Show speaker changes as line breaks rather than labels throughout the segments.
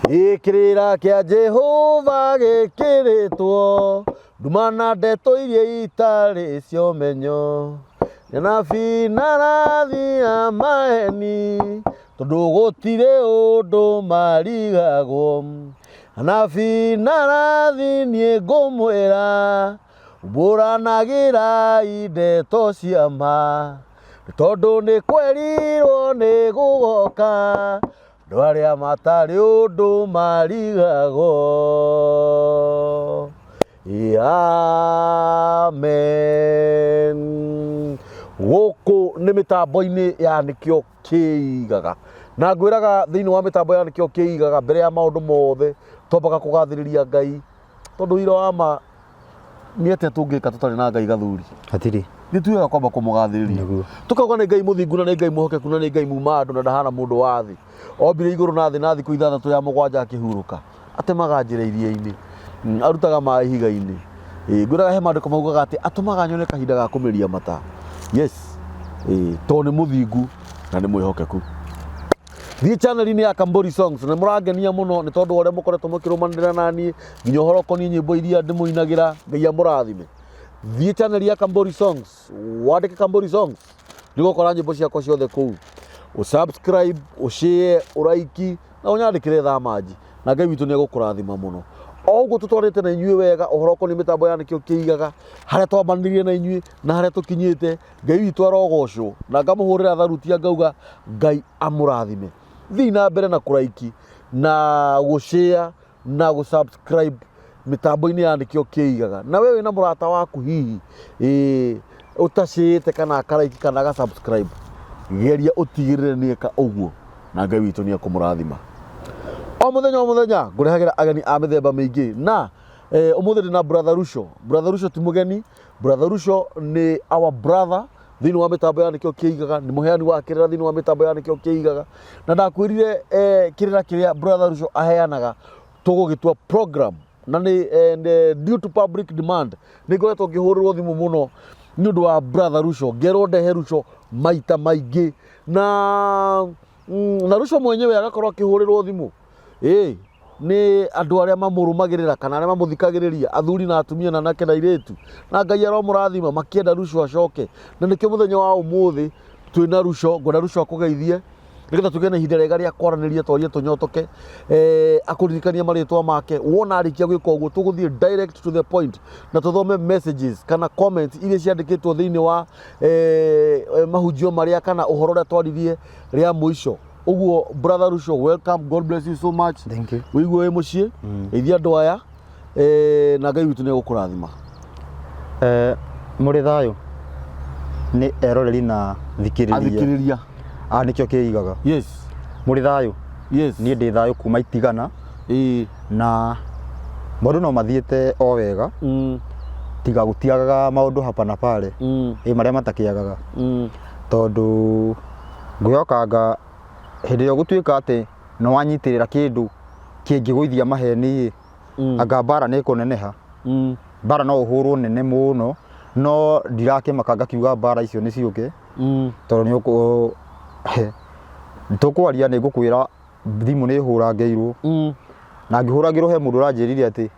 Gĩkĩrĩra kĩa Jehova gĩkĩrĩtwo nduma na ndeto iria itarĩ cia ũmenyo. Anabii na arathi a maheni tondũ gũtirĩ ũndũ marigagwo. Anabii na arathi niĩ ngũmwĩra umbũranagĩrai ndeto cia ma tondũ nĩ kwerirwo nĩ gũgoka andũ arĩa matarĩ ũndũ marigagwo. Amen. Gũkũ nĩ mĩtambo-inĩ ya nĩkĩo kĩigaga na ngwĩraga thĩinĩ wa mĩtambo ya nĩkĩo kĩigaga mbere ya maũndũ mothe twambaga kũgathĩrĩria Ngai tondũ wĩra wa ma nĩ atĩa tũngĩka tũtarĩ na Ngai gathuri?
Hatirĩ.
Nĩ tugaga kwamba kũmũgathĩrĩria.
Nĩguo.
Tũkauga nĩ Ngai mũthingu na nĩ Ngai mwĩhokeku na nĩ Ngai muma andũ na ndahana mũndũ wa thĩ. Ombire igũrũ na thĩ na thikũ ithathatũ ya mũgwanja akĩhurũka. Atemaga njĩra iria-inĩ. Arutaga maĩ ihiga-inĩ. Ngwĩraga he maandĩko maugaga atĩ atũmaga nyone kahinda ga kũmeria mata. Yes. Tondũ nĩ mũthingu na nĩ mwĩhokeku. Thiĩ channel-inĩ ya Kambori Songs nĩ mũrangenia mũno nĩ tondũ wa ũrĩa mũkoretwo mũkĩrũmanĩrĩra na niĩ nginya ũhoro ũkoniĩ nyĩmbo iria ndĩmũinagĩra. Ngai amũrathime. Thiĩ channel ya Kambori Songs, wandĩke Kambori Songs nĩ ũgũkora nyĩmbo ciakwa ciothe kũu. Ũ subscribe, ũ share, ũ like na ũnyandĩkĩre thamanji na Ngai witũ nĩ egũkũrathima mũno. O ũguo tũtwarĩte na inyuĩ wega ũhoro ũkoniĩ mĩtambo ya nĩkĩo kĩigaga harĩa twambanĩrire na inyuĩ na harĩa tũkinyĩte. Ngai witũ arogocwo na ngamũhũrĩra tharutia ngauga Ngai amũrathime. Thiĩ na mbere na kũraiki na gũshare na gũ subscribe mĩtambo-inĩ ya nĩkĩo kĩigaga. Na we wĩna mũrata waku hihi ũtacĩĩte kana akaraiki kana aga subscribe, geria ũtigĩrĩre nĩ eka ũguo na Ngai witũ nĩ ekũmũrathima. O mũthenya o mũthenya ngũrehagĩra ageni a mĩthemba mĩingĩ na ũmũthĩ ndĩ na Brother Rusho. Brother Rusho ti mũgeni, Brother Rusho nĩ our brother thĩinĩ wa mĩtambo ya nĩkĩo kĩigaga, nĩ mũheani wa kĩrĩra thĩinĩ wa mĩtambo ya nĩkĩo kĩigaga. Na ndakwĩrire kĩrĩra kĩrĩa Brother Rusho aheanaga tũgũgĩtua program na nĩ due to public demand nĩ ngoretwo ngĩhũrĩrwo thimũ mũno nĩ ũndũ wa Brother Rusho, ngerwo ndehe Rusho maita maingĩ na na Rusho mwenyewe agakorwo akĩhũrĩrwo thimũ ĩĩ nĩ andũ arĩa mamũrũmagĩrĩra kana arĩa mamũthikagĩrĩria athuri na atumia na anake na airĩtu na Ngai aromũrathima makĩenda Rusho acoke na nĩkĩo mũthenya wa ũmũthĩ twĩna Rusho ngwenda Rusho akũgeithie nĩgetha tũgĩe na ihinda rĩega rĩa kwaranĩria twarie tũnyotoke akũririkania marĩtwa make wona arĩkia gwĩka ũguo tũgũthiĩ direct to the point na tũthome messages kana comments iria ciandĩkĩtwo thĩinĩ wa mahunjio marĩa kana ũhoro ũrĩa twaririe rĩa mũico. Ũguo Brother Rusho, welcome, God bless you so much.
Thank you.
Wĩigue wĩ mũciĩ, geithia andũ aya na Ngai witũ nĩ egũkũrathima.
Mũrĩ thayũ nĩ eroreri na thikĩrĩria.
Athikĩrĩria.
A nĩkĩo kĩigaga.
Yes.
Mũrĩ thayũ.
Yes.
Niĩ ndĩ thayũ kuma Itigana.
Ĩĩ.
Na maũndũ no mathiĩte o wega. Tiga gũtiagaga maũndũ hapa na pale. Ĩ marĩa matakĩagaga. Tondũ ngwĩhokanga hĩndĩ ĩrĩa ũgũtuĩka atĩ nĩ wanyitĩrĩra kĩndũ kĩngĩgũithia maheni ĩ, anga mbara nĩ ĩkũneneha. Mbara no ũhũrwo nene mũno, no ndirakĩmaka ngakiuga mbara icio nĩ ciũke, tondũ nĩ ũkũ tũkwaria nĩ ngũkwĩra thimũ nĩ hũrangĩirwo. Na ngĩhũrangĩrwo he mũndũ ũranjĩrire atĩ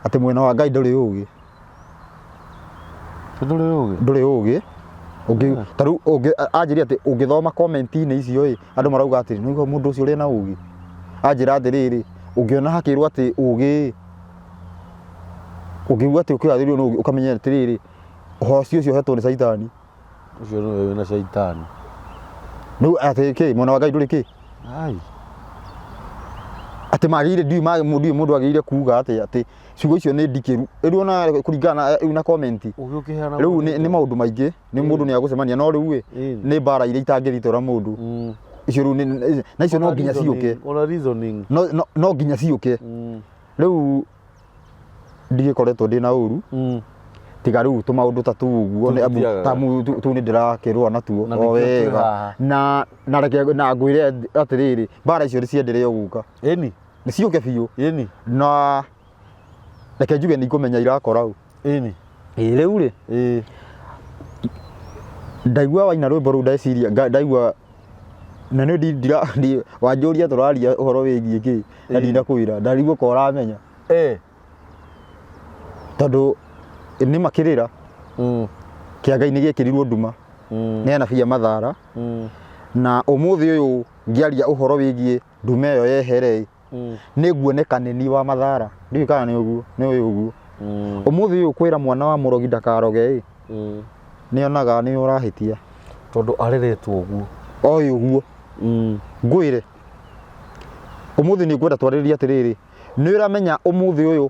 atĩ mwena wa Ngai ndũrĩ ũgĩ.
Ndũrĩ ũgĩ?
Ndũrĩ ũgĩ. Ũngĩ, ta rĩu ũngĩ, anjĩrire atĩ ũngĩthoma comment-inĩ icio ĩ, andũ marauga atĩ nĩguo mũndũ ũcio ũrĩ na ũgĩ. Anjĩra atĩrĩrĩ, ũngĩona hakĩrwo atĩ ũgĩ ĩ, ũngĩigua atĩ ũkĩgathĩrĩrio nĩ ũgĩ, ũkamenya atĩrĩrĩ, ũhoro ũcio ũhetwo nĩ caitani.
Ũcio nĩwe wĩna caitani.
Rĩu atĩ kĩ, mwena wa Ngai ndũrĩ kĩ?
Ai.
Atĩ magĩrĩire, ndiũĩ ndiũĩ mũndũ agĩrĩire kuga atĩ atĩ ciugo icio nĩ ndikĩru. Rĩu ona kũringana na rĩu na comment.
Ũgĩ ũkĩheana
Rĩu nĩ maũndũ maingĩ, nĩ mũndũ nĩ agũcemania no rĩu ĩ, nĩ mbara iria itangĩthitũra mũndũ. Icio rĩu na icio no nginya ciũke.
Ona reasoning.
No, no, no nginya ciũke. Rĩu ndigĩkoretwo ndĩna ũru. Tiga rĩu tũmaũndũ ta tũu ũguo nĩ amu
Tũtitiagaga.
ta tũu nĩ ndĩrakĩrũa natuo
Na
o
nĩkĩo twĩ
wega.
haha.
Na na reke na ngwĩre atĩrĩrĩ, mbara icio nĩ ciendelee gũka.
Ĩni.
Nĩ ciũke biũ.
Ĩni.
Na reke njuge nĩ ikũmenya irakora ũ.
Ĩni.
Ĩ rĩu rĩ.
Ĩ.
Ndaigua waina rwĩmbo rũu ndeciria, ndaigua Na nĩ wanjũria tũraria ũhoro wĩgiĩ kĩ na ndinakwĩra, ndarigwo ko ũramenya. Tondũ nĩ makĩrĩra kĩa Ngai nĩ gĩekĩrirwo nduma nĩ anabii a Mathara. Na ũmũthĩ ũyũ ngĩaria ũhoro wĩgiĩ nduma ĩyo yehere nĩ nguoneka nĩ niĩ wa Mathara. Ndiũĩ kana nĩ ũguo, nĩ ũĩ ũguo. Ũmũthĩ ũyũ kwĩra mwana wa mũrogi ndakaroge ĩ, nĩ onaga nĩ ũrahĩtia.
Tondũ areretwo ũguo.
Oĩ ũguo. Ngwĩre ũmũthĩ nĩ ngwenda twarĩrĩrie atĩrĩrĩ, nĩ ũramenya ũmũthĩ ũyũ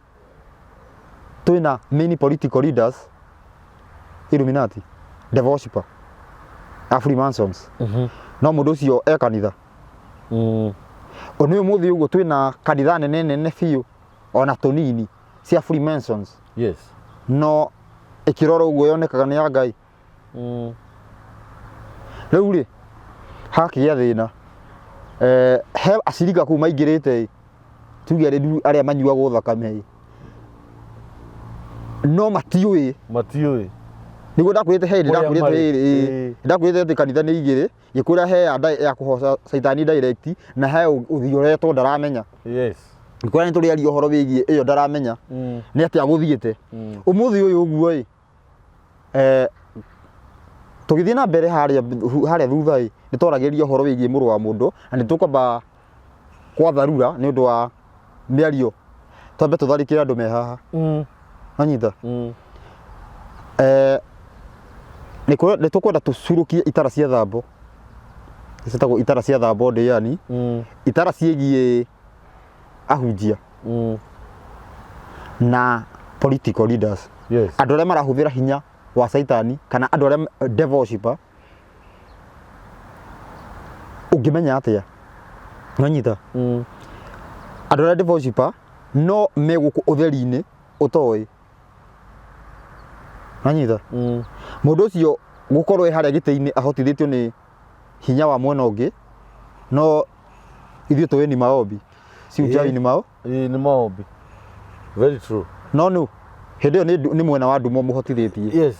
twĩna many political leaders Illuminati, devil worshipper, a Freemasons. No mũndũ ũcio e kanitha. Nĩ ũmũthĩ ũguo twĩna kanitha nene nene biũ ona tũnini cia Freemasons.
Yes.
No ĩkĩrora ũguo yonekaga nĩ ya Ngai. Rĩu rĩ hakĩgĩa thĩna, he acirika kũu maingĩrĩte ĩ, tuge arĩa arĩa manyuagwo thakame ĩ, no matiũĩ.
Matiũĩ.
Nĩguo ndakwĩrĩte he hĩndĩ
Kũrĩa
ndakwĩrĩte
marĩ.
ĩrĩ, ĩ, ndakwĩrĩte atĩ kanitha nĩ igĩrĩ, ngĩkwĩra he ya ya kũhoca caitani direct na he ũthiĩ ũretwo ndaramenya.
Yes.
Ngĩkwĩra nĩ tũrĩaria ũhoro wĩgiĩ ĩyo ndaramenya nĩ atĩa gũthiĩte. Ũmũthĩ ũyũ ũguo ĩ, tũgĩthiĩ na mbere harĩa harĩa thutha ĩ, nĩ twaragĩrĩria ũhoro wĩgiĩ mũrũ wa mũndũ na nĩ tũkwamba kwatharura nĩ ũndũ wa mĩario, twambe tũtharĩkĩre andũ me haha. Wanyita? Nĩ tũkwenda tũcurũkie itara cia thambo, ciĩtagwo itara cia thambo ndĩani, itara ciĩgiĩ ahunjia na political leaders.
Yes.
Andũ arĩa marahũthĩra hinya wa caitani kana andũ arĩa devil worshipper, ũngĩmenya atĩa? Wanyita? Andũ arĩa devil worshipper no me gũkũ ũtheri-inĩ ũtoĩ. Wanyita? Mũndũ ũcio gũkorwo e harĩa gĩtĩ-inĩ ahotithĩtio nĩ hinya wa mwena ũngĩ, no ithuĩ tũĩ ni maombi, si uchawi ni mao.
Ĩĩ, nĩ maombi. Very true.
No nũ hĩndĩ ĩyo nĩ mwena wa nduma mũhotithĩtie.
Yes.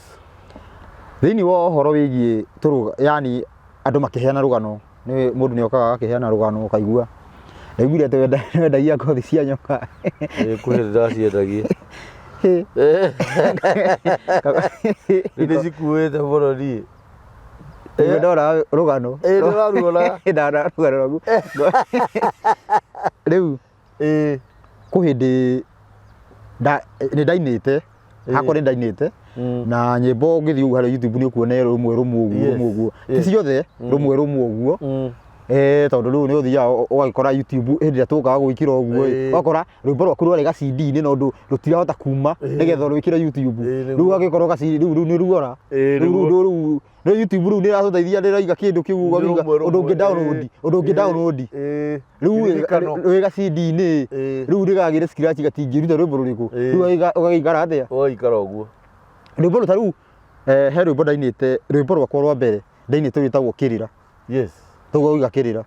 Thĩinĩ wa ũhoro wĩgiĩ tũrũga, yani andũ makĩheana rũgano, nĩ mũndũ nĩ okaga akĩheana rũgano ũkaigua ndaiguire atĩ wendagia ngothi cia nyoka.
Ĩĩ, kwĩ hĩndĩ ndaciendagia. Nĩ ndĩcikuĩte mũno niĩ.
Nĩguo ndona rũgano.
Ĩĩ, ndĩraruona.
Ndona rũgano rwaku. Rĩu
Ĩĩ.
kwĩ hĩndĩ nĩ ndainĩte, hakwa nĩ ndainĩte na nyĩmbo ũngĩthiĩ ũguo harĩa YouTube nĩ ũkuona rũmwe rũmwe ũguo, rũmwe ũguo. Ti ciothe, rũmwe rũmwe ũguo. Tondũ rĩu nĩ ũthiaga ũgagĩkora YouTube hĩndĩ ĩrĩa tũkaga gwĩkĩra ũguo ĩ, ũgakora rwĩmbo rwaku rwarĩ ga CD-inĩ no rũtirahota kuma nĩgetha ũrwĩkĩre YouTube. Rĩu ũgagĩkorwo ga CD rĩu nĩ ruora. Rĩu rĩu rĩu YouTube rĩu nĩ ĩratũteithia ndĩraiga kĩndũ kĩu ũgakĩiga ũndũ ũngĩ download, ũndũ ũngĩ download. Rĩu wĩ ga CD-inĩ rĩu rĩgagĩre scratch gatingĩruta rwĩmbo rũrĩkũ. Rĩu ũgagĩikara atĩa?
Ũgagĩikara ũguo.
Rwĩmbo rũu ta rĩu he rwĩmbo ndainĩte, rwĩmbo rwakwa rwa mbere ndainĩte rwĩtagwo Kĩrĩra.
Yes.
Tũgauga Kĩrĩra.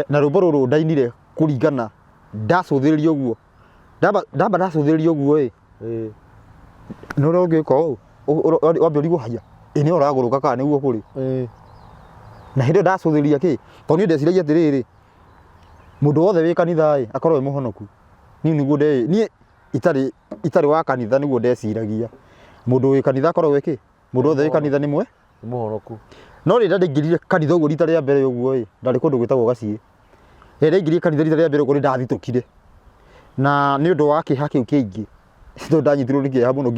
Na rwĩmbo rũrũ ndainire kũringana ndacũthĩrĩria ũguo. Ndamba ndacũthĩrĩria ũguo ĩ, nĩ ũrĩa ũngĩka ũũ, wambe ũrigwo haiya, ĩ nĩ ũragũrũka kana nĩguo kũrĩ. Na hĩndĩ ĩyo ndacũthĩrĩria kĩ, tondũ niĩ ndeciragia atĩrĩrĩ, mũndũ wothe wĩ kanitha ĩ, akorwo e mũhonoku. Niĩ nĩguo niĩ itarĩ wa kanitha nĩguo ndeciragia. Mũndũ wĩ kanitha akoragwo e kĩ? Mũndũ wothe wĩ kanitha nĩ mwe?
Nĩ mũhonoku.
No rĩrĩa ndaingĩrire kanitha ũguo rita rĩa mbere ũguo ĩ, ndarĩ kũndũ gwĩtagwo Gaciĩ. Rĩrĩa ndaingĩrire kanitha rita rĩa mbere ũguo nĩ ndathitũkire. Na nĩ ũndũ wa kĩeha kĩu kĩingĩ, tondũ ndanyitirwo nĩ kĩeha mũno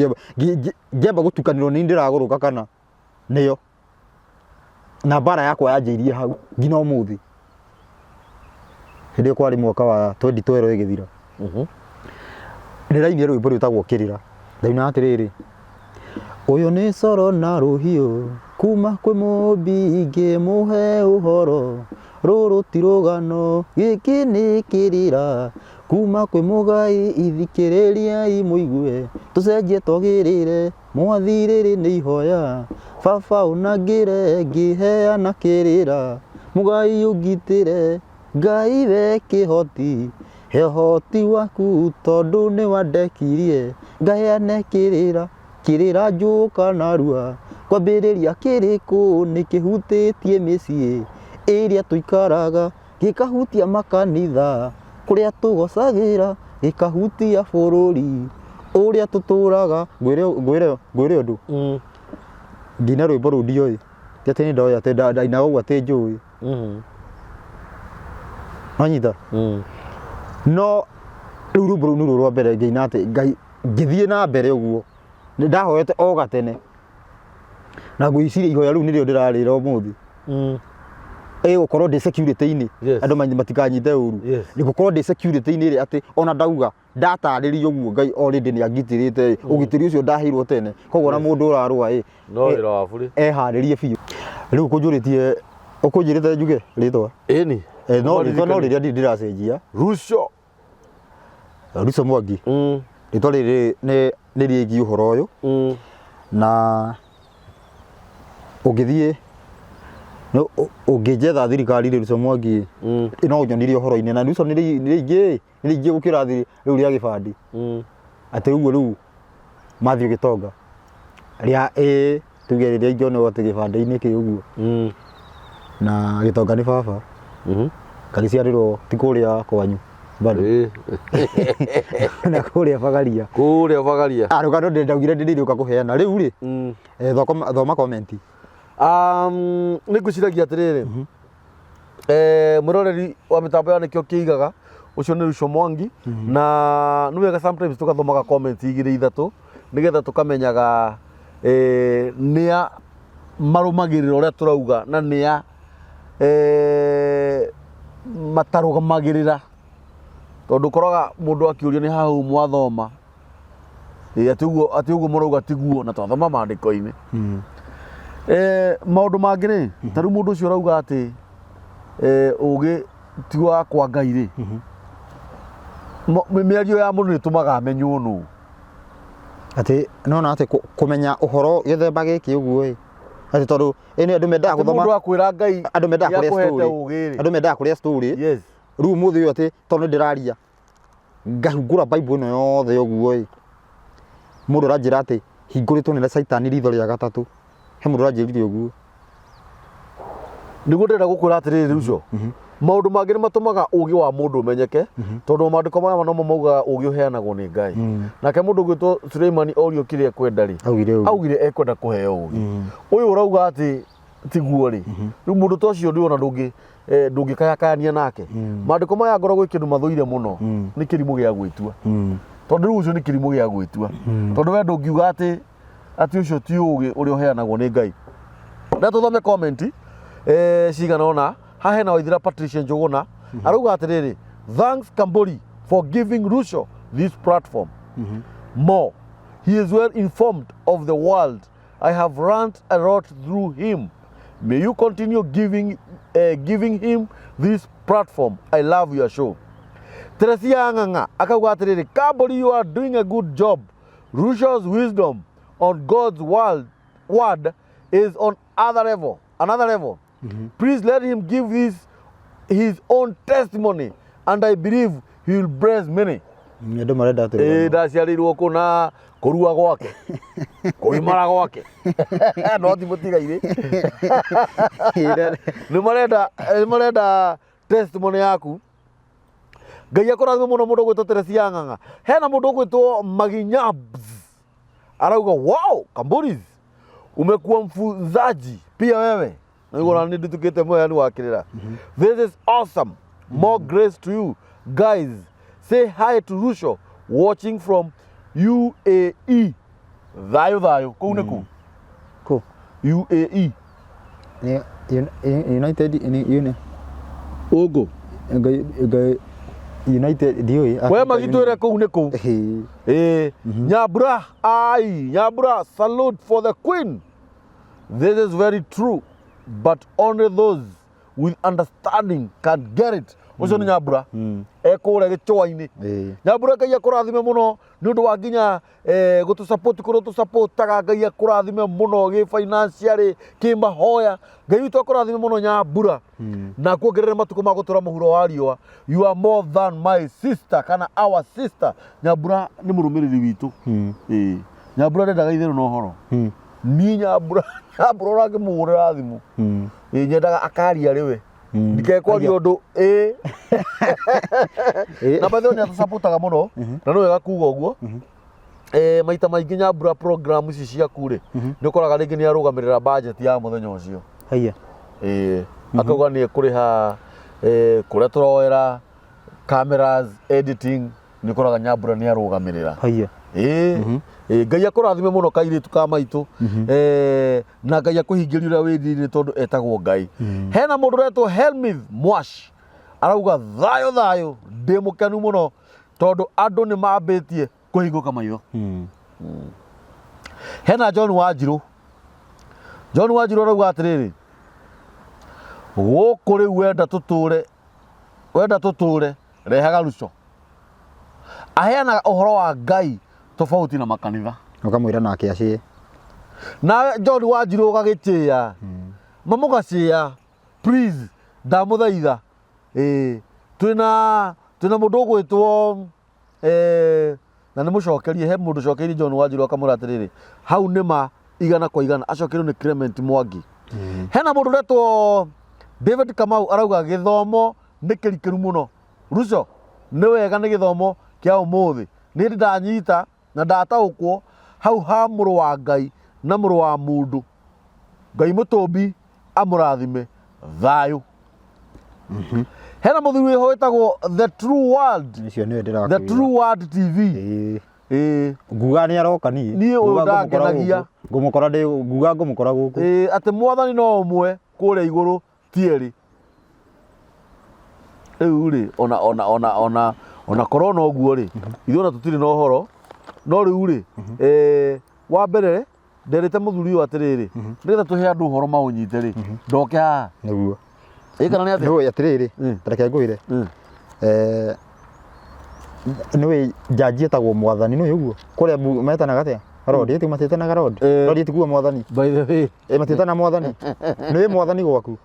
ngĩamba gũtukanĩrwo nĩ niĩ ndĩragũrũka kana nĩo. Na mbara yakwa yanjĩirie hau nginya ũmũthĩ. Hĩndĩ ĩyo kwarĩ mwaka wa 2012 ĩgĩthira. Ndĩrainire rwĩmbo rwĩtagwo Kĩrĩra. Ndainaga atĩrĩrĩ, ũyũ nĩ coro na rũhiũ kuma kwĩ mũmbi ngĩmũhe ũhoro, rũrũ ti rũgano gĩkĩ nĩ kĩrĩra kuma kwĩ mũgai, ithikĩrĩriai mũigue, tũcenjie twagĩrĩre, mwathi rĩrĩ nĩ ihoya, baba ũnangĩre ngĩheana kĩrĩra, mũgai ũngitĩre, Ngai we kĩhoti, he ũhoti waku tondũ nĩ wandekirie, ngaheane kĩrĩra, kĩrĩra njũka narua, Kwambĩrĩria kĩrĩkũ nĩ kĩhutĩtie mĩciĩ ĩrĩa tũikaraga, gĩkahutia makanitha kũrĩa tũgocagĩra, gĩkahutia bũrũri ũrĩa tũtũraga. Ngwĩre ngwĩre ngwĩre ũndũ, ngĩina rwĩmbo rũu ndioĩ, ti atĩ nĩ ndoĩ atĩ ndainaga ũguo atĩ njũĩ. Wanyita? No rĩu rwĩmbo rũu nĩruo rwa mbere ngĩina atĩ Ngai ngĩthiĩ na mbere ũguo nĩ ndahoete o gatene na ngwĩciria ihoya rĩu nĩrĩo ndĩrarĩra ũmũthĩ. Ĩ gũkorwo ndĩ security-inĩ.
Yes.
Andũ matikanyite ũru.
Yes.
Nĩ gũkorwo ndĩ security-inĩ ĩrĩa atĩ ona ndauga ndatarĩria ũguo Ngai already nĩ angitĩrĩte ĩ, ũgitĩri ũcio ndaheirwo tene. Koguo ona mũndũ ũrarũa ĩ,
No wĩra wa burĩ.
eharĩrie biũ. Rĩu ũkũnjũrĩtie ũkũnjĩrĩte njuge rĩtwa?
Ĩni.
Eh, no rĩtwa no rĩrĩa ndĩracenjia.
Ruco.
Ruco Mwangi. Rĩtwa rĩrĩ nĩ nĩ rĩgiĩ ũhoro ũyũ. Na ũngĩthiĩ ũngĩnjetha thirikari rĩ Ruco Mwangi no ũnyonirie ũhoro-inĩ na Ruco nĩ rĩingĩ nĩ rĩingĩ gũkĩra rĩu rĩa gĩbandĩ. Atĩ ũguo rĩu Matthew Gĩtonga rĩa ĩĩ tuge rĩrĩa ingĩonwo atĩ gĩbandĩ-inĩ kĩ ũguo. Na Gĩtonga nĩ baba. Ngagĩciarĩrwo ti kũrĩa kwanyu bado. Na kũrĩa Bagaria.
Kũrĩa Bagaria.
Ah, rũgano ndaugire ndĩrĩũka kũheana rĩu rĩ. Thoma comment.
Nĩ ngwĩciragia atĩrĩrĩ, mwĩroreri wa mĩtambo ya nĩkĩo kĩigaga ũcio nĩ Ruco Mwangi. Na nĩ wega sometimes tũgathomaga comment igĩrĩ ithatũ nĩgetha tũkamenyaga nĩa marũmagĩrĩra ũrĩa tũrauga na nĩa matarũmagĩrĩra, tondũ ũkoraga mũndũ akĩũria nĩ hau mwathoma. Ĩĩ, atĩ ũguo mũrauga tiguo na twathoma maandĩko-inĩ. Maũndũ mangĩ rĩ, ta rĩu mũndũ ũcio ũrauga atĩ ũgĩ ti wa kwa Ngai rĩ, mĩario ya mũndũ nĩ ĩtũmaga amenywo nũ.
Atĩ nona atĩ kũmenya ũhoro gĩthemba gĩkĩ ũguo ĩ, atĩ tondũ ĩ nĩ andũ mendaga
Atĩ
gũthoma,
mũndũ akwĩra Ngai
andũ mendaga kũrĩa
nĩakũhete
story,
ũgĩ rĩ.
Andũ mendaga kũrĩa story.
Yes.
Rĩu ũmũthĩ ũyũ atĩ tondũ nĩ ndĩraria ngahingũra Bible ĩno yothe ũguo ĩ, mũndũ aranjĩra atĩ hingũrĩtwo nĩ caitani ritho rĩa gatatũ. He mũndũ ũranjĩrire ũguo.
Nĩguo ndĩrenda gũkwĩra atĩrĩrĩ ũcio, maũndũ mangĩ nĩ matũmaga ũgĩ wa mũndũ ũmenyeke, tondũ maandĩko maya nomo maugaga ũgĩ ũheanagwo nĩ Ngai. Nake mũndũ ũgwĩtwo Suleimani orio kĩrĩa ekwenda rĩ,
Augire ũguo.
Augire ekwenda kũheo ũgĩ. Ũyũ ũrauga atĩ tiguo rĩ, rĩu mũndũ ta ũcio ndĩwona ndũngĩkayakayania nake. Maandĩko maya ngoragwo kĩndũ mathũire mũno nĩ kĩrimũ gĩa gwĩtua. Tondũ rĩu ũcio nĩ kĩrimũ gĩa gwĩtua. Tondũ we ndũngiuga atĩ ũcio ti ũgĩ ũrĩa ũheanagwo nĩ Ngai. Na tũthome comment cigana ũna. Haha hena Waithira Patricia Njũgũna arauga atĩrĩrĩ, thanks Kamburi for giving Ruco this platform. More, he is well informed of the world. I have learned a lot through him. May you continue giving him this platform. I love your show. Teresia Ng'ang'a akauga atĩrĩrĩ, Kamburi, you are doing a good job. Ruco's wisdom on God's word is on other level, another level. Please let him give his own testimony, and I believe he will bless many.
Andũ marenda atĩ
Ĩĩ, ndaciarĩirwo kũ na kũrua gwake, kũgimara gwake, no ti mũtigairĩ. Nĩ marenda testimony yaku. Ngai akũrathime mũno mũndũ ũgwĩtwo Teresia Ng'ang'a. Hena mũndũ ũgwĩtwo Maginyabs arauga, wow, Kamburis, umekuwa mfunzaji pia wewe. Nĩguo na nĩ ndutukĩte mũheani wa kĩrĩra. This is awesome. More grace to you guys. Say hi to Ruco watching from UAE. Thayũ thayũ kũu nĩ kũ?
Kũ?
UAE.
Nĩ United nĩ
Ũngũ.
Ngai Ngai United ndiũĩ.
We magitwĩre kũu nĩ kũ?
Ĩĩ.
Ĩĩ, Nyambura, ai, Nyambura, salute for the queen. This is very true, but only those with understanding can get it. Ũcio nĩ Nyambura. Ekũrĩa gĩchũa-inĩ. Nyambura, Ngai akũrathime mũno nĩ ũndũ wa nginya gũtũ support kũrĩa tũsupportaga. Ngai akũrathime mũno gĩ financially, kĩ mahoya. Ngai witũ akũrathime mũno Nyambura. Na kuongerere matukũ ma gũtũra mũhuro wa riũa. You are more than my sister kana our sister. Nyambura nĩ mũrũmĩrĩri witũ. Ĩĩ. Nyambura ndendaga itherũ na ũhoro. Niĩ Nyambura, Nyambura ũrangĩmũhũrĩra thimũ. Ĩ nyendaga akaria arĩ we. Ndikekwaria ũndũ ĩ. Na by the way nĩ atũcapotaga mũno na nĩ wega kuga ũguo. Eh, maita maingĩ Nyambura program ici ciaku rĩ, nĩ ũkoraga rĩngĩ nĩ arũgamĩrĩra budget ya mũthenya ũcio.
Haiya.
Ĩĩ, akauga nĩ ekũrĩha eh, kũrĩa tũroera cameras, editing, nĩ ũkoraga Nyambura nĩ arũgamĩrĩra.
Haiya.
Ĩĩ, ĩĩ, Ngai akũrathime mũno kairĩtu ka maitũ. Eh, na Ngai akũhingĩrie ũrĩa wĩrirĩirie tondũ etagwo Ngai. Hena mũndũ ũretwo Helmith Mwash arauga thayũ thayũ, ndĩ mũkenu mũno tondũ andũ nĩ mambĩtie kũhingũka maitho. Hena John Wanjirũ. John Wanjirũ arauga atĩrĩrĩ, gũkũ rĩu wenda tũtũre, wenda tũtũre rehaga ruco. Aheanaga ũhoro wa Ngai tofauti na makanitha.
Ũkamwĩra nake acie.
Nawe John Wanjirũ ũgagĩtĩĩa, mamũgacĩĩa, please ndamũthaitha. Ĩĩ, twĩna twĩna mũndũ ũgwĩtwo eh, na nĩ mũcokerie he mũndũ ũcokeirie John Wanjirũ akamwĩra atĩrĩrĩ, hau nĩ ma igana kwa igana, acokerio nĩ Clement Mwangi. Hena mũndũ ũretwo David Kamau arauga gĩthomo nĩ kĩrikĩru mũno. Ruco nĩ wega nĩ gĩthomo kĩa ũmũthĩ. Nĩ ndĩ ndanyita na ndataũkwo hau ha mũrũ wa Ngai na mũrũ wa mũndũ. Ngai mũtũmbi amũrathime thayũ. Hena mũthuri wĩho wĩtagwo The True World,
Ũcio nĩwe
The
ndĩrakwĩra.
True World TV.
Ĩĩ.
Ĩĩ.
Nguga nĩ aroka niĩ.
Niĩ ũyũ
Nguga ngũmũkora
ndangenagia.
gũkũ. Ngũmũkora ndĩ nguga ngũmũkora gũkũ.
Ĩĩ, atĩ mwathani no ũmwe kũrĩa igũrũ ti erĩ. Rĩu rĩ, ona ona ona ona ona korwo no ũguo rĩ, ithuĩ ona tũtirĩ na ũhoro, no rĩu rĩ, eh, wa mbere nderĩte mũthuri ũyũ atĩrĩrĩ, nĩgetha tũhe andũ ũhoro maũnyite rĩ, ndoke haha.
Nĩguo.
Ĩ kana nĩ atĩa?
Nĩũĩ atĩrĩrĩ, ta reke ngwĩre. Eh, nĩũĩ njanji ĩtagwo mwathani nĩũĩ ũguo? Kũrĩa metanaga atĩa? Lord, ĩti matiĩtanaga Lord? Lord ĩtikuga mwathani.
By the way.
Ĩ matiĩtana mwathani. Nĩũĩ mwathani gwaku?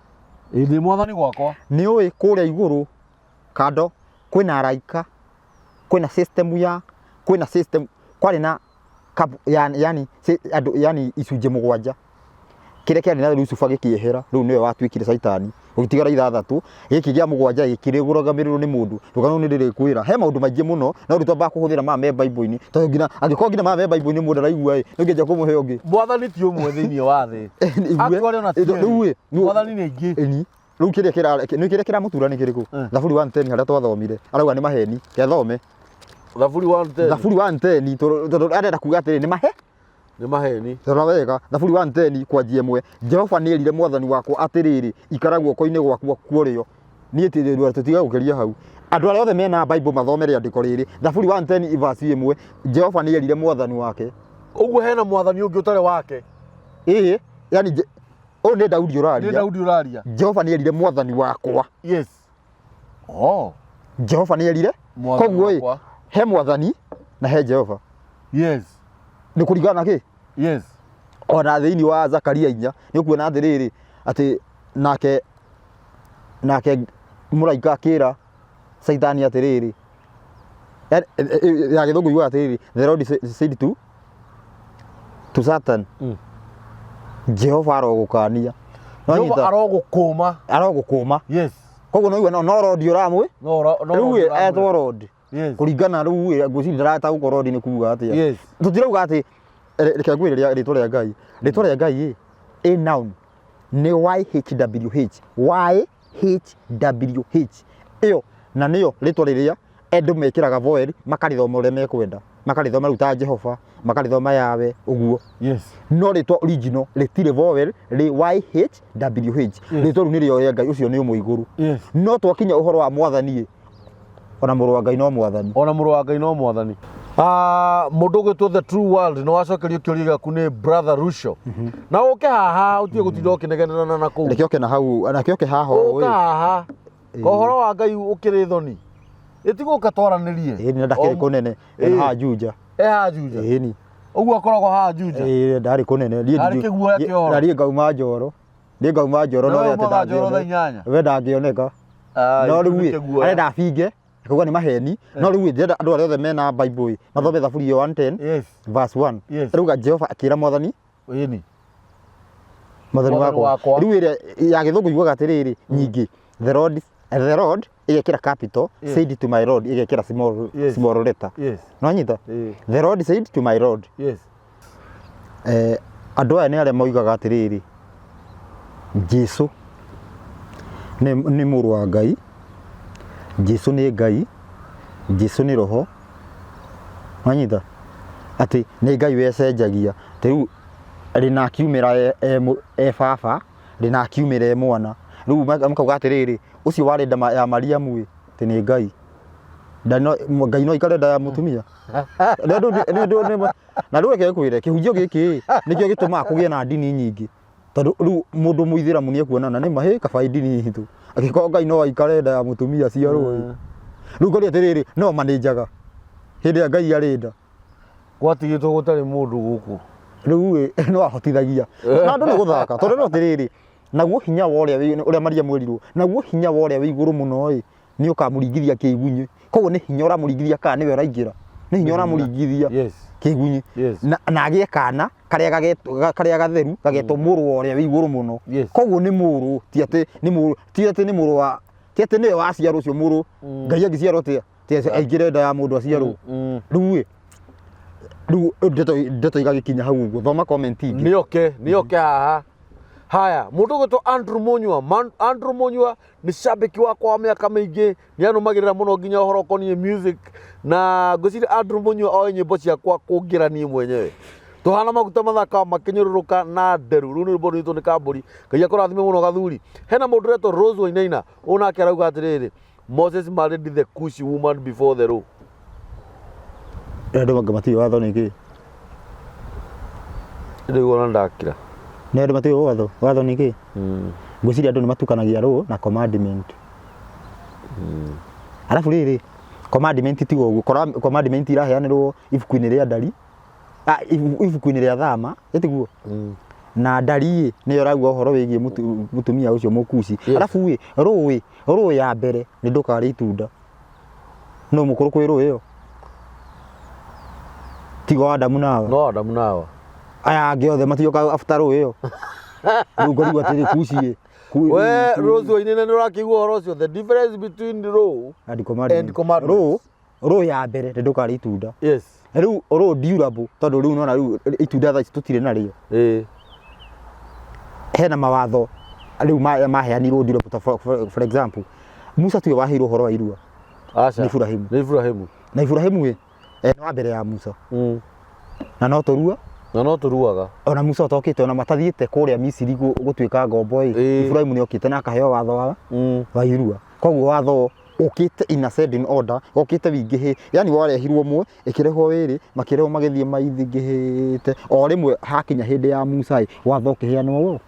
Ĩ ndĩ mwathani gwakwa.
Nĩũĩ kũrĩa igũrũ kando kwĩna araika, kwĩna system ya, kwĩna system, kwarĩ na yani, andũ yani icunjĩ mũgwanja. Kĩrĩa kĩarĩ na Lucifer gĩkĩehera, rĩu nĩwe watuĩkire Caitani, gũgĩtigara ithathatũ, gĩkĩ kĩa mũgwanja gĩkĩrũgamĩrĩrwo nĩ mũndũ. Rũgano rũu nĩ ndĩrĩkwĩra. He maũndũ maingĩ mũno, no rĩu twambaga kũhũthĩra maya me Bible-inĩ, tondũ nginya angĩkorwo nginya maya me Bible-inĩ mũndũ araigua ĩ, nĩ ũngĩanjia kũmũhe ũngĩ.
Mwathani ti ũmwe thĩinĩ wa thĩ.
Igue.
Actually ona ti
Rĩu
erĩ.
ĩ, nĩ-
Mwathani nĩ aingĩ.
Ĩni. Rĩu kĩrĩa kĩra nĩ kĩrĩa kĩramũtura nĩ kĩrĩkũ? Thaburi 110 harĩa twathomire. Arauga nĩ maheni. Kethome.
Thaburi 110.
Thaburi 110 tondũ arenda kuga atĩrĩ nĩ mahe
Nĩ maheni.
Rora wega, Thaburi 110 kwanjia ĩmwe, Jehova nĩerire mwathani wakwa atĩrĩrĩ, ikara guoko-inĩ gwakwa kwa ũrĩo. Niĩ tũtiga gũkĩria hau. Andũ arĩa othe mena Bible mathome rĩandĩko rĩrĩ. Thaburi 110 verse ĩmwe, Jehova nĩerire mwathani wake.
Ũguo hena mwathani ũngĩ ũtarĩ wake.
Ĩĩ, yani ũyũ nĩ Daudi ũraria.
Nĩ Daudi ũraria.
Jehova nĩerire mwathani wakwa.
Yes. Oh.
Jehova nĩerire. Koguo ĩ, he mwathani na he Jehova.
Yes.
Nĩ kũringana na kĩ?
Yes.
Ona thĩinĩ wa Zakaria inya nĩ ũkuona atĩrĩrĩ atĩ nake nake mũraika akĩra Caitani atĩrĩrĩ ya gĩthũngũ yugaga atĩrĩrĩ the Lord said to Satan Jehova arogũkania.
Jehova arogũkũma.
Arogũkũma.
Yes.
Koguo no no no Lord ũramwĩ.
No no
Rĩu etwo Lord.
Yes.
Kũringana rĩu ĩ ngwĩciria ndarataũkwo Lord nĩ kuga atĩa.
Yes.
Tũtirauga atĩ reke ngwĩre rĩtwa rĩa Ngai. Rĩtwa rĩa Ngai ĩ ĩ noun nĩ YHWH. YHWH. Ĩyo na nĩyo rĩtwa rĩrĩa andũ mekĩraga vowel makarĩthoma ũrĩa mekwenda. Makarĩthoma rĩu ta Jehova, makarĩthoma Yahweh ũguo.
Yes.
No rĩtwa original rĩtirĩ vowel rĩ YHWH. Rĩtwa rĩu nĩrĩo rĩa Ngai ũcio nĩ ũmwe igũrũ.
Yes.
No twakinya ũhoro wa mwathani ĩ, ona mũrũ wa Ngai no mwathani.
Ona mũrũ wa Ngai no mwathani. Ah, mũndũ ũgwĩtwo The True World nĩ wacokerio kĩũria gĩaku nĩ Brother Rusho. Na ũke haha ũtige gũtinda ũkĩnegenera na kũu.
Reke oke na hau, reke oke haha ũũ
Ũka
ĩ.
haha. Kohoro wa Ngai ũkĩrĩ thoni. Ĩtigũka twaranĩrie.
Ĩĩ na ndakĩrĩ kũnene,
Ĩĩ.
haha Juja.
E haha Juja.
Ĩĩ ni.
Ũguo akoragwo haha Juja.
Ĩĩ ndarĩ kũnene. Niĩ
Ndarĩ kĩguoya kĩa ũhoro.
Na niĩ ngauma Njoro. Niĩ ngauma Njoro
Na
no
we
we atĩ
umaga Njoro thaa
ndangĩoneka.
inyanya.
We ndangĩoneka.
Ah,
No rĩu
nĩ
ĩ,
kĩguoya.
arenda abinge, akauga nĩ maheni. No rĩu ĩ, ndĩrenda andũ arĩa othe mena Bible ĩ, mathome Thaburi ĩyo 110
Yes.
verse 1.
Yes.
Rauga Jehova akĩra mwathani
Ĩni.
Mwathani
Mwathani
wakwa.
wakwa.
Rĩu ĩrĩa ya gĩthũngũ yugaga atĩrĩrĩ nyingĩ, the Lord, the Lord ĩgekĩra capital, said to my Lord ĩgekĩra small, small letter. Nĩwanyita? The Lord said to my Lord. Andũ aya nĩ arĩa moigaga atĩrĩrĩ, Jesu nĩ mũrũ wa Ngai, Jesu nĩ Ngai, Jesu nĩ roho. Wanyita? Atĩ nĩ Ngai wecenjagia. Ta rĩu rĩna akiumĩra e baba, rĩna akiumĩra e mwana. Rĩu makauga atĩrĩrĩ, ũcio warĩ nda ya Mariamu ĩ, atĩ nĩ Ngai. Ngai no aikare nda ya mũtumia? Na rĩu reke ngwĩre, kĩhunjio gĩkĩ ĩ, nĩkĩo gĩtũmaga kũgĩe na ndini nyingĩ. Tondũ rĩu mũndũ mũithĩramu nĩ ekuona na nĩ ma hĩ kaba ndini itũ. Angĩkorwo Ngai no aikare nda ya mũtumia aciarwo ĩ. Rĩu ngoria atĩrĩrĩ, no manĩnjaga hĩndĩ ĩrĩa Ngai arĩ nda.
Gwatigĩtwo gũtarĩ mũndũ gũkũ.
Rĩu ĩ, no ahotithagia. Na andũ nĩ gũthaka, tondũ rĩu atĩrĩrĩ, naguo hinya wa ũrĩa ũrĩa Mariamu erirwo, naguo hinya wa ũrĩa wĩ igũrũ mũno ĩ, nĩ ũkamũringithia kĩgunyĩ. Koguo nĩ hinya ũramũringithia kana nĩwe ũraingĩra? Nĩ hinya ũramũringithia kĩgunyĩ. Na agĩe kana karĩa karĩa gatheru gagetwo mũrũ wa ũrĩa wĩ igũrũ mũno. Koguo nĩ mũrũ, ti atĩ nĩ mũrũ, ti atĩ nĩ mũrũ wa, ti atĩ nĩwe waciarwo ũcio mũrũ. Ngai angĩciarwo atĩa? Ti atĩ aingĩre nda ya mũndũ aciarwo. Rĩu ĩ, rĩu ndeto igagĩkinya hau ũguo. Thoma comment ingĩ.
Nĩoke, nĩoke haha. Haya, mũndũ ũgwĩtwo Andrew Munyua, Andrew Munyua nĩ shabiki wakwa wa mĩaka mĩingĩ, nĩ anũmagĩrĩra mũno nginya ũhoro ũkoniĩ music, na ngwĩciria Andrew Munyua oĩ nyĩmbo ciakwa kũngĩra niĩ mwenyewe. Tũhana maguta mathaka makĩnyũrũrũka na nderu. Rũu nĩ rwĩmbo rwitũ nĩ Kambũri. Ngai akũrathime mũno gathuri. Hena mũndũ ũretwo Rose Wainaina, ũyũ nake arauga atĩrĩrĩ, Moses married the Cushi woman before the law.
Andũ anga matiũĩ watho nĩ kĩĩ?
Rĩu ona ndakira.
Nĩ andũ matiũĩ watho, watho nĩ kĩĩ? Ngwĩciria andũ nĩ matukanagia law na commandment. Arabu rĩrĩ, commandment tiga ũguo, commandment iraheanĩrwo ibuku-inĩ rĩa ndari, ibuku-inĩ rĩa thama, ĩ tiguo? Na ndari ĩ, nĩyo ĩrauga ũhoro wĩgiĩ mũtumia ũcio mũkuci. Arabu ĩ, rũĩ, rũĩ ya mbere nĩ ndũkarĩe itunda. Nũ mũkũrũ kwĩ rũĩ ĩyo? Tiga o Adamu na Hawa.
No Adamu na Hawa.
Aya angĩ othe matioka after rũĩ ĩyo. Rĩu ngorigwo atĩrĩ kuci ĩ.
We Rose Wainaina nĩ ũrakĩigua ũhoro ũcio, the difference between law
And commandment.
and commandments.
Rũ, rũ ya mbere nĩ ndũkarĩe itunda. Rĩu rũ durable tondũ rĩu nona rĩu itunda thaa ici tũtirĩ narĩo. Hena mawatho rĩu maheanirwo durable ta for example Musa tiwe waheirwo ũhoro wa irua.
Aca.
Nĩ Iburahĩmu.
Nĩ Iburahĩmu.
Na Iburahĩmu ĩ, nĩ wa mbere ya Musa. Na no tũrua.
Na no tũruaga.
Ona Musa ũtokĩte ona matathiĩte kũrĩa Misiri gũtuĩka ngombo ĩ, Iburahĩmu nĩ okĩte na akaheo watho wa irua. Koguo watho ũkĩte in ascending order, ũkĩte wingĩhĩ, yani warehirwo ũmwe, ĩkĩrehwo wĩrĩ, makĩrehwo magĩthiĩ maithingĩhĩte, o rĩmwe hakinya hĩndĩ ya Musa ĩ, watho ũkĩheanwo wo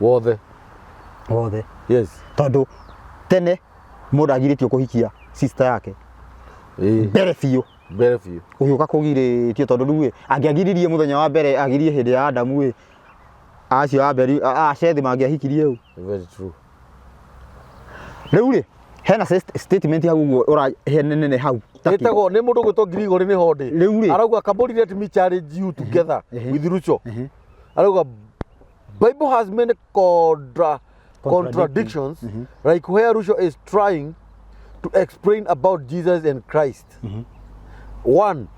Wothe.
Wothe.
Tondũ
tene mũndũ agirĩtio kũhikia sister yake. Mbere biũ.
Mbere biũ.
Ũgĩũka kũgirĩtio tondũ rĩu ĩ, angĩagiririe mũthenya wa mbere agirie hĩndĩ ya Adamu ĩ, acio a Abeli, a Shethi mangĩahikirie ũ?
Very true.
Rĩu rĩ, hena statement hau ũguo ũrahe nene hau.
Ĩtagwo nĩ mũndũ ũgwĩtwo Gregory nĩ Honde.
Rĩu rĩ.
Arauga Kambũri let me challenge you together with Rucho. Arauga Bible has many contradictions like where Rucho is trying to explain about Jesus and Christ. One,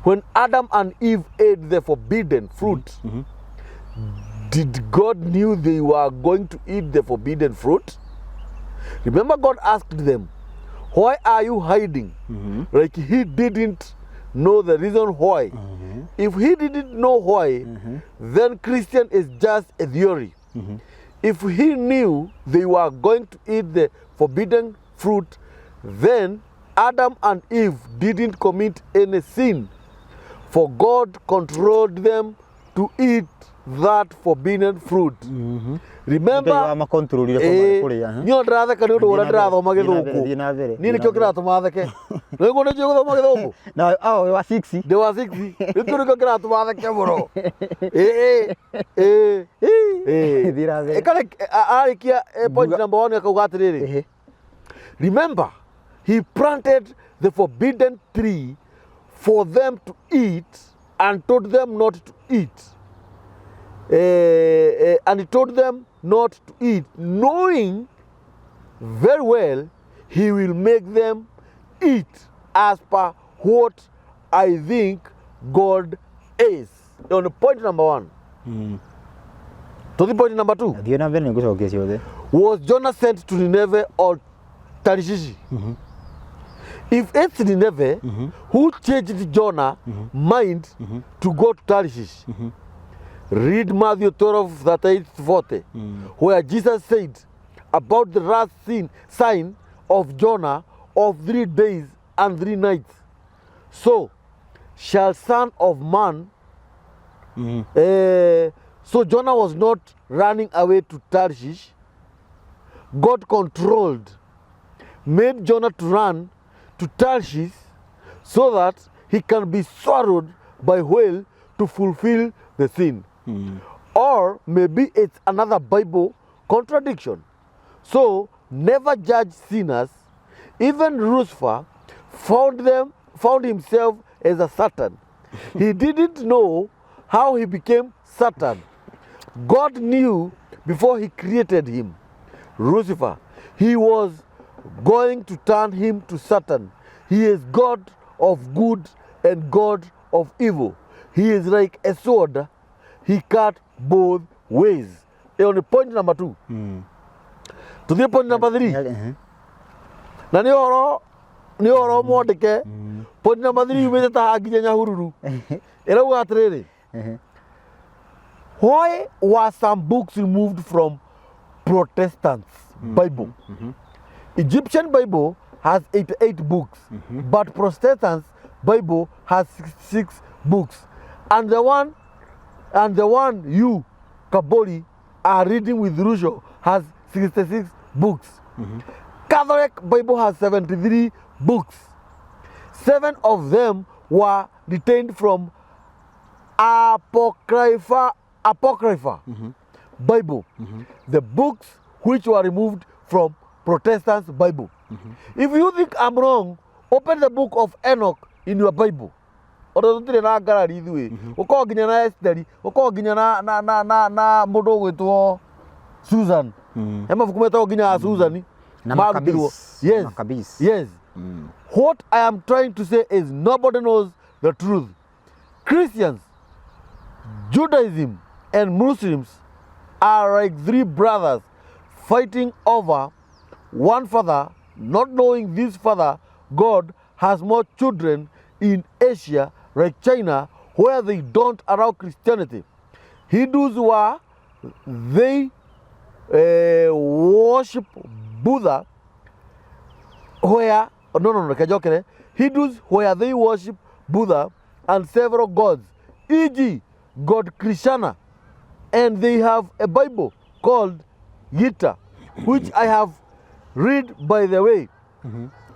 when Adam and Eve ate the forbidden fruit, did God knew they were going to eat the forbidden fruit? Remember, God asked them, why are you hiding? Like he didn't know the reason why. If he didn't know why, then Christian is just a theory. If he knew they were going to eat the forbidden fruit, then Adam and Eve didn't commit any sin, for God controlled them to eat that forbidden fruit. Remember,
Ngai wamakontrolire kũrĩa,
niĩ ona ndĩratheka nĩ ũndũ ũrĩa ndĩrathoma gĩthũngũ.
Thiĩ na mbere,
Niĩ
thiĩ na
nĩkĩo
mbere.
kĩratũma theke. Nĩguo nĩ njũĩ gũthoma gĩthũngũ?
Na, oh, wa 6.
Ndĩ wa 6. Nĩkĩo nĩkĩo kĩratũma theke mũno. Ĩĩ, ĩĩ, ĩĩ.
Thiĩ na mbere.
Ĩkarĩ, arĩkia point number 1 akauga atĩrĩrĩ. Remember, he planted the forbidden tree for them to eat and told them not to eat. And he told them not to eat, knowing very well he will make them eat as per what I think God is. On point number one. To the point number two.
Thiĩ na mbere, nĩ ngũcokia ciothe.
Was Jonah sent to Nineveh or Tarshish? If it's Nineveh, who changed Jonah mind to go to Tarshish? Read Matthew 12, 38 40, where Jesus said about the last sign of Jonah of 3 days and 3 nights. So shall Son of Man. So Jonah was not running away to Tarshish. God controlled, made Jonah to run to Tarshish so that he can be swallowed by whale to fulfill the sin. Or maybe it's another Bible contradiction. So never judge sinners. Even Lucifer found himself as a Satan. He didn't know how he became Satan. God knew before he created him, Lucifer. He was going to turn him to Satan. He is God of good and God of evil. He is like a sword. He cut both ways. Ĩyo nĩ point number two. Tuthiĩ point number three. Na nĩ ũhoro mwandĩke. Point number three yumĩte ta haha nginya Nyahururu. Ĩrauga atĩrĩrĩ, why were some books removed from Protestants' Bible? Egyptian Bible has 88 books, but Protestants' Bible has 66 books. And the one you, Kabori, are reading with Rusho has 66 books. Catholic Bible has 73 books. Seven of them were retained from Apocrypha Bible. The books which were removed from Protestants' Bible. If you think I'm wrong, open the book of Enoch in your Bible. Ona tũtirĩ na ngarari ithuĩ, gũkorwo nginya na Esteri, gũkorwo nginya na mũndũ ũgwĩtwo Susan. He mabuku metagwo nginya ya Susan
Na
marutirwo.
Maccabees.
Yes.
Maccabees.
Yes. What I am trying to say is nobody knows the truth. Christians, Judaism, and Muslims are like three brothers fighting over one father, not knowing this father, God, has more children in Asia, like China, where they don't allow Christianity. Hindus were they worship Buddha, where no, kajokere. Hindus where they worship Buddha and several gods, e.g. God Krishna, and they have a Bible called Gita, which I have read, by the way.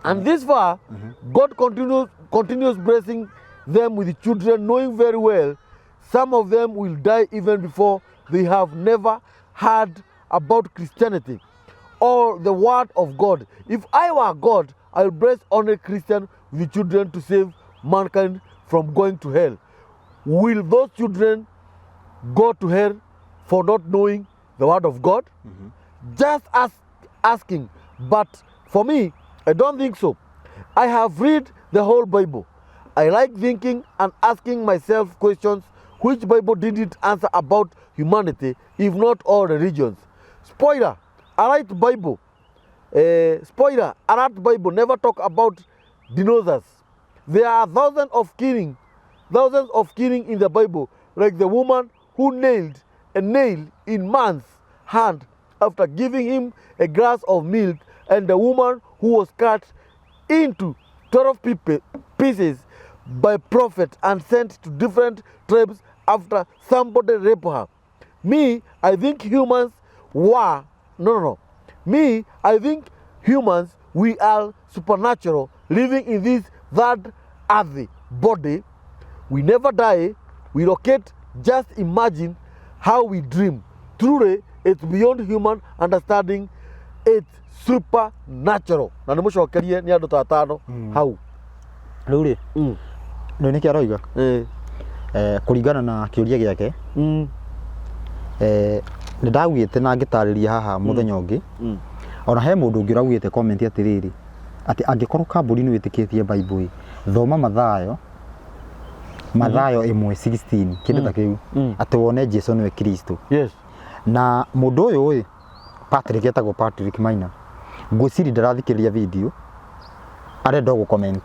And this far, God continues blessing them with children, knowing very well some of them will die even before they have never heard about Christianity or the word of God. If I were God, I would bless only Christian with children to save mankind from going to hell. Will those children go to hell for not knowing the word of God? Just asking. But for me, I don't think so. I have read the whole Bible. I like thinking and asking myself questions which Bible didn't answer about humanity, if not all religions. Spoiler, I write Bible. Spoiler, I write Bible never talk about dinosaurs. There are thousands of killing in the Bible, like the woman who nailed a nail in man's hand after giving him a glass of milk, and the woman who was cut into 12 pieces by prophet and sent to different tribes after somebody raped her. Me, I think humans were, no. Me, I think humans, we are supernatural, living in this third earthy body. We never die. We locate. Just imagine how we dream. Truly, it's beyond human understanding. It's supernatural. Na nĩ mũcokerie nĩ andũ ta atano hau.
Rĩu rĩ, nĩ nĩkĩ aroiga? Kũringana na kĩũria gĩake. Nĩ ndaugĩte na ngĩtarĩria haha mũthenya ũngĩ, ona he mũndũ ũngĩ ũraugĩte comment atĩrĩrĩ, atĩ angĩkorwo kambũri nĩ wĩtĩkĩtie Bible ĩ, thoma Mathayo, Mathayo 1:16, kĩndũ ta kĩu, atĩ wone Jesu nĩwe Kristo. Na mũndũ ũyũ ĩ, Patrick, etagwo Patrick Maina, ngwĩciria ndarathikĩrĩria video, arenda o gũ comment.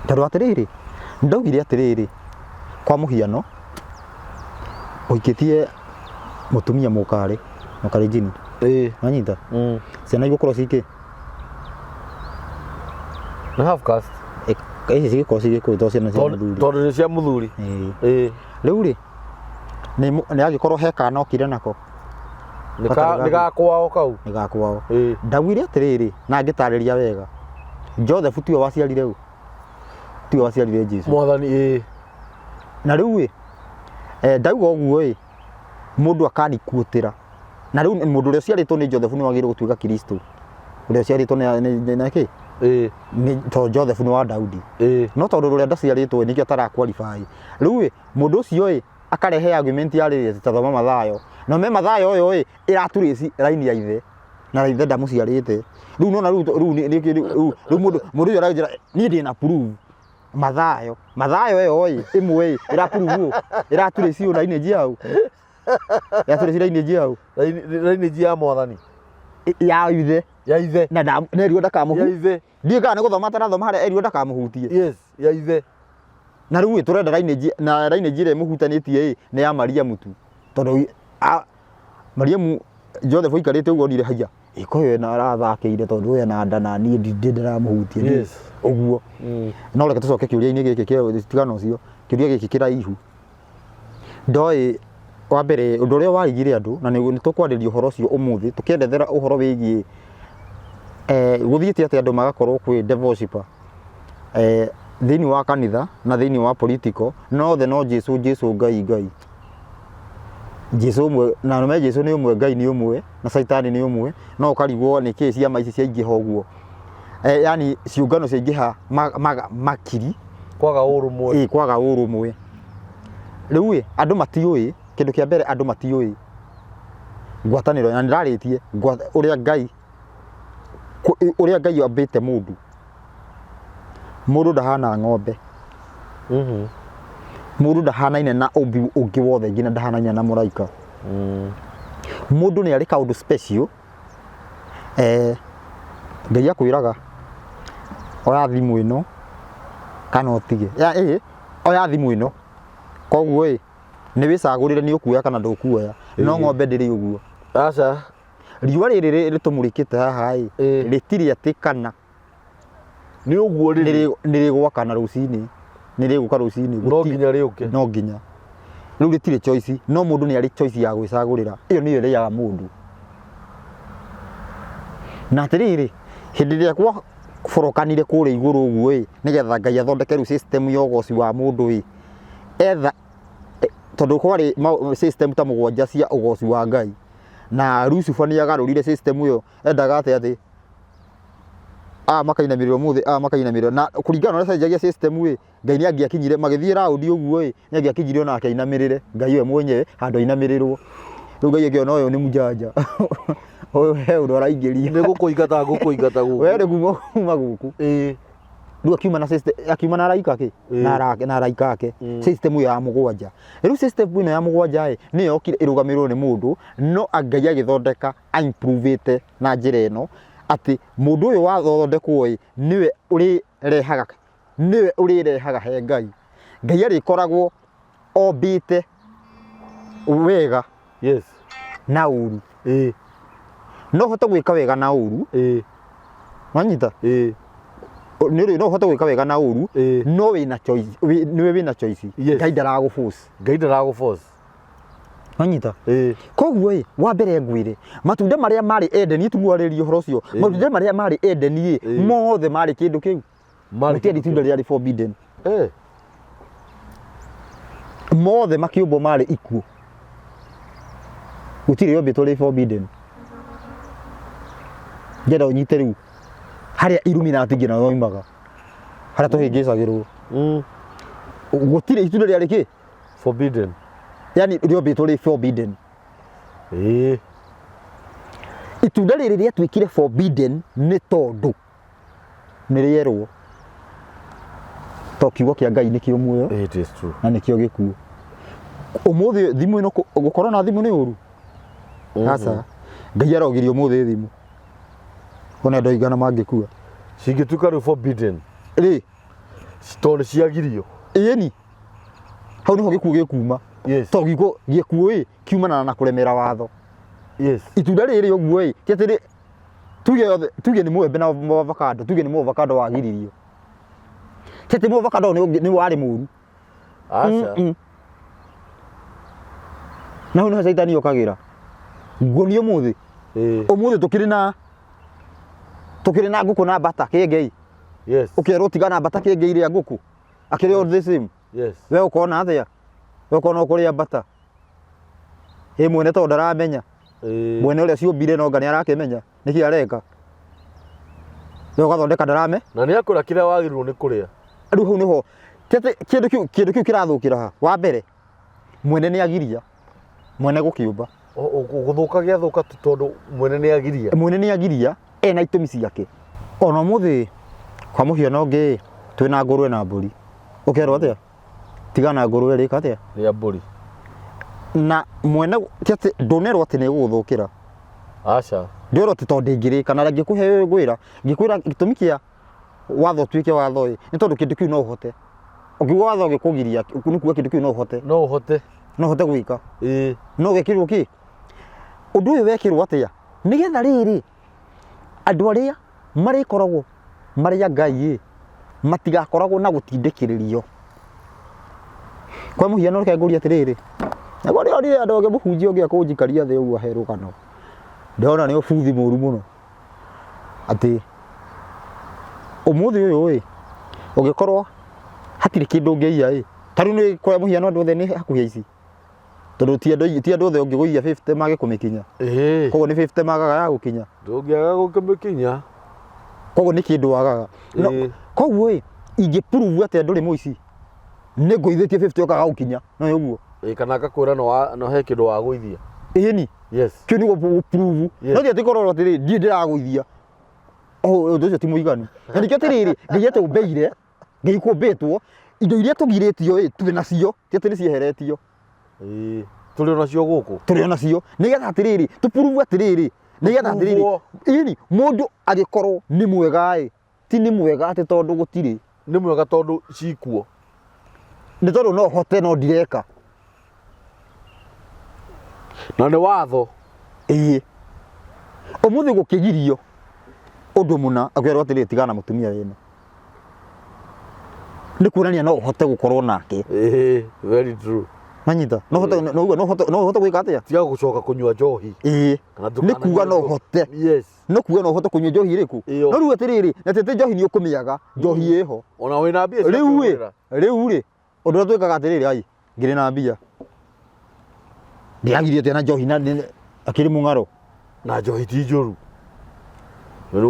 Tondũ atĩrĩrĩ, ndaugire atĩrĩrĩ, kwa mũhiano, ũhikĩtie mũtumia mũkarĩ, mũkalenjini, wanyita? Ciana igũkorwo ciĩ kĩ?
Nĩ half caste.
Ici cigĩkorwo ciĩ gĩkũyũ tondũ ciana cia mũthuri.
Tondũ nĩ cia mũthuri.
Ĩĩ. Rĩu rĩ, nĩ angĩkorwo he kana okire nako.
Nĩ ga kwao kau.
Nĩ ga kwao. Ndaugire atĩrĩrĩ, na ngĩtarĩria wega, Joseph tiwe waciarire ũ? Tiwe waciarire Jesu.
Mwathani ĩĩ.
Na rĩu ĩ, ndauga ũguo ĩ, mũndũ akanikuũtĩra. Na rĩu mũndũ ũrĩa ũciarĩtwo nĩ Joseph nĩ wagĩrĩirwo gũtuĩka Kristo. Ũrĩa ũciarĩtwo nĩ nĩ kĩ? Nĩ tondũ Joseph nĩ wa Daudi. No tondũ ũrĩa ndaciarĩtwo ĩ, nĩkĩo atara qualify. Rĩu ĩ, mũndũ ũcio ĩ, akarehe argument ya rĩrĩ atĩ ta thoma Mathayo. Na me Mathayo ũyũ ĩ, ĩraturĩci raini ya ithe. Na ithe ndamũciarĩte. Rĩu nona rĩu rĩu nĩ rĩu rĩu mũndũ mũndũ ũcio aranjĩra niĩ ndĩna proof. Mathayo. Mathayo ĩyo ĩ, ĩmwe ĩ, ĩra prove ũ? Ĩraturĩci ũ lineage ya ũ? Ĩraturĩci lineage ya ũ?
Lineage ya mwathani.
Ya ithe.
Ya ithe.
Na nerirwo ndakamũhu.
Ya ithe.
Ndiũĩ kana nĩ gũthoma atarathoma harĩa erirwo ndakamũhutie.
Yes, ya ithe.
Na rĩu ĩ tũrenda lineage, na lineage ĩrĩa ĩmũhutanĩtie ĩ nĩ ya Mariamu tu. Tondũ Mariamu Joseph aikarĩte ũguo onire haiya ĩko ũyũ ena arathakĩire tondũ ũyũ ena nda na niĩ ndĩ ndĩramũhutia. Ũguo. No reke tũcoke kĩũria-inĩ gĩkĩ kĩa tigana ũcio, kĩũria gĩkĩ kĩraihu. Ndoĩ wa mbere ũndũ ũrĩa warigire andũ na nĩ tũkwarĩria ũhoro ũcio ũmũthĩ tũkĩerethera ũhoro wĩgiĩ gũthiĩte atĩa andũ magakorwo kwĩ devil worshipper thĩinĩ wa kanitha na thĩinĩ wa political, no othe no Jesu, Jesu, Ngai, Ngai. Jesu ũmwe, na nĩme Jesu nĩ ũmwe, Ngai nĩ ũmwe, na Caitani nĩ ũmwe, no ũkarigwo nĩkĩ ciama ici ciaingĩha ũguo. Yani ciũngano ciaingĩha makiri.
Kwaga ũrũmwe.
Ĩĩ, kwaga ũrũmwe. Rĩu ĩ, andũ matiũĩ, kĩndũ kĩa mbere andũ matiũĩ ngwatanĩro, na nĩndarĩtie ũrĩa Ngai, ũrĩa Ngai ambĩte mũndũ. Mũndũ ndahana ng'ombe. Mũndũ ndahanaine na ũmbi ũngĩ wothe nginya ndahanaine na mũraika. Mũndũ nĩ arĩ kaũndũ special. Ngai akwĩraga oya thimũ ĩno kana ũtige. Oya thimũ ĩno. Koguo ĩ, nĩ wĩcagũrĩre nĩ ũkuoya kana ndũkuoya. No ng'ombe ndĩrĩ ũguo.
Aca.
Riũa rĩrĩ rĩtũmũrĩkĩte haha ĩ, rĩtirĩ atĩ kana
Nĩ ũguo rĩrĩ.
Nĩ rĩgwakana rũcinĩ. Nĩ rĩgũka rũcinĩ.
No nginya rĩũke.
No nginya. Rĩu rĩtirĩ choice, no mũndũ nĩ arĩ choice ya gwĩcagũrĩra. Ĩyo nĩyo ĩrĩaga mũndũ. Na atĩrĩrĩ, hĩndĩ ĩrĩa gwaborokanire kũrĩa igũrũ ũguo ĩ, nĩgetha Ngai athondeke rĩu system ya ũgoci wa mũndũ ĩ, etha, tondũ kwarĩ system ta mũgwanja cia ũgoci wa Ngai, na Lucifer nĩ agarũrire system ĩyo, endaga atĩ atĩ aya makainamĩrĩra ũmũthĩ, aya makainamĩrĩra, na kũringana na ũrĩa cenjagia system ĩ, Ngai nĩ angĩakinyire, magĩthiĩ round ũguo ĩ, nĩ angĩakinyire onake ainamĩrĩre, Ngai we mwenyewe handũ ainamĩrĩrwo. Rĩu Ngai akĩona ũyũ nĩ mũjanja, ũyũ he ũndũ araingĩria.
Nĩ gũkũingata ngũkũingata gũkũ.
We rĩ kuma kuma gũkũ. Rĩu akiuma na system, akiuma na araika kĩ? Na araika ake. System ĩyo ya mũgwanja. Rĩu system ĩno ya mũgwanja ĩ, nĩyo yokire ĩrũgamĩrĩrwo nĩ mũndũ, no Ngai agĩthondeka a improve na njĩra ĩno, atĩ mũndũ ũyũ wathondekwo ĩ, nĩwe ũrĩrehaga nĩwe ũrĩrehaga he Ngai. Ngai arĩkoragwo ombĩte wega na ũru. No ũhote gwĩka wega na ũru. Wanyita? Nĩ ũrĩ no ũhote gwĩka wega na ũru, no wĩna choice, nĩwe wĩna choice. Ngai ndaragũ force.
Ngai ndaragũ force.
Wanyita? Koguo ĩ, wa mbere ngwĩre, matunda marĩa marĩ Edeni, tiguarĩria ũhoro ũcio, matunda marĩa marĩ Edeni ĩ, mothe marĩ kĩndũ kĩu.
Marĩ
Gũtiarĩ
kĩndũ
itunda
kĩu.
rĩarĩ forbidden. Mothe makĩũmbwo marĩ ikuũ. Gũtirĩ rĩombĩtwo rĩ forbidden. Ngenda ũnyite rĩu harĩa Illuminati nginya yoimaga, harĩa tũhĩngĩcagĩrwo. Gũtirĩ itunda rĩarĩ kĩ?
Forbidden.
Yani rĩombĩtwo rĩ forbidden.
Ĩĩ.
Itunda rĩrĩ rĩatuĩkire forbidden nĩ tondũ nĩ rĩerwo. To kiugo kĩa Ngai nĩkĩo muoyo.
It is true.
Na nĩkĩo gĩkuũ. Ũmũthĩ thimũ ĩno gũkorwo na thimũ nĩ ũru? Aca. Ngai arogiria ũmũthĩ thimũ. Ona andũ aigana mangĩkua.
Cingĩtuĩka rĩu forbidden.
Rĩ.
Tondũ nĩ ciagirio.
Ĩni. Hau nĩho gĩkuũ gĩkuma.
Yes.
Tondũ gĩkuũ gĩkuũ ĩ kiumanaga na kũremera watho.
Yes.
Itunda rĩrĩ ũguo ĩ, ti atĩ rĩ tuge yothe tuge nĩ mũembe na avocado, tuge nĩ avocado wagiririo. Ti atĩ avocado nĩ nĩ warĩ mũru.
Aca.
Na hau nĩho caitani okagĩra. Nguonie ũmũthĩ.
Ĩĩ.
Ũmũthĩ tũkĩrĩ na tũkĩrĩ na ngũkũ na mbata kĩengei.
Yes.
Ũkerwo tigana mbata kĩengei rĩa ngũkũ. Akĩrĩ all the same.
Yes.
We ũkona atĩa? We ũkona ũkũrĩa mbata. Ĩ mwene tondũ ndaramenya.
Ĩĩ.
Mwene ũrĩa ciũmbire no anga nĩ arakĩmenya nĩkĩ areka. We ũgathondeka ndarame.
Na nĩ akwĩra kĩrĩa wagĩrĩirwo nĩ kũrĩa.
Rĩu hau nĩho ti atĩ kĩndũ kĩu kĩndũ kĩu kĩrathũkĩra ha? Wa mbere mwene nĩ agiria mwene gũkĩũmba.
Gũthũka gĩathũka tu tondũ mwene nĩ agiria.
Mwene nĩ agiria ena itũmi ciake. Ona ũmũthĩ kwa mũhiano ũngĩ twĩna ngũrwe na mbũri. Ũkerwo atĩa? Tigana na ngũrwe rĩka atĩa?
Rĩa mbũri.
Na mwene ti atĩ ndũnerwo atĩ nĩ ĩgũgũthũkĩra.
Aca.
Ndwĩrwo atĩ tondũ ndĩngĩrĩka na ngĩkũhe ngwĩra ngĩkwĩra gĩtũmi kĩa watho ũtuĩke watho ĩ nĩ tondũ kĩndũ kĩu no ũhote. Ũkiuga watho ũgĩkũgiria nĩ kuga kĩndũ kĩu no ũhote.
No ũhote.
No ũhote gwĩka.
Ĩĩ.
No ũgekĩrwo kĩ? Ũndũ ũyũ wekĩrwo atĩa? Nĩgetha rĩrĩ andũ arĩa marĩkoragwo marĩ a Ngai ĩ matigakoragwo na gũtindĩkĩrĩrio. Kwa mũhiano reke ngũrie atĩrĩrĩ, nĩguo ndĩronire andũ angĩ mũhunjia ũngĩ akũnjikaria thĩ ũguo ahe rũgano, ndĩrona nĩ ũbuthi mũru mũno, atĩ ũmũthĩ ũyũ ĩ, ũngĩkorwo hatirĩ kĩndũ ũngĩiya ĩ, ta rĩu nĩ kwa mũhiano andũ othe nĩ hakuhĩ aici. Tondũ ti andũ ti andũ othe ũngĩgũithia 50 mage kũmĩkinya.
Ĩĩ.
Koguo nĩ 50 magaga ya gũkinya.
Ndũngĩaga gũkĩmĩkinya.
Koguo nĩ kĩndũ wagaga. No,
Ĩĩ.
koguo ĩ, ingĩ prove atĩa ndũrĩ mũici? Nĩ ngũithĩtie 50 ũkaga gũkinya. No nĩ ũguo.
Ĩĩ kana akakwĩra no wa no he kĩndũ wagũithia.
Ĩni.
Yes.
Kĩu nĩ gũ prove.
Yes.
No ti atĩ korwo atĩrĩ, ndiĩ ndĩragũithia. Oh, ũndũ ũcio ti mũiganu. Na nĩkĩo atĩrĩrĩ, Ngai atũmbĩire Ngai kũmbĩtwo indo iria tũgirĩtio ĩ twĩ nacio ti atĩ nĩ cieheretio.
Ĩĩ tũrĩ onacio gũkũ.
Tũrĩ onacio nĩgetha atĩrĩrĩ tũpurubu atĩrĩrĩ nĩgetha atĩrĩrĩ
Tũpurubwo.
ĩni mũndũ agĩkorwo nĩ mwega ĩ ti nĩ mwega atĩ tondũ gũtirĩ.
Nĩ mwega tondũ cikuo.
Nĩ tondũ no hote no ndireka.
Na nĩ watho.
Ĩĩ. Ũmũthĩ gũkĩgirio ũndũ mũna akerwo atĩrĩrĩ tigana na mũtumia wene. Nĩ kuonania no ũhote gũkorwo nake.
Ĩĩ, very true.
Manyita? No ũhote no uga no ũhote no ũhote gwĩka atĩa?
Tiga gũcoka kũnyua njohi.
Ĩĩ.
Kana
Nĩ kuga no ũhote.
Yes.
No kuga no ũhote kũnyua njohi ĩrĩkũ?
Ĩyo.
No rĩu atĩrĩrĩ, na ti atĩ njohi nĩ ũkũmĩaga, njohi ĩho.
Ona wĩna mbia cia
Rĩu ĩ,
kwĩgũrĩra.
rĩu rĩ, ũndũ ũrĩa twĩkaga atĩrĩrĩ, ai, ngĩrĩ na mbia. Ndĩragirio atĩa na njohi na akĩrĩ mũng'aro.
Na njohi ti njũru.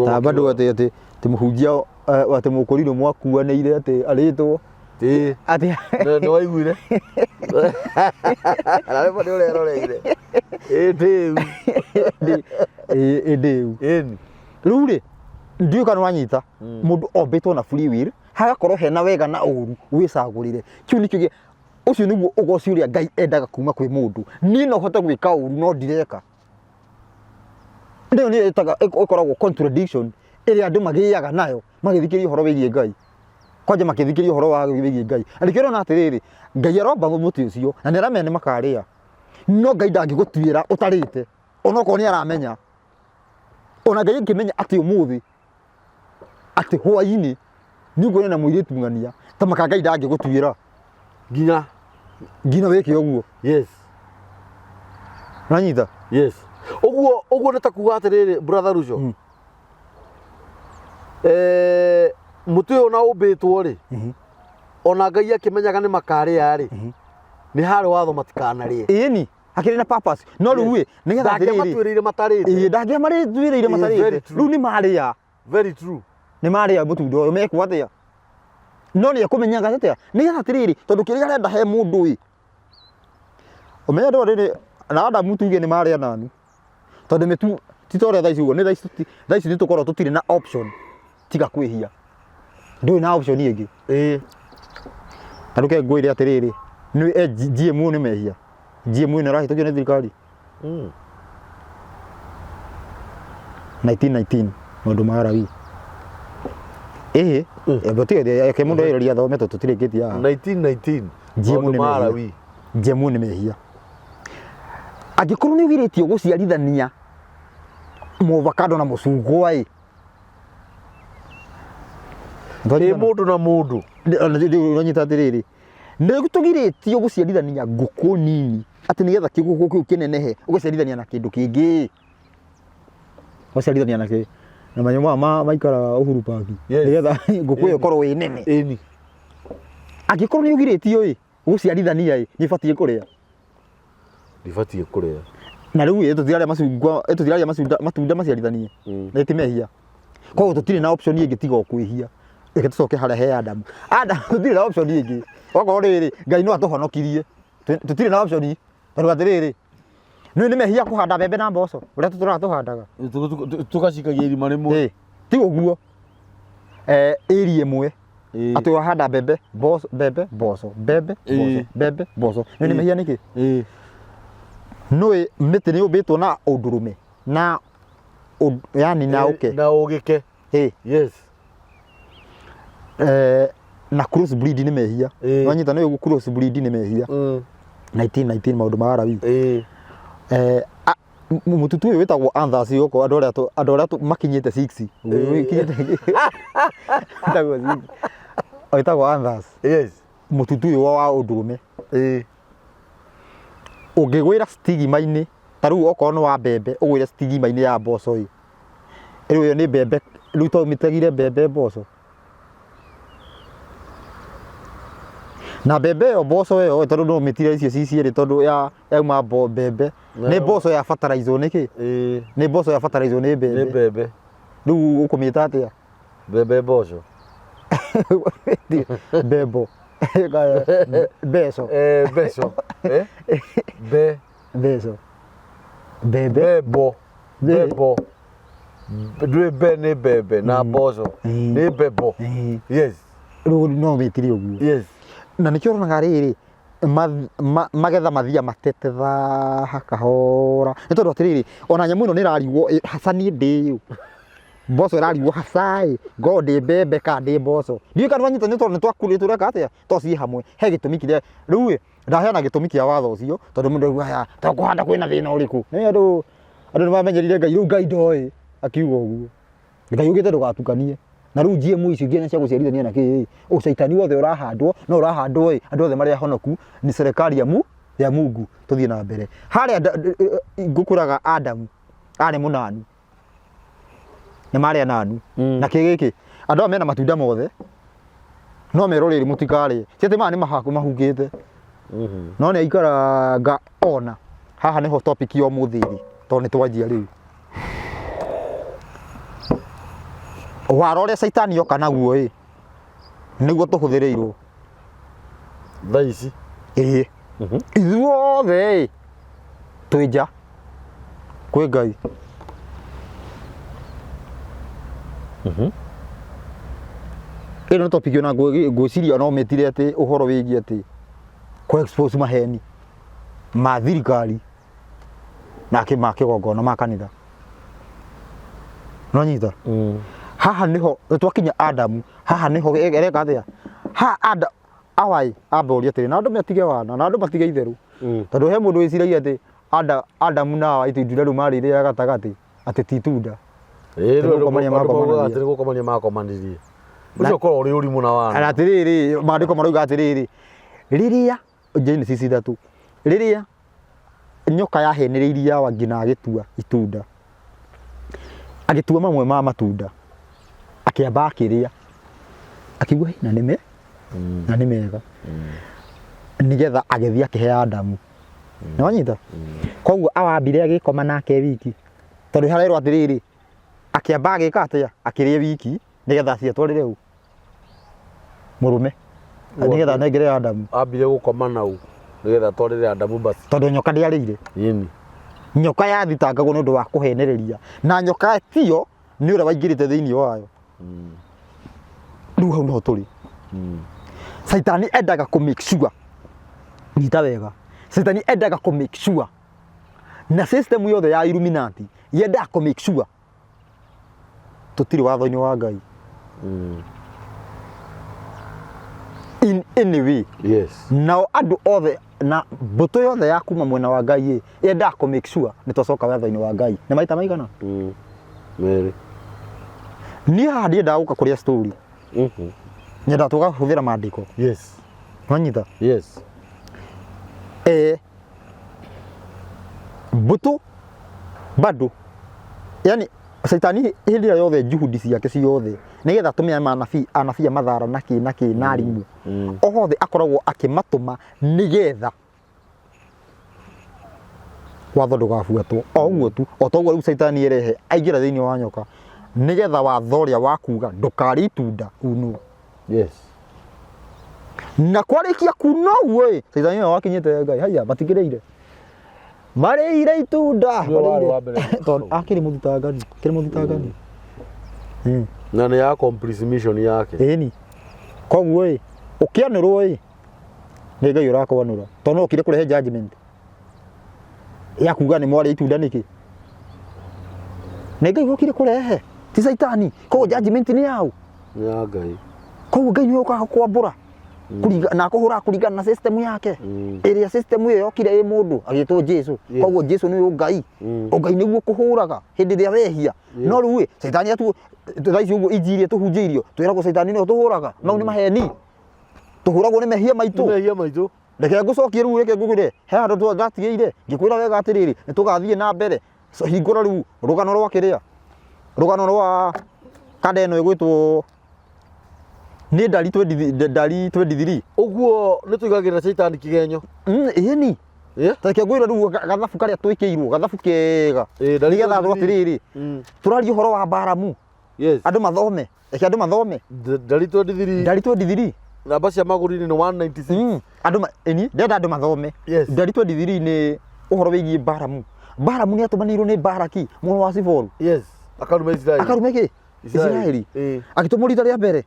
Ta bado atĩ atĩ atĩ mũhunjia atĩ mũkũrinũ mwakuanĩire atĩ arĩtwo.
Ĩĩ.
Atĩ
Nĩ waiguire? Na rĩmwe nĩ ũreroreire. Ĩĩ ndĩu.
Ĩĩ ndĩu.
Ĩni.
Rĩu rĩ, ndiũĩ kana nĩwanyita, mũndũ ombĩtwo na free will, hagakorwo hena wega na ũru, wĩcagũrĩre. Kĩu nĩkĩo ũcio nĩguo ũgoci ũrĩa Ngai endaga kuma kwĩ mũndũ. Niĩ no hote gwĩka ũru no ndireka. Ĩyo nĩyo ĩtaga ĩkoragwo contradiction ĩrĩa andũ magĩaga nayo magĩthikĩrĩria ũhoro wĩgiĩ Ngai. Kwanja makĩthikĩrĩria ũhoro wa wĩgiĩ Ngai. Na nĩkĩo ũrona atĩrĩrĩ, Ngai aromba mũtĩ ũcio na nĩ aramenya nĩ makarĩa. No Ngai ndangĩgũtuĩra ũtarĩte onokorwo nĩ aramenya. Ona Ngai angĩmenya atĩ ũmũthĩ atĩ hwainĩ nĩ ũkuonana na mũirĩtu ng'ania ta maka Ngai ndangĩgũtuĩra
Nginya.
Nginya wĩke ũguo.
Yes.
Nanyita?
Yes. Ũguo ũguo nĩ ta kuga atĩrĩrĩ brother Ruco. Mũtĩ ũyũ ona ũmbĩtwo rĩ, ona Ngai akĩmenyaga nĩ makarĩa rĩ, nĩ harĩ watho matikanarĩe.
Ĩni, hakĩrĩ na purpose. No rĩu ĩ, nĩgetha atĩrĩrĩ.
Ndangĩamatuĩrĩire matarĩte.
Ĩĩ, ndangĩamarĩtuĩrĩire
Ĩĩ,
matarĩte.
very true.
Rĩu nĩ marĩa.
Very true.
Nĩ marĩa mũtunda ũyũ mekwo atĩa? No nĩ ekũmenyaga atĩa? Nĩgetha atĩrĩrĩ, tondũ kĩrĩa arenda he mũndũ ĩ, ũmenye andũ rĩrĩ na Adamu tuge nĩ marĩ ananu tondũ mĩtu ti ta ũrĩa thaa ici ũguo nĩ thaa ici thaa ici nĩ tũkorwo tũtirĩ na option tiga kwĩhia ndũrĩ na option ĩngĩ Ta rĩu ngwĩre atĩrĩrĩ nĩ GMO nĩ mehia GMO ĩno ĩrahĩtũkio nĩ thirikari 1919 maũndũ ma Lawi ĩhĩ reke mũndũ erĩria athome tondũ tũtirĩkĩtie haha
1919
GMO
maũndũ
nĩ
ma
mehia.
Lawi.
GMO nĩ mehia angĩkorwo nĩ ũgirĩtio gũciarithania mũvakado na mũcungwa ĩ
Ĩ mũndũ na mũndũ
ũranyita atĩrĩrĩ nĩ tũgirĩtio gũciarithania ngũkũ nini atĩ nĩgetha kĩgũkũ kĩu kĩnenehe ũgaciarithania na kĩndũ kĩngĩ ũgaciarithania na kĩ na manyamũ maya maikaraga Uhuru Park nĩgetha ngũkũ ĩyo ĩkorwo ĩ nene
ĩni
angĩkorwo nĩ ũgirĩtio ĩ gũciarithania ĩ nĩ ũbatiĩ kũrĩa
ndibatiĩ kũrĩa
na rĩu ĩ tũtirarĩa macungwa ĩ tũtirarĩa macunda matunda maciarithanie na ti mehia koguo tũtirĩ na option ĩngĩ tiga o kwĩhia reke tũcoke harĩa he Adamu Adamu tũtirĩ na option ĩngĩ okorwo rĩrĩ Ngai no atũhonokirie tũtirĩ na option tondũ atĩrĩrĩ nĩ nĩ mehia kũhanda mbembe na mboco ũrĩa tũtũraga tũhandaga
Tũgacikagia irima rĩmwe
Ĩ, ti ũguo area ĩmwe atĩ wahanda mbembe mboco mbembe mboco mbembe mboco mbembe mboco nĩ nĩ mehia nĩkĩ nũĩ mĩtĩ nĩ yũmbĩtwo na ũndũrũme na yani na ũke
na ũgĩke
Ĩ.
yes
Na cross breed nĩ mehia wanyita nĩ cross breed nĩ mehia 1919 maũndũ ma Alawii Mũtutu ũyũ wĩtagwo anthers gũkũ andũ arĩa andũ arĩa makinyĩte 6 kinyĩte wĩtagwo 6 wĩtagwo anthers Mũtutu ũyũ wa ũndũrũme ũngĩgwĩra stigma-inĩ ta rĩu okorwo nĩ wa mbembe ũgwĩre stigma-inĩ ya mboco ĩ rĩu ĩyo nĩ mbembe rĩu to ũmĩtegire mbembe mboco na mbembe ĩyo mboco ĩyo tondũ no ũmĩtire icio ci cierĩ tondũ ya yauma mbembe nĩ mboco ya fertilizer nĩ kĩ nĩ mboco ya fertilizer nĩ
Nĩ
mbembe
mbembe
rĩu ũkũmĩta atĩa
mbembe mboco
mbembo mbeco
Mbeco mbe
mbeco mbembe
mbembo mbembo ndwĩ mbe nĩ mbembe na mboco nĩ mbembo yes
Rĩu no wĩtire ũguo
yes
na nĩkĩo ũronaga rĩrĩ magetha mathiaga matete thaha kahora nĩ tondũ atĩrĩrĩ ona nyamũ ĩno nĩ ĩrarigwo haca niĩ ndĩũ mboco ĩrarigwo haca ĩ ngorwo ndĩ mbembe kana ndĩ mboco ndiũĩ kana nĩwanyita nĩ tondũ nĩ tũreka atĩa to ciĩ hamwe he gĩtũmi kĩrĩa rĩu ĩ ndaheana gĩtũmi kĩa watho ũcio tondũ mũndũ auga aya to kũhanda kwĩna thĩna ũrĩkũ nĩ andũ andũ nĩ mamenyerire Ngai rĩu Ngai ndoĩ akiuga ũguo Ngai augĩte ndũgatukanie na rĩu GMO ici nginya cia gũciarithania na kĩĩ ũcaitani wothe ũrahandwo no ũrahandwo ĩ andũ othe marĩa ahonoku ni serikali ya mu ya Mungu tũthiĩ na mbere harĩa ngũkũraga Adamu arĩ mũnanu nĩ marĩ ananu na kĩ gĩkĩ andũ aya mena matunda mothe no merwo rĩrĩ mũtikarĩe ti atĩ maya nĩ mahaku mahukĩte no nĩ aikaranga ona haha nĩho topic ya ũmũthĩ ĩrĩ tondũ nĩ twanjia rĩu wara ũrĩa caitani oka naguo ĩ nĩguo tũhũthĩrĩirwo
Thaa ici
ĩĩ ithuothe ĩ twĩ nja kwĩ Ngai ĩno nĩ topic ona ngwĩciria no mĩtire atĩ ũhoro wĩgiĩ atĩ kũ expose maheni ma thirikari na ma kĩgongona ma kanitha no nyita haha niho twakinya Adamu haha niho ereka atia ha Ada awai amba ũria atĩrĩ na andũ matige wana na andũ matige itherũ tondũ he mũndũ wĩciragia atĩ Adamu na Hawa itunda rĩu marĩrĩaga gatagatĩ atĩ ti itunda
Ĩĩ,
Nĩ gũkomania
andũ maugaga
makomanagia.
atĩ nĩ gũkomania makomanirie ũcio ũkorwo ũrĩ ũrimũ na wana
na atĩrĩrĩ maandĩko marauga atĩrĩrĩ rĩrĩa Genesis 3 rĩrĩa nyoka yahenereirie Hawa nginya agĩtua itunda agĩtua mamwe ma matunda akĩamba akĩrĩa akiuga "Hĩ, na nĩ me na nĩ mega nĩgetha agĩthiĩ akĩhe Adamu nĩ wanyita koguo awambire agĩkoma nake wiki tondũ harerwo atĩrĩrĩ akĩamba agĩka atĩa akĩrĩa wiki nĩgetha aciatwarĩre ũ mũrũme nĩgetha anengere Adamu
ambire gũkoma nau Nĩgetha atwarĩre Adamu basi.
Tondũ nyoka ndĩarĩire.
Yĩni.
Nyoka yathitangagwo nĩ ũndũ wa kũhenereria na nyoka tiyo nĩ ũrĩa waingĩrĩte thĩinĩ wayo. Rĩu hau niho tũrĩ. Caitani endaga kũ make sure, nyita wega, caitani endaga kũ make sure na system yothe ya Illuminati yendaga kũ make sure tũtirĩ watho-inĩ wa Ngai in any way.
Yes.
Nao andũ othe na mbũtũ yothe ya kuma mwena wa Ngai ĩ yendaga kũ make sure nĩ twacoka watho-inĩ wa Ngai. Nĩ maita maigana?
Merĩ.
Niĩ haha ndiendaga gũka kũrĩa story. Nyendaga tũkahũthĩra maandĩko.
Yes.
Wanyita?
Yes.
Mbũtũ bado yani caitani hĩndĩ ĩrĩa yothe juhudi ciake ciothe nĩgetha atũme manabii anabii a mathara na kĩ na kĩ na arimũ othe akoragwo akĩmatũma nĩgetha watho ndũgabuatwo o ũguo tu o toguo rĩu caitani erehe aingĩra thĩinĩ wa nyoka nĩgetha watho ũrĩa wa kuga ndũkarĩe itunda unwo.
Yes.
Na kwarĩkia kuna ũguo ĩ caitani nĩwe wakinyĩte Ngai haiya matikĩrĩire marĩire itunda.
Nĩwe warĩ wa mbere.
Tondũ akĩrĩ mũthitangani akĩrĩ mũthitangani.
Na nĩ ya accomplish mission yake.
Ĩni koguo ĩ ũkĩanũrwo ĩ nĩ Ngai ũrakwanũra tondũ no ũkire kũrehe judgment ya kuga nĩ mwarĩa itunda nĩkĩ. Nĩ Ngai wokire kũrehe ti caitani. Koguo judgment nĩ yaũ?
Nĩ ya Ngai.
Koguo Ngai nĩwe ũkaga kwambũra na akũhũra kũringana na system yake ĩrĩa system ĩyo yokire ĩ mũndũ agĩtwo Jesu.
Yes.
Koguo Jesu nĩwe ũngai. Ũngai nĩguo kũhũraga hĩndĩ ĩrĩa wehia. No rĩu ĩ caitani atu thaa ici ũguo injiri ĩtũhunjĩirio twĩragwo caitani nĩwe ũtũhũraga. Mau nĩ maheni. Tũhũragwo nĩ mehia maitũ.
Nĩ mehia maitũ.
Reke ngũcokie rĩu, reke ngũkwĩre he handũ ndatigĩire ngĩkwĩra wega atĩrĩrĩ nĩ tũgathiĩ na mbere. So, hingũra rĩu rũgano rwa kĩrĩa, rũgano rwa kanda ĩno ĩgwĩtwo nĩ ndari ndari 23.
Ũguo nĩ tũigagĩrĩra caitani kĩgenyo.
Ĩni.
Yeah?
Ta reke ngwĩre rĩu gathabu karĩa twĩkĩirwo, gathabu kega.
Ndari
Nĩgetha andũ
23.
atĩrĩrĩ, tũraria ũhoro wa Baramu.
Yes.
Andũ mathome. Reke andũ mathome.
Ndari 23.
Ndari 23.
Namba cia magũrũ-inĩ nĩ 196.
Andũ ĩni, ndĩrenda andũ mathome.
Yes.
Ndari 23 nĩ ũhoro wĩgiĩ Baramu. Baramu nĩ atũmanĩirwo nĩ Baraki mũrũ wa Siforu.
Yes. Akarume Isiraeli.
Akarume kĩ?
Isiraeli.
Isiraeli. Agĩtũmwo rita rĩa mbere.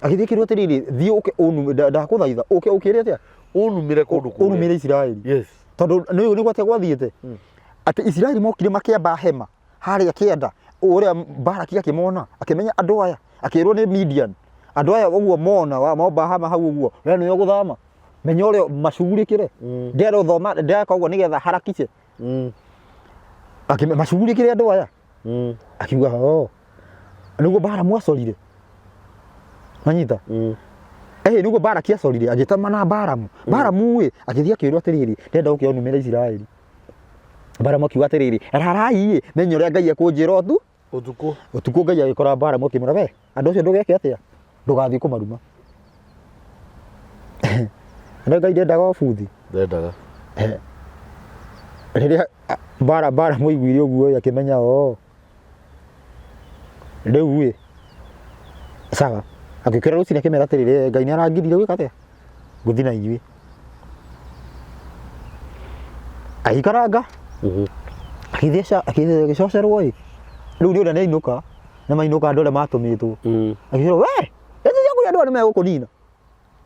Agĩthiĩ akĩrwo atĩrĩrĩ, thiĩ ũke ũnume, ndakũthaitha, ũke ũkĩre atĩa?
Ũnumĩre kũndũ kũrĩa.
Ũnumĩre Isiraeli.
Yes.
Tondũ nĩ ũĩ nĩguo atĩa gwathiĩte? Atĩ Isiraeli mokire makĩamba hema harĩa kĩanda, ũrĩa Baraki akĩmona, akĩmenya andũ aya, akĩrwo nĩ Midian, andũ aya ũguo mona, momba hema hau ũguo, we nĩwe ũgũthama. Menya ũrĩa macugurĩkĩre. Ndĩrenda gũthoma, ndĩreka ũguo nĩgetha harakice. Akĩmenya macugurĩkĩre andũ aya. Akiuga oo. Nĩguo Balamu acorire. Wanyita? Nĩguo Balaki acorire, agĩtũmana Balamu. Balamu ĩ, agĩthiĩ akĩũrwo atĩrĩrĩ, ndĩrenda ũke ũnumĩre Isiraeli. Balamu akiuga atĩrĩrĩ, rarai ĩ, menye ũrĩa Ngai ekũnjĩra ũtu.
Ũtukũ.
Ũtukũ Ngai agĩkora Balamu akĩmwĩra, we, andũ acio ndũgeke atĩa? Ndũgathiĩ kũmaruma. Nĩ Ngai ndendaga ũbuthi.
Ndendaga.
Rĩrĩa Balamu aiguire ũguo ĩ, akĩmenya oo. Rĩu ĩ, sawa. Agĩũkĩra rũcinĩ akĩmera atĩrĩrĩ, Ngai nĩ arangirire gwĩka atĩa? Gũthiĩ na inyuĩ. Agĩikaranga, agĩthiĩ agĩcocerwo ĩ, rĩu nĩ ũrĩa nĩ ainũka, nĩ mainũka andũ arĩa matũmĩtwo. Akĩrwo we, ĩtĩkia kũrĩa andũ aya nĩ megũkũnina.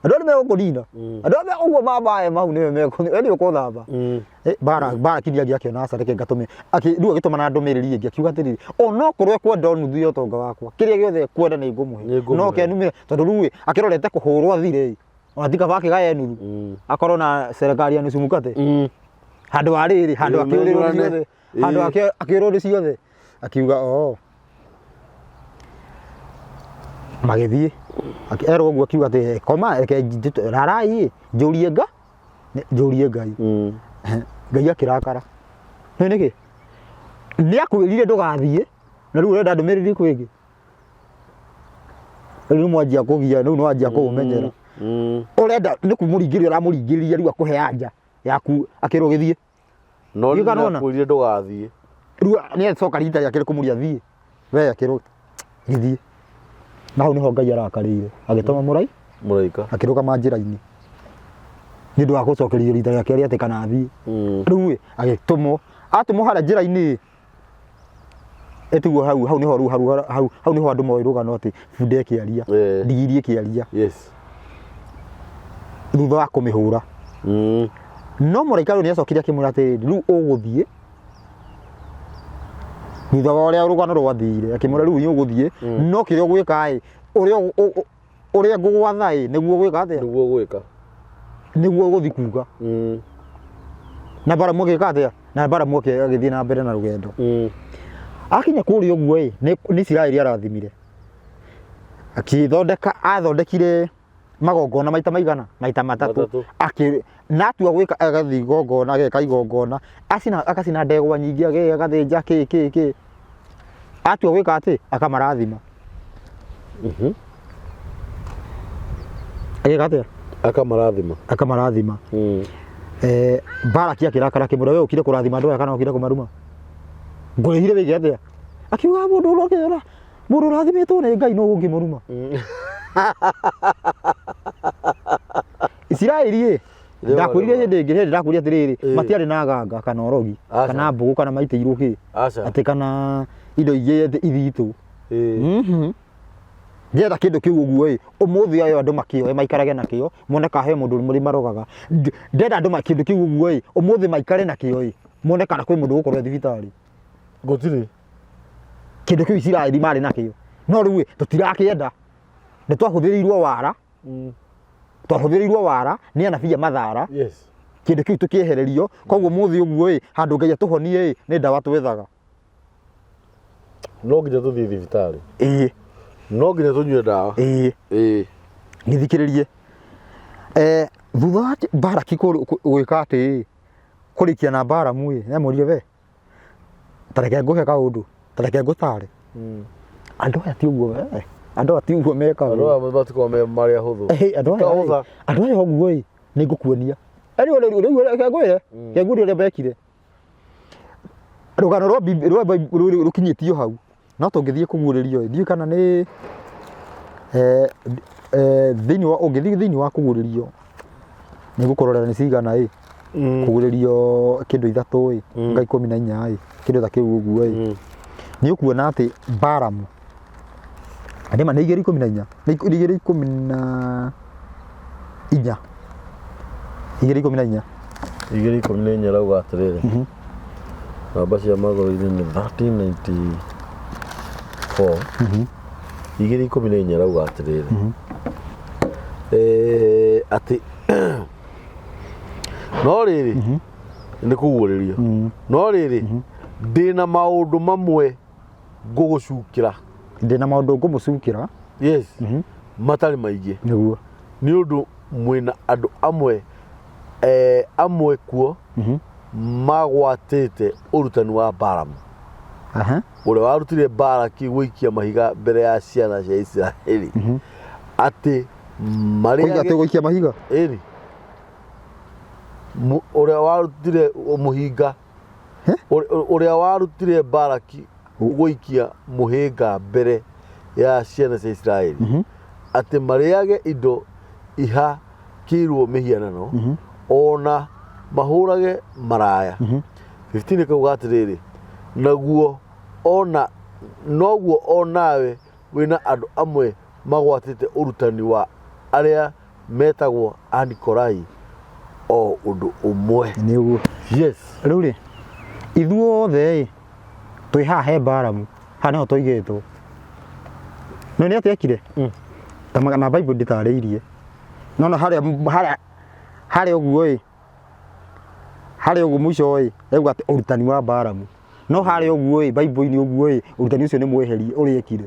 Andũ aya nĩ megũkũnina. Andũ aya ũguo mambae mau nĩwe mekũnina. We nĩwe ũkũthamba. Baraki nĩ angĩ akĩona aca reke ngatũme. Rĩu agĩtũmana ndũmĩrĩri ĩngĩ akiuga atĩrĩrĩ, onokorwo ekwenda o nuthu ya ũtonga wakwa, kĩrĩa gĩothe ekwenda nĩ ngũmũhe.
Nĩ ngũmũhe.
No kenumĩre, tondũ rĩu ĩ, akĩrorete kũhũrwo athire ĩ. Ona ti kaba akĩgaye nuthu. Akorwo na serikali ya nusu mkate. Handũ ha rĩrĩ, handũ akĩũrĩrwo nĩ ciothe. Handũ akĩũrĩrwo nĩ ciothe. Akiuga oo. Magĩthiĩ. Erwo ũguo akiuga atĩ koma reke rarai ĩ, njũrie njũrie Ngai. Ngai akĩrakara. Nĩ nĩkĩ? Nĩ akwĩrire ndũgathiĩ, na rĩu ũrenda ndũmĩrĩri ĩrĩkũ ĩngĩ? Rĩu nĩ mwanjia kũgia, rĩu nĩ wanjia kũũmenyera. Ũrenda nĩ kũmũringĩrĩria ũramũringĩrĩria rĩu akũhe anja yaku akĩrwo gĩthiĩ.
No
Ndiũĩ kana ona.
nĩakwĩrire ndũgathiĩ.
Rĩu nĩ acoka rita rĩa kerĩ kũmũria thiĩ. We akĩrwo gĩthiĩ. Na hau nĩho Ngai arakarĩire. Agĩtũma
Mũraika.
Akĩrũgama njĩra-inĩ. Nĩ ũndũ wa gũcokerio rita rĩa kerĩ atĩ kana athiĩ. Rĩu ĩ, agĩtũmwo. Atũmwo harĩa njĩra-inĩ ĩ, ĩtiguo hau hau nĩho rĩu hau hau hau nĩho andũ moĩ rũgano atĩ bunda ĩkĩaria, ndigiri ĩkĩaria thutha wa kũmĩhũra. No mũraika rĩu nĩacokire akĩmwĩra atĩrĩrĩ, rĩu ũgũthiĩ thutha wa ũrĩa rũgano rwathire, akĩmwĩra rĩu nĩ ũgũthiĩ, no kĩrĩa ũgwĩka ĩ, ũrĩa ũrĩa ngũgwatha ĩ, nĩguo ũgwĩka atĩa?
Nĩguo ũgwĩka.
Nĩguo ũgũthiĩ kuga. Na Balamu agĩka atĩa? Na Balamu agĩthiĩ na mbere na rũgendo. Akinya kũrĩa ũguo ĩ, nĩ Isiraeli arathimire. Akĩthondeka, athondekire magongona maita maigana? Maita matatũ.
Matatũ.
Akĩ, na atua gwĩka agathiĩ igongona, ageka igongona, acina, agacina ndegwa nyingĩ, agathĩnja kĩ kĩ kĩ. Atua gwĩka atĩ, akamarathima. Agĩka atĩa?
Akamarathima.
Akamarathima. Balaki akĩrakara akĩmwĩra, we ũkire kũrathima andũ aya kana ũkire kũmaruma? Ngũrĩhire wĩke atĩa? Akiuga mũndũ ũrokĩra, mũndũ ũrathimĩtwo nĩ Ngai no ũngĩmũruma. Isiraeli ĩ, ndakwĩrire hĩndĩ ĩngĩ, hĩndĩ ndakwĩrire atĩrĩrĩ, matiarĩ na aganga kana orogi, kana mbũgũ kana maitĩirwo kĩ, atĩ kana indo ingĩ atĩ ithitũ. Ndĩrenda kĩndũ kĩu ũguo ĩ, ũmũthĩ ũyũ andũ makĩoe maikarage nakĩo, mone kana he mũndũ mũrĩ marogaga. Ndĩrenda andũ kĩndũ kĩu ũguo ĩ, ũmũthĩ maikare nakĩo ĩ, mone kana kwĩ mũndũ ũgũkorwo e thibitarĩ.
Gũtirĩ.
Kĩndũ kĩu Isiraeli marĩ nakĩo. No rĩu ĩ, tũtirakĩenda. Nĩ twahũthĩrĩirwo wara. Twahũthĩrĩirwo wara nĩ anabii a mathara. Kĩndũ kĩu tũkĩehererio. Koguo ũmũthĩ ũguo ĩ, handũ Ngai atũhonie ĩ, nĩ ndawa twethaga.
No nginya tũthiĩ thibitarĩ.
Ĩĩ.
No nginya tũnyue ndawa.
Ĩĩ.
Ĩĩ.
Gĩthikĩrĩrie. Thutha wa Balaki gwĩka atĩ, kũrĩkia na Balamu ĩ, nĩamwĩrire we, ta reke ngũhe kaũndũ, ta reke ngũtare. Andũ aya ti ũguo, andũ aya ti ũguo mekaga.
Andũ aya matikoragwo me marĩ ahũthũ.
Andũ aya ĩ, andũ aya ũguo ĩ, nĩ ngũkuonia. Rĩu rĩu reke ngwĩre, reke ngwĩre ũrĩa mekire. Rũgano rwa rwa Bible rũkinyĩtio hau, no tũngĩthiĩ kũguũrĩrio ĩ, ndiũĩ kana nĩ thĩinĩ wa ũngĩthiĩ thĩinĩ wa kũguũrĩrio, nĩ ngũkũrorera nĩ cigana ĩ, kũguũrĩrio kĩndũ ithatũ ĩ, nga 14 ĩ, kĩndũ ta kĩu ũguo ĩ, nĩ ũkuona atĩ Balamu, nĩma nĩ 2:14, nĩ 2:14, 2:14.
2:14 rauga atĩrĩrĩ, namba cia magũrũ-inĩ nĩ 1394, 2:14 rauga atĩrĩrĩ, atĩ no rĩrĩ, nĩ kũguũrĩrio, no rĩrĩ, ndĩna maũndũ mamwe ngũgũcukĩra.
Ndĩna maũndũ ngũmũcukĩra.
Yes. Matarĩ maingĩ.
Nĩguo.
Nĩ ũndũ mwĩna andũ amwe amwe kuo magwatĩte ũrutani wa Balamu. Ũrĩa warutire Balaki gũikia mahiga mbere ya ciana cia Isiraeli. Atĩ marĩage
Atĩ gũikia mahiga?
Ĩni. Ũrĩa warutire mũhinga. Ũrĩa warutire Balaki gũikia mũhĩnga mbere ya ciana cia Isiraeli. Atĩ marĩage indo ihakĩirwo mĩhianano, ona mahũrage maraya. 15 kauga atĩrĩrĩ, naguo ona noguo onawe wĩna andũ amwe magwatĩte ũrutani wa arĩa metagwo Anikolai o ũndũ ũmwe.
Nĩ ũguo.
Yes.
Rĩu rĩ, ithuothe ĩ, twĩ haha he Balamu, haha nĩho twaigĩtwo. No nĩ atĩa ekire? Ta na Bible ndĩtarĩirie. No no harĩa harĩa harĩa ũguo ĩ, harĩa ũguo mũico ĩ, ĩuga atĩ ũrutani wa Balamu. No harĩa ũguo ĩ, Bible-inĩ ũguo ĩ, ũrutani ũcio nĩ mweherie ũrĩa ekire.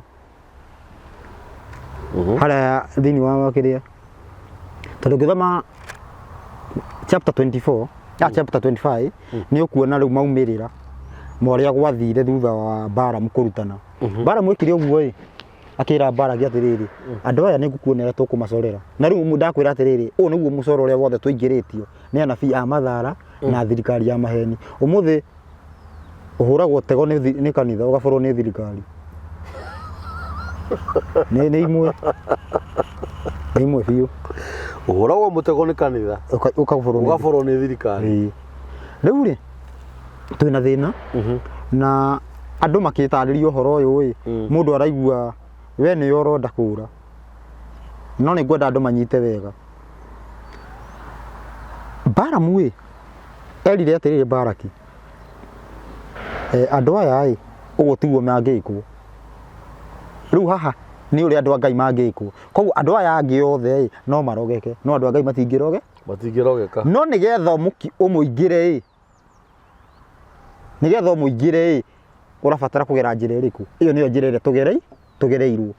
Harĩa thĩinĩ wa kĩrĩa. Tondũ ũngĩthoma chapter 24, chapter 25, nĩ ũkuona rĩu maumĩrĩra ma ũrĩa gwathire thutha wa Balamu kũrutana. Balamu ekire ũguo ĩ, akĩra Balaki atĩrĩrĩ, andũ aya nĩ ngũkuonia ũrĩa tũkũmacorera. Na rĩu ndakwĩra atĩrĩrĩ, ũyũ nĩguo mũcoro ũrĩa wothe tũingĩrĩtio nĩ anabii a mathara na thirikari ya maheni. Ũmũthĩ ũhũragwo tego nĩ kanitha ũgaborwo nĩ thirikari. Nĩ imwe, nĩ imwe biũ.
Ũhũragwo mũtego nĩ kanitha.
Ũkaborwo nĩ
Ũgaborwo nĩ thirikari.
Ĩĩ. Rĩu rĩ, twĩna thĩna na andũ makĩtarĩria ũhoro ũyũ ĩ, mũndũ araigua we nĩwe ũronda kũra, no nĩ ngwenda andũ manyite wega. Balamu ĩ, erire atĩrĩrĩ Balaki, andũ aya ĩ, ũguo tiguo mangĩkwo. Rĩu haha nĩ ũrĩa andũ a Ngai mangĩkwo. Koguo andũ aya angĩ othe ĩ, no marogeke, no andũ a Ngai matingĩroge.
Matingĩrogeka.
No nĩgetha ũmũingĩre ĩ, nĩgetha ũmũingĩre ĩ, ũrabatara kũgera njĩra ĩrĩkũ? Ĩyo nĩyo njĩra ĩrĩa tũgereirwo.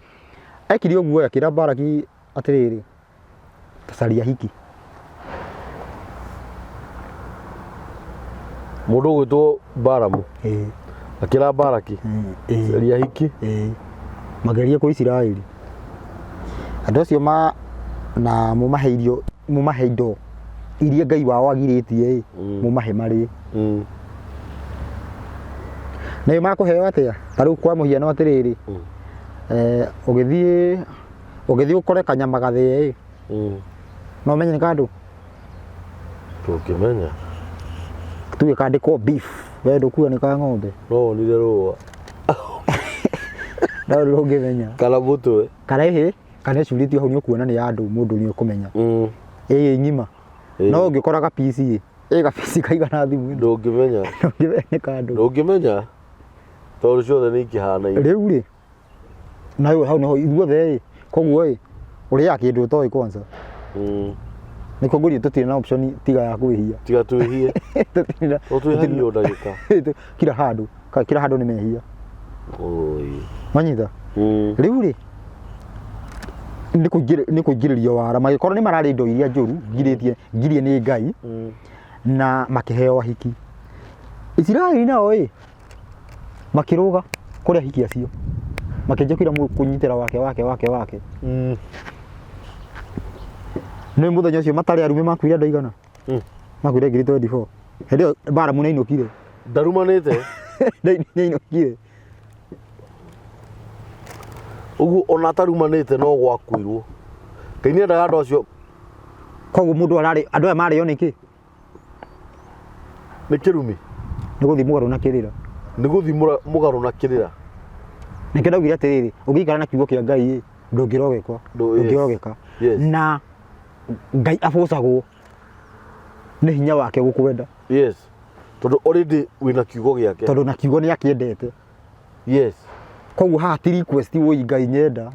Ekire ũguo akĩra Balaki atĩrĩrĩ, ta caria hiki.
Mũndũ ũgwĩtwo Balamu
Ĩĩ.
akĩra Balaki,
Ĩĩ.
caria hiki.
Ĩĩ. Magerie kũ Isiraeli. Andũ acio ma na mũmahe irio, mũmahe indo iria Ngai wao agirĩtie ĩ, mũmahe marĩe. Nĩ makũheo atĩa? Ta rĩu kwa mũhiano atĩrĩrĩ, ũgĩthiĩ ũkore kanyama gathĩe ĩ, no ũmenye nĩ kandũ?
Ndũngĩmenya.
Tuge kandĩkwo beef, we ndũkuga nĩ ka ng'ombe.
No wonire rũa.
No ndũngĩmenya.
Kana mũtwe.
Kana ĩhĩ, kana ĩcurĩtio hau nĩ ũkuona nĩ ya andũ, mũndũ nĩ ũkũmenya. Ĩ ng'ima. No ũngĩkora gapici ĩ, ĩ gapici kaigana thimũ ĩno.
Ndũngĩmenya.
Ndũngĩmenya nĩ kandũ.
Ndũngĩmenya. Tondũ ciothe nĩ ikĩhanaine.
Rĩu rĩ, na hau nĩho ithuothe ĩ, koguo ĩ, ũrĩaga kĩndũ ũtoĩ kwanza. Nĩkĩo ngũria tũtirĩ na option tiga ya kwĩhia.
Tiga twĩhie.
Tũtirĩ na-
No twĩhagie o ndagĩka.
Kila handũ, kila handũ nĩ mehia.
Oi.
Wanyita? Rĩu rĩ, nĩ kũingĩrĩrio wara, magĩkorwo nĩ mararĩa indo iria njũru, ngirĩtie, ngirie nĩ Ngai, na makĩheo ahiki. Isiraeli nao ĩ, makĩrũga kũrĩ ahiki acio, makĩanjia kũira kũnyitĩra wake wake wake wake. Nĩ mũthenya ũcio matarĩ arume makuire andũ aigana? Makuire ngiri 24. Hĩndĩ ĩyo Balamu nĩainũkire.
Ndarumanĩte?
Nĩainũkire.
Ũguo ona atarumanĩte no gwakuirwo. Ngai nĩendaga andũ acio.
Koguo mũndũ ararĩ, andũ aya marĩo nĩkĩ?
Nĩ kĩrumi.
Nĩ gũthiĩ mũgarũ na kĩrĩra.
Nĩ gũthiĩ mũgarũ na kĩrĩra.
Nĩkĩo ndaugire atĩrĩrĩ, ũngĩikara na kiugo kĩa Ngai ĩ, ndũngĩrogekwa. Ndũngĩrogeka.
Yes.
Na Ngai abũcagwo nĩ hinya wake gũkwenda.
Yes. Tondũ already wĩna kiugo gĩake.
Tondũ na kiugo nĩ akĩendete.
Yes.
Koguo haha ti request woi Ngai nyenda.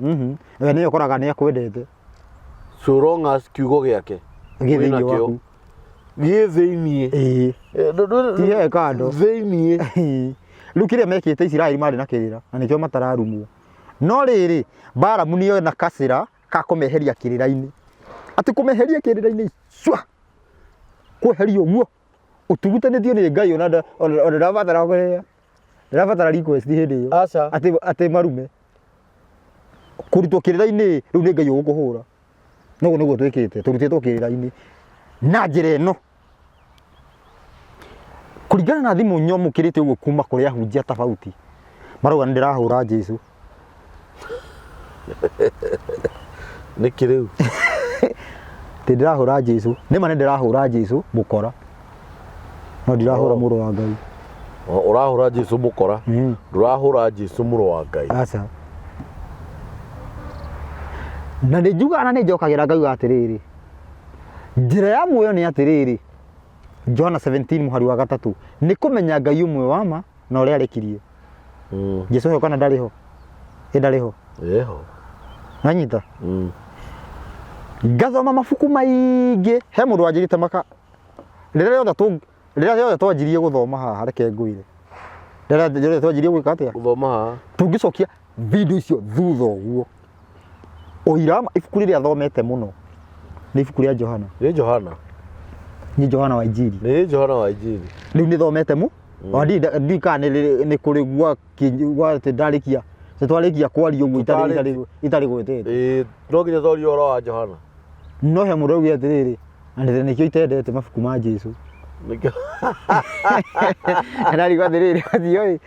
We nĩwe ũkoraga nĩ akwendete.
So long as kiugo gĩake
Gĩ thĩinĩ
wĩna kĩo.
waku.
Gĩ thĩinĩ.
Ĩĩ. Ti he kando.
Thĩinĩ.
Ĩĩ. Rĩu kĩrĩa mekĩte Isiraeli marĩ na kĩrĩra na nĩkĩo matararumwo. No rĩrĩ, Balamu nĩoĩ na kacĩra ka kũmeheria kĩrĩra-inĩ. Atĩ kũmeheria kĩrĩra-inĩ cua. Kweherio ũguo. Ũtugutanĩtio nĩ Ngai ona ndũrabatara kũrĩa. Ndĩrabatara request hĩndĩ ĩyo.
Aca.
Atĩ marume. Kũrutwo kĩrĩra-inĩ rĩu nĩ Ngai ũgũkũhũra. Noguo nĩguo twĩkĩte, tũrutĩtwo kĩrĩra-inĩ na njĩra ĩno. Kũringana na thimũ nyamũkĩrĩte ũguo kuma kũrĩ ahunjia tofauti, marauga nĩ ndĩrahũra Jesũ.
Nĩkĩ rĩu?
Atĩ ndĩrahũra Jesũ. Nĩma nĩ ndĩrahũra Jesũ mũkora, no ndirahũra mũrũ wa Ngai.
Ũrahũra Jesũ mũkora, ndũrahũra Jesũ mũrũ wa Ngai.
Aca. Na nĩ njugaga na nĩ njokagĩra ngauga atĩrĩrĩ, njĩra ya muoyo nĩ atĩrĩrĩ, Johana 17 mũhari wa gatatũ, nĩ kũmenya Ngai ũmwe wa ma na ũrĩa arekirie. Jesu ho kana ndarĩ ho? Ĩ ndarĩ ho?
Ĩho.
Nanyita? Ngathoma mabuku maingĩ, he mũndũ wanjĩrĩte maka, rĩrĩa rĩothe tũ, rĩrĩa rĩothe twanjirie gũthoma haha, reke ngwĩre, rĩrĩa rĩothe twanjirie gwĩka atĩa?
Gũthoma haha.
Tũngĩcokia video icio thutha ũguo, ũira ibuku rĩrĩa thomete mũno nĩ ibuku rĩa Johana.
Nĩ Johana.
Nĩ Johana wa Injiri.
Nĩ Johana wa Injiri.
Rĩu nĩ thomete mu. Ona ndiũĩ kana nĩ kũrĩ gwa atĩ ndarĩkia, nĩ twarĩkia kwaria ũguo itarĩ gwĩtĩte.
Ĩĩ, no nginya twarie ũhoro wa Johana.
No he mũndũ augire atĩrĩrĩ, na nĩkĩo itendete mabuku ma Jesu.
Nĩkĩo.
Na ndarigwo atĩrĩrĩ, acio ĩ,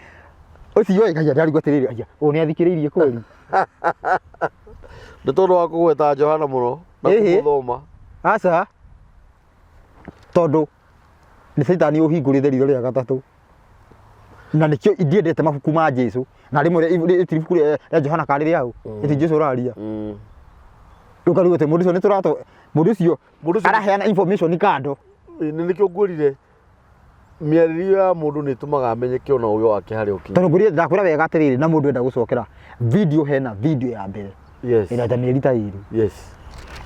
Ũcio ĩ aya ndarigwo atĩrĩrĩ aya ũyũ nĩ athikĩrĩirie kweli.
Nĩ tondũ wa kũgweta Johana mũno na
Ĩhĩ.
kũmũthoma.
Aca. Tondũ nĩ caitani ũhingũrĩte ritho rĩa gatatũ. Na nĩkĩo ndiendete mabuku ma Jesu. Na rĩmwe rĩtiri ibuku rĩa rĩa Johana karĩ rĩaũ. Ĩti Jesu ũraria. Rĩu ũkarigwo atĩ mũndũ ũcio nĩ tũrato mũndũ ũcio
Mũndũ ũcio
araheana information kando.
nĩ nĩkĩo ngwĩrire mĩarĩrio ya mũndũ nĩ ĩtũmaga amenyeke ona ũgĩ wake harĩa ũkinyĩte.
Tondũ ngwĩrire ndakwĩra wega atĩrĩrĩ na mũndũ enda gũcokera video hena video ya mbere.
Yes.
Ĩna ta mĩeri ta ĩrĩ.
Yes.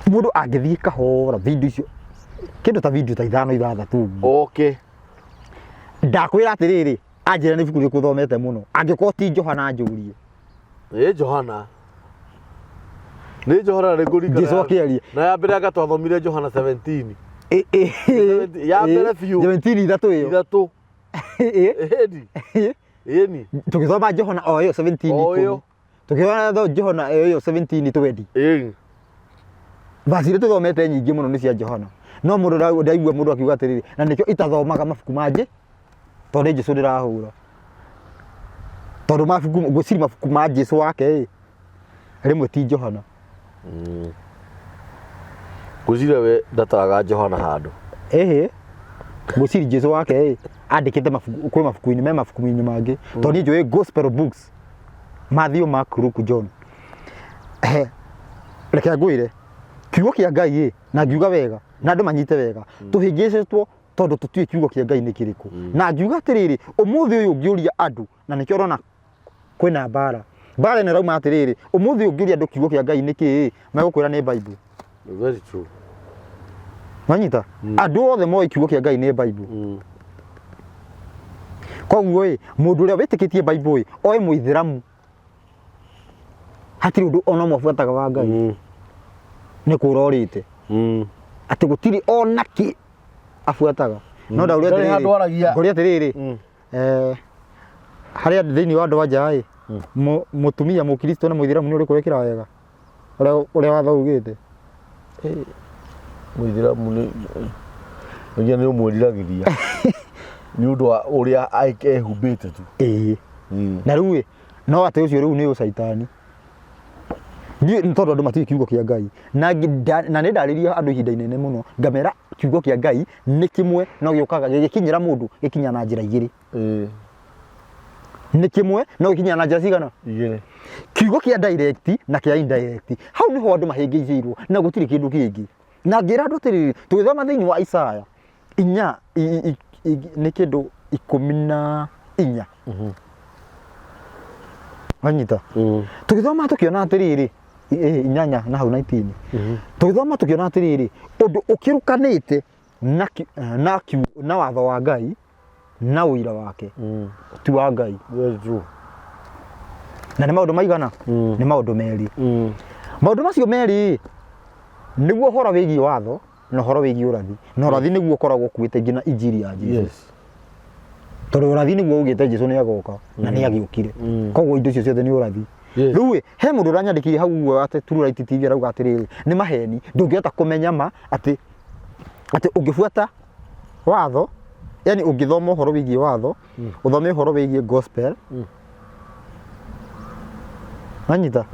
Mũndũ angĩthiĩ kahora video icio kĩndũ ta video ta ithano ithathatũ ũguo.
Okay.
Ndakwĩra atĩrĩrĩ anjĩra nĩ ibuku rĩrĩkũ thomete mũno angĩkorwo ti Johana anjũrie.
Nĩ Johana. Nĩ Johana nĩ ngũririkana.
Jesu akĩaria.
Na ya mbere anga twathomire Johana 17.
Ĩ- ĩ-
Ya mbere biũ.
17 ithatũ ĩyo.
Ithatũ.
Ĩ-
Ĩni.
ĩ-
Ĩni.
Tũgĩthoma Johana o ĩyo 17
O ĩyo.
ikũmi. Tũgĩthoma Johana o ĩyo 17 20.
Ĩni.
Vaci iria tũthomete nyingĩ mũno nĩ cia Johana. No mũndũ ndaigua mũndũ akiuga atĩrĩrĩ, na nĩkĩo itathomaga mabuku mangĩ tondũ nĩ Jesu ndĩrahũra. Tondũ mabuku ngwĩciria mabuku ma Jesu wake ĩ, rĩmwe ti Johana.
Ngwĩciria we ndataraga Johana handũ.
Ĩhĩ, ngwĩciria Jesu wake ĩ, andĩkĩte mabuku kwĩ mabuku-inĩ me mabuku-inĩ mangĩ. Tondũ niĩ njũĩ gospel books Matthew, Mark, Luke, John. Ehe, reke ngwĩre kiugo kĩa Ngai ĩ, na ngiuga wega na andũ manyite wega tũhĩngĩcĩtwo tondũ tũtiũĩ kiugo kĩa Ngai nĩ kĩrĩkũ. Na ngiuga atĩrĩrĩ, ũmũthĩ ũyũ ũngĩũria andũ, na nĩkĩo ũrona kwĩna mbara, mbara ĩno ĩrauma atĩrĩrĩ, ũmũthĩ ũyũ ũngĩũria andũ kiugo kĩa Ngai nĩ kĩĩ, megũkwĩra nĩ Bible.
Very true.
Wanyita? Andũ othe moĩ kiugo kĩa Ngai nĩ Bible. Koguo ĩ, mũndũ ũrĩa wĩtĩkĩtie Bible ĩ, oĩ mũithĩramu hatirĩ ũndũ ona ũmwe abuataga wa Ngai, nĩ kũra orĩte. Atĩ gũtirĩ ona kĩ abuataga. No ndaũria
Ndarĩ
atĩrĩrĩ,
handũ aragia.
ngũria atĩrĩrĩ, harĩa thĩinĩ wa andũ a nja ĩ, mũtumia mũkristo na mũithĩramu nĩ ũrĩkũ wĩkĩraga wega? Ũrĩa ũrĩa watho ugĩte.
Mũithĩramu nĩ nginya nĩ ũmwĩriragĩria nĩ ũndũ wa ũrĩa ehumbĩte tu.
Ĩĩ. Na rĩu ĩ, no atĩ ũcio rĩu nĩ ũcaitani. Niĩ nĩ tondũ andũ matiũĩ kiugo kĩa Ngai. Na na nĩ ndarĩria andũ ihinda inene mũno, ngamera kiugo kĩa Ngai nĩ kĩmwe no gĩũkaga gĩgĩkinyĩra mũndũ gĩkinya na njĩra igĩrĩ. Nĩ kĩmwe no gĩkinya na njĩra cigana?
Igĩrĩ.
Kiugo kĩa direct na kĩa indirect. Hau nĩho andũ mahĩngĩcĩirwo na gũtirĩ kĩndũ kĩngĩ. Na ngĩra andũ atĩrĩrĩ, tũgĩthoma thĩinĩ wa Isaya inya nĩ kĩndũ 14. Wanyita? Tũgĩthoma tũkĩona atĩrĩrĩ, inyanya na hau 19. Tũgĩthoma tũkĩona atĩrĩrĩ, ũndũ ũkĩrũkanĩte na watho wa Ngai na ũira wake ti wa Ngai.
Very true.
Na nĩ maũndũ maigana? Nĩ maũndũ merĩ. Maũndũ macio merĩ nĩguo ũhoro wĩgiĩ watho na ũhoro wĩgiĩ ũrathi. Na ũrathi nĩguo ũkoragwo ũkuĩte nginya injiri ya Jesu. Tondũ ũrathi nĩguo ugĩte Jesu nĩ agoka na nĩ agĩũkire. Koguo indo icio ciothe nĩ ũrathi. Rĩu ĩ, he mũndũ ũranyandĩkire hau ũguo atĩ True Light TV arauga atĩrĩrĩ, nĩ maheni, ndũngĩhota kũmenya ma atĩ atĩ ũngĩbuata watho, yani ũngĩthoma ũhoro wĩgiĩ watho, ũthome ũhoro wĩgiĩ gospel, wanyita?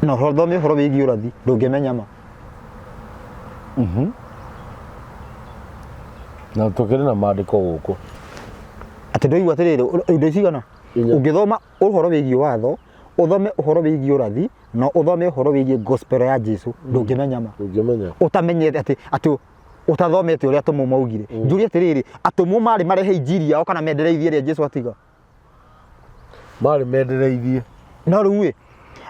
Na ũthome ũhoro wĩgiĩ ũrathi, ndũngĩmenya ma.
Na tũkĩrĩ na maandĩko gũkũ.
Atĩ ndũigua atĩrĩrĩ, indo cigana?
Inya.
Ũngĩthoma ũhoro wĩgiĩ watho, ũthome ũhoro wĩgiĩ ũrathi, na ũthome ũhoro wĩgiĩ gospel ya Jesu, ndũngĩmenya ma.
Ndũngĩmenya.
Ũtamenyete atĩ atĩ ũtathomete ũrĩa atũmwo maugire. Njũrie atĩrĩrĩ, atũmwo marĩ marehe injiri yao kana mendereithie ĩrĩa Jesu atiga?
Marĩ mendereithie.
No rĩu ĩ,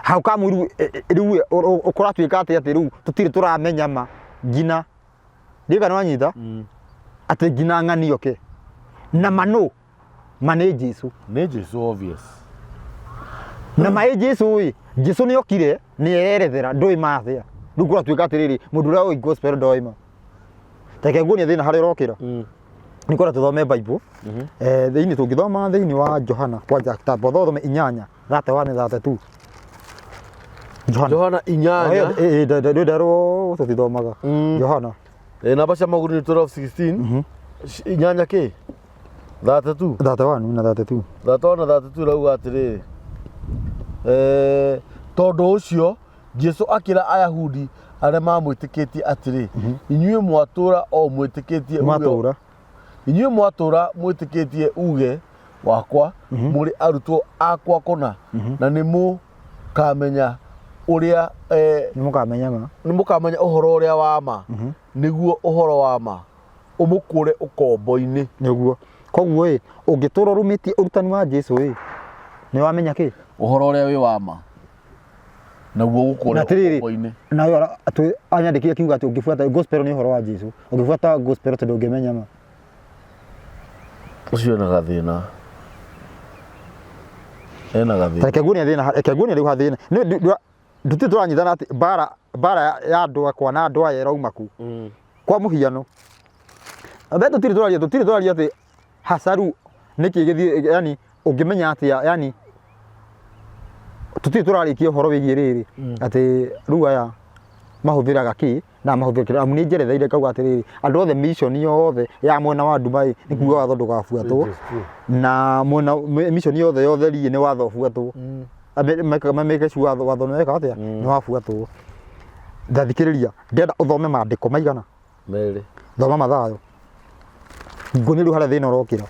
hau kamwe rĩu rĩu ĩ, kũratuĩka atĩ atĩ rĩu tũtirĩ tũramenya ma nginya ndiũĩ kana wanyita atĩ nginya ng'ani yoke na ma nũ ma nĩ Jesu.
Nĩ Jesu obvious.
Na ma ĩ Jesu ĩ, Jesu nĩ okire nĩ erethera ndũĩ ma atĩa. Rĩu kũratuĩka atĩrĩrĩ, mũndũ ũrĩa ũĩ gospel ndoĩ ma. Reke nguonie thĩna harĩa ũrokĩra. Nĩ kwenda tũthome Bible. Thĩinĩ tũngĩthoma thĩinĩ wa Johana kwanja tamba ũthome inyanya 31 32. Johana.
Johana inyanya.
Nderwo tũtithomaga. Johana.
Namba cia magũrũ nĩ 12 16. Inyanya kĩ? 32.
31 na 32.
31 na 32 irauga atĩrĩrĩ, tondũ ũcio Jesu akĩra Ayahudi arĩa mamwĩtĩkĩtie atĩrĩ, inyuĩ mwatũũra o mwĩtĩkĩtie uge
Mwatũũra.
Inyuĩ mwatũũra mwĩtĩkĩtie uge wakwa, mũrĩ arutwo akwa kũna, na nĩ mũkamenya ũrĩa
Nĩ mũkamenya ma.
Nĩ mũkamenya ũhoro ũrĩa wa ma, nĩguo ũhoro wa ma ũmũkũre ũkombo-inĩ.
Nĩguo. Koguo ĩ, ũngĩtũra ũrũmĩtie ũrutani wa Jesu ĩ, nĩ wamenya kĩ?
Ũhoro ũrĩa wĩ wa ma, naguo ũgũkũre
Na atĩrĩrĩ,
ũkombo-inĩ.
Nayo anyandĩkire akiuga atĩ ũngĩbuata gospel nĩ ũhoro wa Jesu, ũngĩbuata gospel tondũ ũngĩmenya ma.
Ũcio ena gathĩna. Ena gathĩna.
Reke nguonie thĩna, reke nguonie rĩu hathĩna. Nĩ ndutĩ tũranyitana atĩ mbara ya andũ akwa na andũ aya ĩrauma kũ. Kwa mũhiano. Ambe tũtirĩ tũraria atĩ hacaru nĩkĩ gĩthiĩ, yani ũngĩmenya atĩa, yani tũtirĩ tũrarĩkia ũhoro wĩgiĩ rĩrĩ atĩ rĩu aya mahũthĩraga kĩ na mahũthĩra kĩ, amu nĩ njeretheire ngauga atĩrĩrĩ, andũ othe mission yothe ya mwena wa nduma ĩ nĩ kuga watho ndũgabuatwo, na mwena mission yothe ya ũtheri nĩ watho ũbuatwo. Mameke cu watho nĩ weka atĩa, nĩ wabuatwo. Ndathikĩrĩria, ndĩrenda ũthome maandĩko maigana?
Merĩ.
Thoma Mathayo. Nguonie rĩu harĩa thĩna ũrokĩra.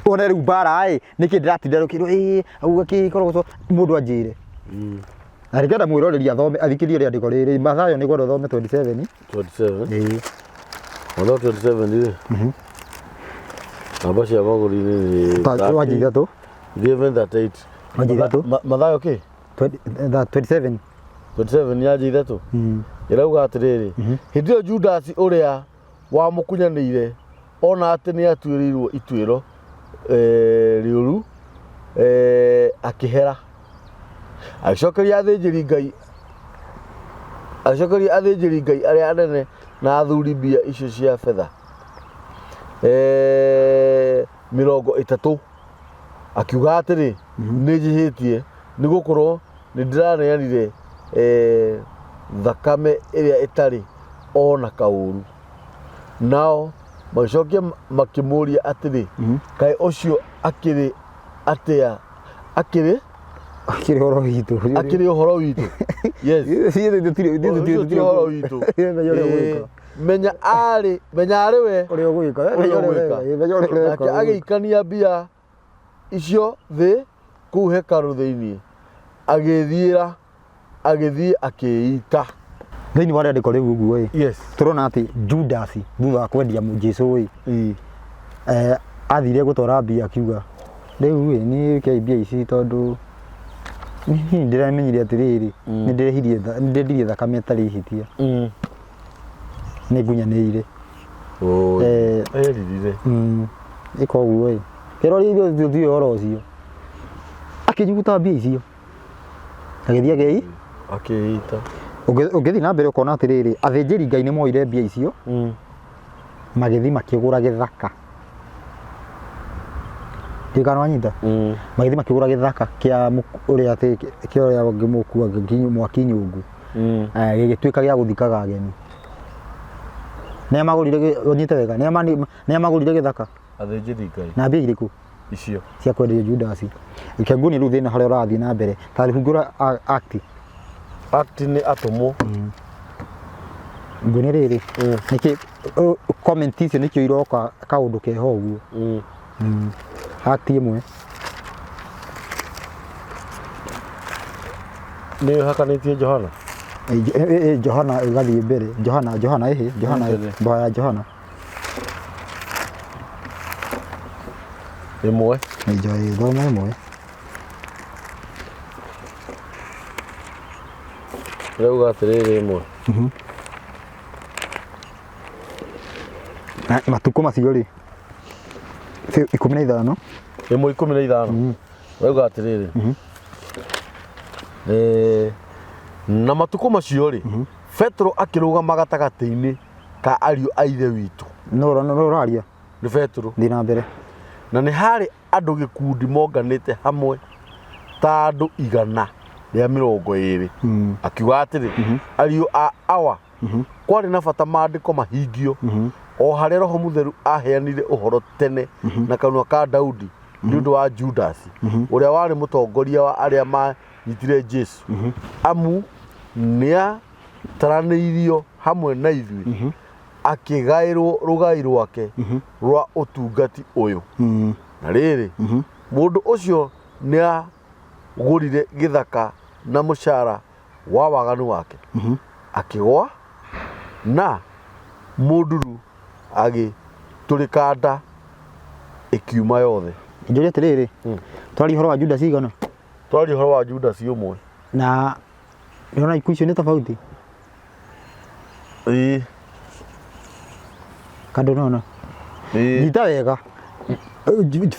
Wone rĩu mbara ĩ, nĩkĩ ndĩratinda rũkĩrwo ĩ, auga kĩ korogoco, mũndũ anjĩre. Na rĩngĩenda mwĩroreri athome, athikĩrĩrie rĩandĩko rĩrĩ, Mathayo nĩ ngwenda ũthome 27.
27.
Ĩĩ.
Mathayo 27 rĩ. Namba cia magũrũ-inĩ nĩ
Ta, wanjia ithatũ.
11, 38.
Wanjia ithatũ.
Mathayo kĩ?
27.
27 yanjia ithatũ. Ĩrauga atĩrĩrĩ, hĩndĩ ĩyo Judasi ũrĩa wamũkunyanĩire ona atĩ nĩ atuĩrĩirwo ituĩro rĩũru, akĩhera. Agĩcokeria athĩnjĩri Ngai, agĩcokeria athĩnjĩri Ngai arĩa anene na athuri mbia icio cia betha 30, akiuga atĩrĩ, nĩ njĩhĩtie nĩ gũkorwo nĩ ndĩraneanire thakame ĩrĩa ĩtarĩ ona kaũru. Nao magĩcokia makĩmũũria atĩrĩ, kaĩ ũcio akĩrĩ atĩa? Akĩrĩ?
Akĩrĩ ũhoro witũ.
Akĩrĩ ũhoro witũ. Yes.
Ithuĩ tũtirĩ, ithuĩ tũtirĩ,
Ũcio ti ũhoro witũ.
Menya ũrĩa ũgwĩka.
Menya arĩ, menya arĩ we.
Ũrĩa ũgwĩka.
Ũrĩa ũgwĩka.
Menya ũrĩa ũreka.
Nake agĩikania mbia icio thĩ kũu hekarũ thĩinĩ, agĩthiĩra, agĩthiĩ akĩĩita.
Thĩinĩ wa rĩandĩko rĩu ũguo ĩ,
Yes.
tũrona atĩ Judas thutha wa kwendia Jesu ĩ, athire gũtwara mbia akiuga rĩu ĩ niĩ rekei mbia ici tondũ niĩ ndĩramenyire atĩrĩrĩ, nĩ ndĩrehirie nĩ ndendirie thakame ĩtarĩ ihĩtia, nĩ ngunyanĩire.
Oi. Eririre.
Ĩka ũguo ĩ, kĩroria ithuĩ tũtiũĩ ũhoro ũcio. Akĩnyuguta mbia icio agĩthiĩ agĩi
Akĩĩita.
Ũngĩthiĩ na mbere ũkona atĩrĩrĩ, athĩnjĩri Ngai nĩ moire mbia icio magĩthiĩ makĩgũra gĩthaka. Ndiũĩ kana wanyita? Magĩthiĩ makĩgũra gĩthaka kĩa ũrĩa atĩ kĩa ũrĩa ũngĩmũkua mwaki nyũngũ. Gĩgĩtuĩka gĩa gũthikaga ageni. Nĩa magũrire ũnyite wega, nĩa magũrire gĩthaka?
Athĩnjĩri Ngai.
Na mbia irĩkũ?
Icio.
Cia kwenderio Judas. Reke nguonie rĩu thĩna harĩa ũrathiĩ na mbere. Ta hingũra Act.
Act nĩ atũmwo.
Nguonie rĩrĩ. Nĩkĩ, comment icio nĩkĩo iroka kaũndũ keho ũguo. Act ĩmwe.
Nĩ ũhakanĩtie Johana?
Johana ĩgathiĩ mbere. Johana, Johana, ĩhĩ, Johana,
Mbere.
mboga ya Johana.
Ĩmwe.
Nĩ thoma ĩmwe.
Ĩrauga atĩrĩrĩ ĩmwe.
Na matukũ macio rĩ, 15.
Ĩmwe 15. Ĩrauga atĩrĩrĩ. Na matukũ macio rĩ, Petero akĩrũgama gatagatĩ-inĩ ka ariũ a ithe witũ.
No ũraria?
Nĩ Petero.
Thiĩ na mbere.
Na nĩ harĩ andũ gĩkundi monganĩte hamwe ta andũ 120. Akiuga atĩrĩ, ariũ a awa, kwarĩ na bata maandĩko mahingio O harĩa Roho Mũtheru aheanire ũhoro tene na kanua ka Daudi nĩ ũndũ wa Judasi, ũrĩa warĩ mũtongoria wa arĩa maanyitire Jesu, amu nĩataranĩirio hamwe na ithuĩ, akĩgaĩrwo rũgai rwake rwa ũtungati ũyũ. Na rĩrĩ, mũndũ ũcio nĩagũrire gĩthaka na mũcara wa waganu wake, akĩgwa na mũnduru agĩtũrĩka nda ĩkiuma yothe.
Njũrie atĩrĩrĩ, twaria ũhoro wa Judas igana?
Twaria ũhoro wa Judas ũmwe.
Na ndĩrona ikuũ icio nĩ tofauti.
Ĩĩ.
Kandũ nona.
Ĩĩ.
Nyita wega.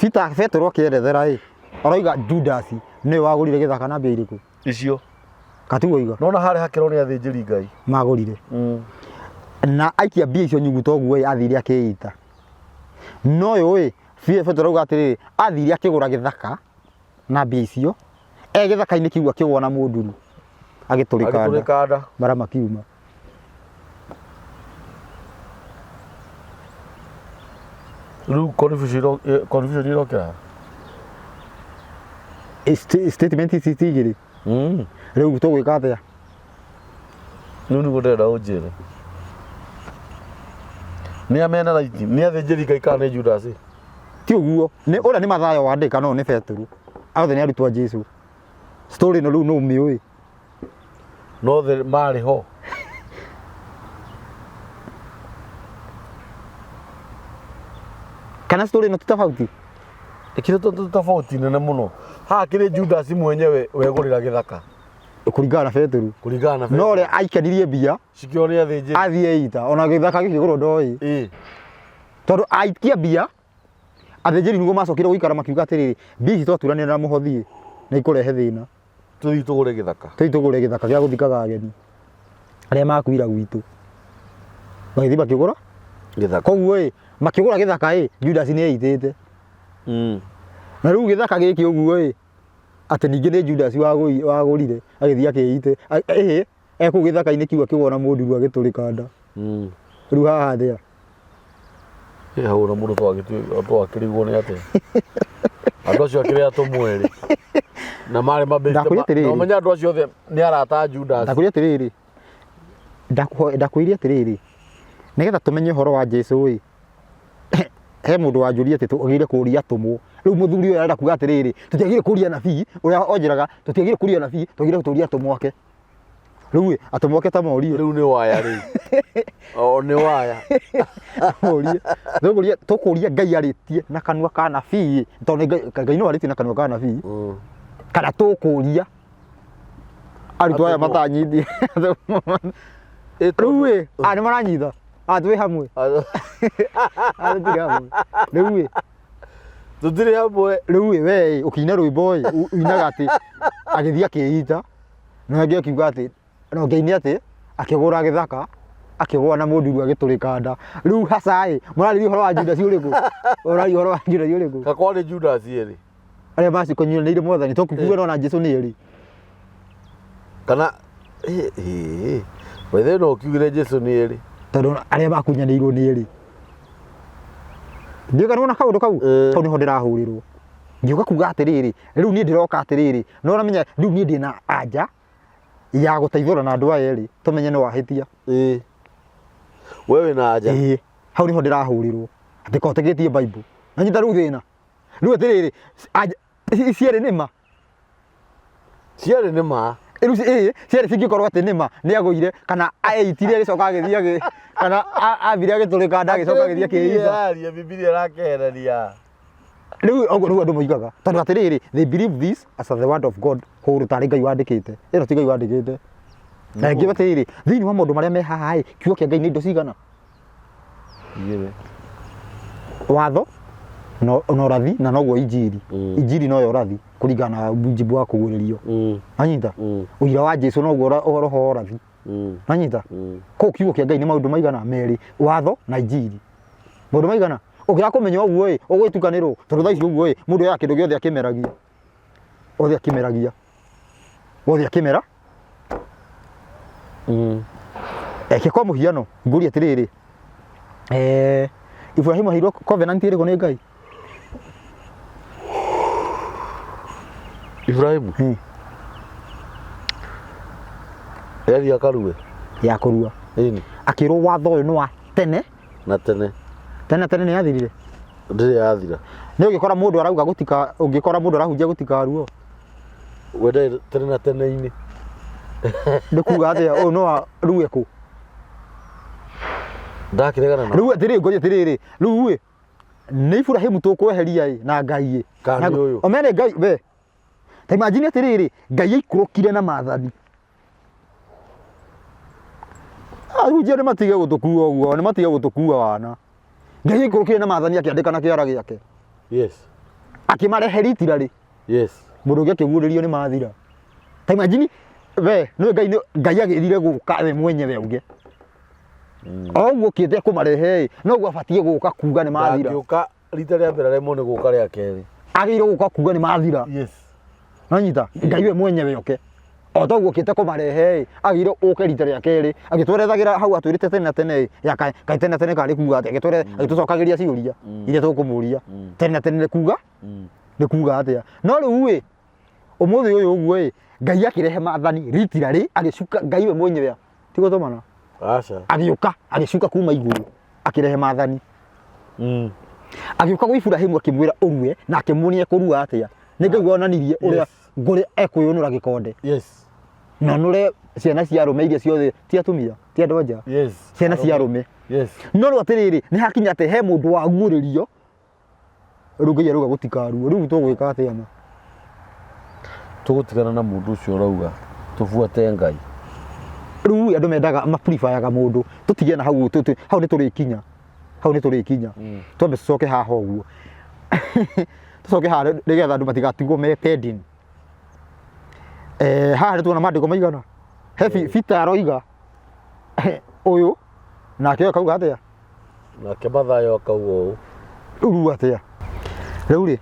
Peter Petero akĩerethera ĩ, aroiga Judas nĩwe wagũrire gĩthaka na mbia irĩkũ?
Icio.
Katiguo oiga.
Nona harĩ hakĩrwo nĩ athĩnjĩri Ngai.
Magũrire. Na aikia mbia icio nyuguto ũguo ĩ, athire akĩita. No ũyũ ĩ, Petero auga atĩrĩrĩ, athire akĩgũra gĩthaka na mbia icio, e gĩthaka-inĩ kĩu akĩgũa na mũnduru, agĩtũrĩka nda.
Agĩtũrĩka nda.
Mara makiuma.
Rĩu confusion confusion ĩrokĩra ha?
Statement ici ti igĩrĩ. Rĩu tũgwĩka atĩa?
Rĩu nĩguo ndĩrenda ũnjĩre. Nĩ a mena right? Nĩ athĩnjĩri Ngai kana nĩ Judas?
Ti ũguo. Nĩ ũrĩa nĩ Mathayo wandĩka no nĩ Petero. Othe nĩ arutwo a Jesu. Story ĩno rĩu nũ ũmĩũĩ?
No othe marĩ ho.
Kana story ĩno ti tofauti?
Ĩkĩrĩ tofauti nene mũno. Haha kĩrĩ Judas mwenyewe wegũrĩra gĩthaka.
Kũringana na Petero.
Kũringana na
No
Petero.
ũrĩa aikanirie mbia
Cikĩo nĩ athĩnjĩri.
athiĩ ita ona gĩthaka gĩkĩgũrwo ndoĩ.
Ĩĩ.
Tondũ aikia mbia athĩnjĩri nĩguo macokire gũikara makiuga atĩrĩrĩ, mbia ici twaturanĩra na mũhothi nĩ ikũrehe thĩna.
Tũthiĩ tũgũre gĩthaka.
Tũthiĩ tũgũre gĩthaka gĩa gũthikaga ageni arĩa makuira gwitũ. Magĩthiĩ makĩgũra
Gĩthaka.
Koguo ĩ, makĩgũra gĩthaka ĩ, Judas nĩ eitĩte. Na rĩu gĩthaka gĩkĩ ũguo ĩ, atĩ ningĩ nĩ Judas wagũrire agĩthiĩ akĩite. Ĩhĩ, e kũu gĩthaka-inĩ kĩu akĩgũa na mũnduru agĩtũrĩka nda. Rĩu haha atĩa?
Ĩ hau ona mũndũ twakĩrigwo nĩ atĩa. Andũ acio akĩrĩ atũmwo erĩ. Na marĩ mabeshte.
Ndakwĩra atĩrĩrĩ.
Na ũmenye andũ acio othe nĩ arata a Judas.
Ndakwĩra atĩrĩrĩ, ndakwĩra atĩrĩrĩ, nĩgetha tũmenye ũhoro wa Jesu ĩ, he mũndũ wanjũria atĩ tũagĩrĩire kũria atũmwo. Rĩu mũthuri ũyũ arenda kuga atĩrĩrĩ, tũtiagĩrĩire kũria anabii, ũrĩa onjĩraga tũtiagĩrĩire kũria anabii, twagĩrĩire kũria atũmwo ake. Rĩu ĩ, atũmwo ake ta morie.
Rĩu nĩ waya rĩu. O nĩ waya.
Morie. Tũkũria tũkũria Ngai arĩtie na kanua ka anabii, tondũ nĩ Ngai Ngai no arĩtie na kanua ka anabii. Kana tũkũria arutwo aya
Atũmwo.
matanyitire. Rĩu ĩ, aya nĩ maranyita. Aya twĩ hamwe. Aya tũtirĩ hamwe. Rĩu ĩ,
Tũtirĩ hamwe.
rĩu ĩ, we ĩ, ũkĩina rwĩmbo ĩ, ũinaga atĩ agĩthiĩ akĩĩita, na ũngĩ akiuga atĩ, na ũngĩ aini atĩ akĩgũra gĩthaka, akĩgũa na mũnduru agĩtũrĩka nda. Rĩu haca ĩ, mũrarĩria ũhoro wa Judas ũrĩkũ? Ũraria ũhoro wa Judas ũrĩkũ?
Ka kwarĩ Judas erĩ.
Arĩa macikonyuranĩire mwathani, to kuga no na Jesu nĩ erĩ.
Kana ĩ ĩ by the way no ũkiugire Jesu nĩ erĩ.
Tondũ arĩa makunyanĩirwo nĩ erĩ. Ndiũĩ kana nĩwona kaũndũ kau? Hau nĩho ndĩrahũrĩrwo. Ngĩũka kuga atĩrĩrĩ, rĩu niĩ ndĩroka atĩrĩrĩ, no ũramenya rĩu niĩ ndĩna anja ya gũteithũra na andũ aya erĩ tũmenye nĩ wahĩtia.
Ĩĩ. We wĩna anja?
Ĩĩ. Hau nĩho ndĩrahũrĩrwo. Atĩ kotegĩtie Bible. Nanyita rĩu thĩna. Rĩu atĩrĩrĩ, anja cierĩ nĩ ma.
Cierĩ nĩ ma.
Rĩu ĩĩ, cierĩ cingĩkorwo atĩ nĩ ma, nĩ agũire kana eitire agĩcoka agĩthiĩ agĩ kana ambire agĩtũrĩka nda agĩcoka agĩthiĩ
Bibilia
akĩĩita.
ĩraria, Bibilia ĩrakeherania.
Rĩu ũguo nĩguo andũ moigaga. Tondũ atĩrĩrĩ, they believe this as the word of God hũrũ tarĩ Ngai wandĩkĩte. Ĩno ti Ngai wandĩkĩte. Na ĩngĩ atĩrĩrĩ, thĩinĩ wa maũndũ marĩa me haha ĩ, kiugo kĩa Ngai nĩ indo cigana?
Igĩrĩ.
Watho na ũrathi na noguo injiri. Injiri noyo ũrathi kũringana na mujibu wa kũguũrĩrio. Wanyita? Ũira wa Jesu noguo roho wa ũrathi. Wanyita? Kũu kiugo kĩa Ngai nĩ maũndũ maigana merĩ, watho na injiri. Maũndũ maigana? Ũngĩaga kũmenya ũguo ĩ, ũgwĩtukanĩrwo tondũ thaa ici ũguo ĩ, mũndũ oyaga kĩndũ gĩothe akĩmeragia. Othe akĩmeragia. Othe akĩmera. Eke kwa mũhiano, ngũrie atĩrĩrĩ. Eh, Ibrahimu aheirwo covenant ĩrĩkũ nĩ Ngai?
Ibrahimu Yathiĩ akarue
Ya kũrua.
Ĩni.
Akĩrwo watho ũyũ nĩ wa tene
na tene.
Tene tene nĩ yathirire.
Ndĩrĩ yathira.
Nĩ ũngĩkora mũndũ arauga gũtika, ũngĩkora mũndũ arahunjia gũtikaruo.
We ndarĩ tene na tene-inĩ.
Nĩ kuga atĩa ũyũ no arue kũ?
Ndakĩregana na.
Rĩu atĩrĩrĩ ngoria atĩrĩrĩ, rĩu ĩ nĩ Iburahĩmu tũkweheria ĩ na Ngai ĩ.
Kana nĩ ũyũ?
Ũmene Ngai we. Ta imagine atĩrĩrĩ, Ngai aikũrũkire na maathani. Ahunjia nĩ matige gũtũkua ũguo, nĩ matige gũtũkua wana. Ngai aikũrũkire na maathani akĩandĩka na kĩara gĩake.
Yes.
Akĩmarehe ritirarĩ.
Yes.
Mũndũ ũngĩ akĩguũrĩrio nĩ mathira. Ta imagine we nĩ Ngai Ngai agĩrire gũka we mwenyewe auge. O ũguo okĩte kũmarehe ĩ, noguo abatiĩ gũka kuga nĩ mathira.
Ndangĩũka rita rĩa mbere aremwo nĩ gũka rĩa kerĩ.
Agĩrĩire gũka kuga nĩ mathira.
Yes.
Nonyita Ngai we mwenyewe oke. O ta ũguo okĩte kũmarehe ĩ, agĩrĩire ũke rita rĩa kerĩ agĩtwerethagĩra hau atwĩrĩte tene na tene ĩ, ya kaĩ kaĩ tene na tene karĩ kuga atĩa, agĩtwere agĩtũcokagĩria ciũria iria tũkũmũria. Tene na tene nĩ kuga nĩ kuga atĩa. No rĩu ĩ, ũmũthĩ ũyũ ũguo ĩ, Ngai akĩrehe maathani ritirarĩ agĩcuka Ngai we mwenyewe ti gũtũmana.
Aca.
Agĩũka agĩcuka kuma igũrũ akĩrehe maathani. Agĩũka gwĩ Iburahĩmu akĩmwĩra ũrue na akĩmuonia ekũrua atĩa. Nĩ Ngai wonanirie ũrĩa
Yes.
ngũrĩ ekwĩyũnũra gĩkonde.
Yes.
Na onũre ciana cia arũme iria ciothe ti atumia, ti andũ a nja.
Yes.
Ciana cia arũme.
Yes.
No rĩu atĩrĩrĩ, nĩ hakinya atĩ he mũndũ waguũrĩrio rĩu Ngai arauga gũtikaruo. Rĩu tũgwĩka atĩa ma?
Tũgũtigana na mũndũ ũcio ũrauga tũbuate Ngai.
Rĩu andũ mendaga mapuribayaga mũndũ tũtige na hau hau nĩ tũrĩkinya hau nĩ tũrĩkinya twambe tũcoke haha ũguo tũcoke haha nĩgetha andũ matigatigwo me pending. Eh, haha nĩ tuona maandĩko maigana he Peter aroiga ũyũ nake ũyũ akauga atĩa
Nake Mathayo akauga ũũ.
Rĩu rĩu atĩa? Rĩu rĩ,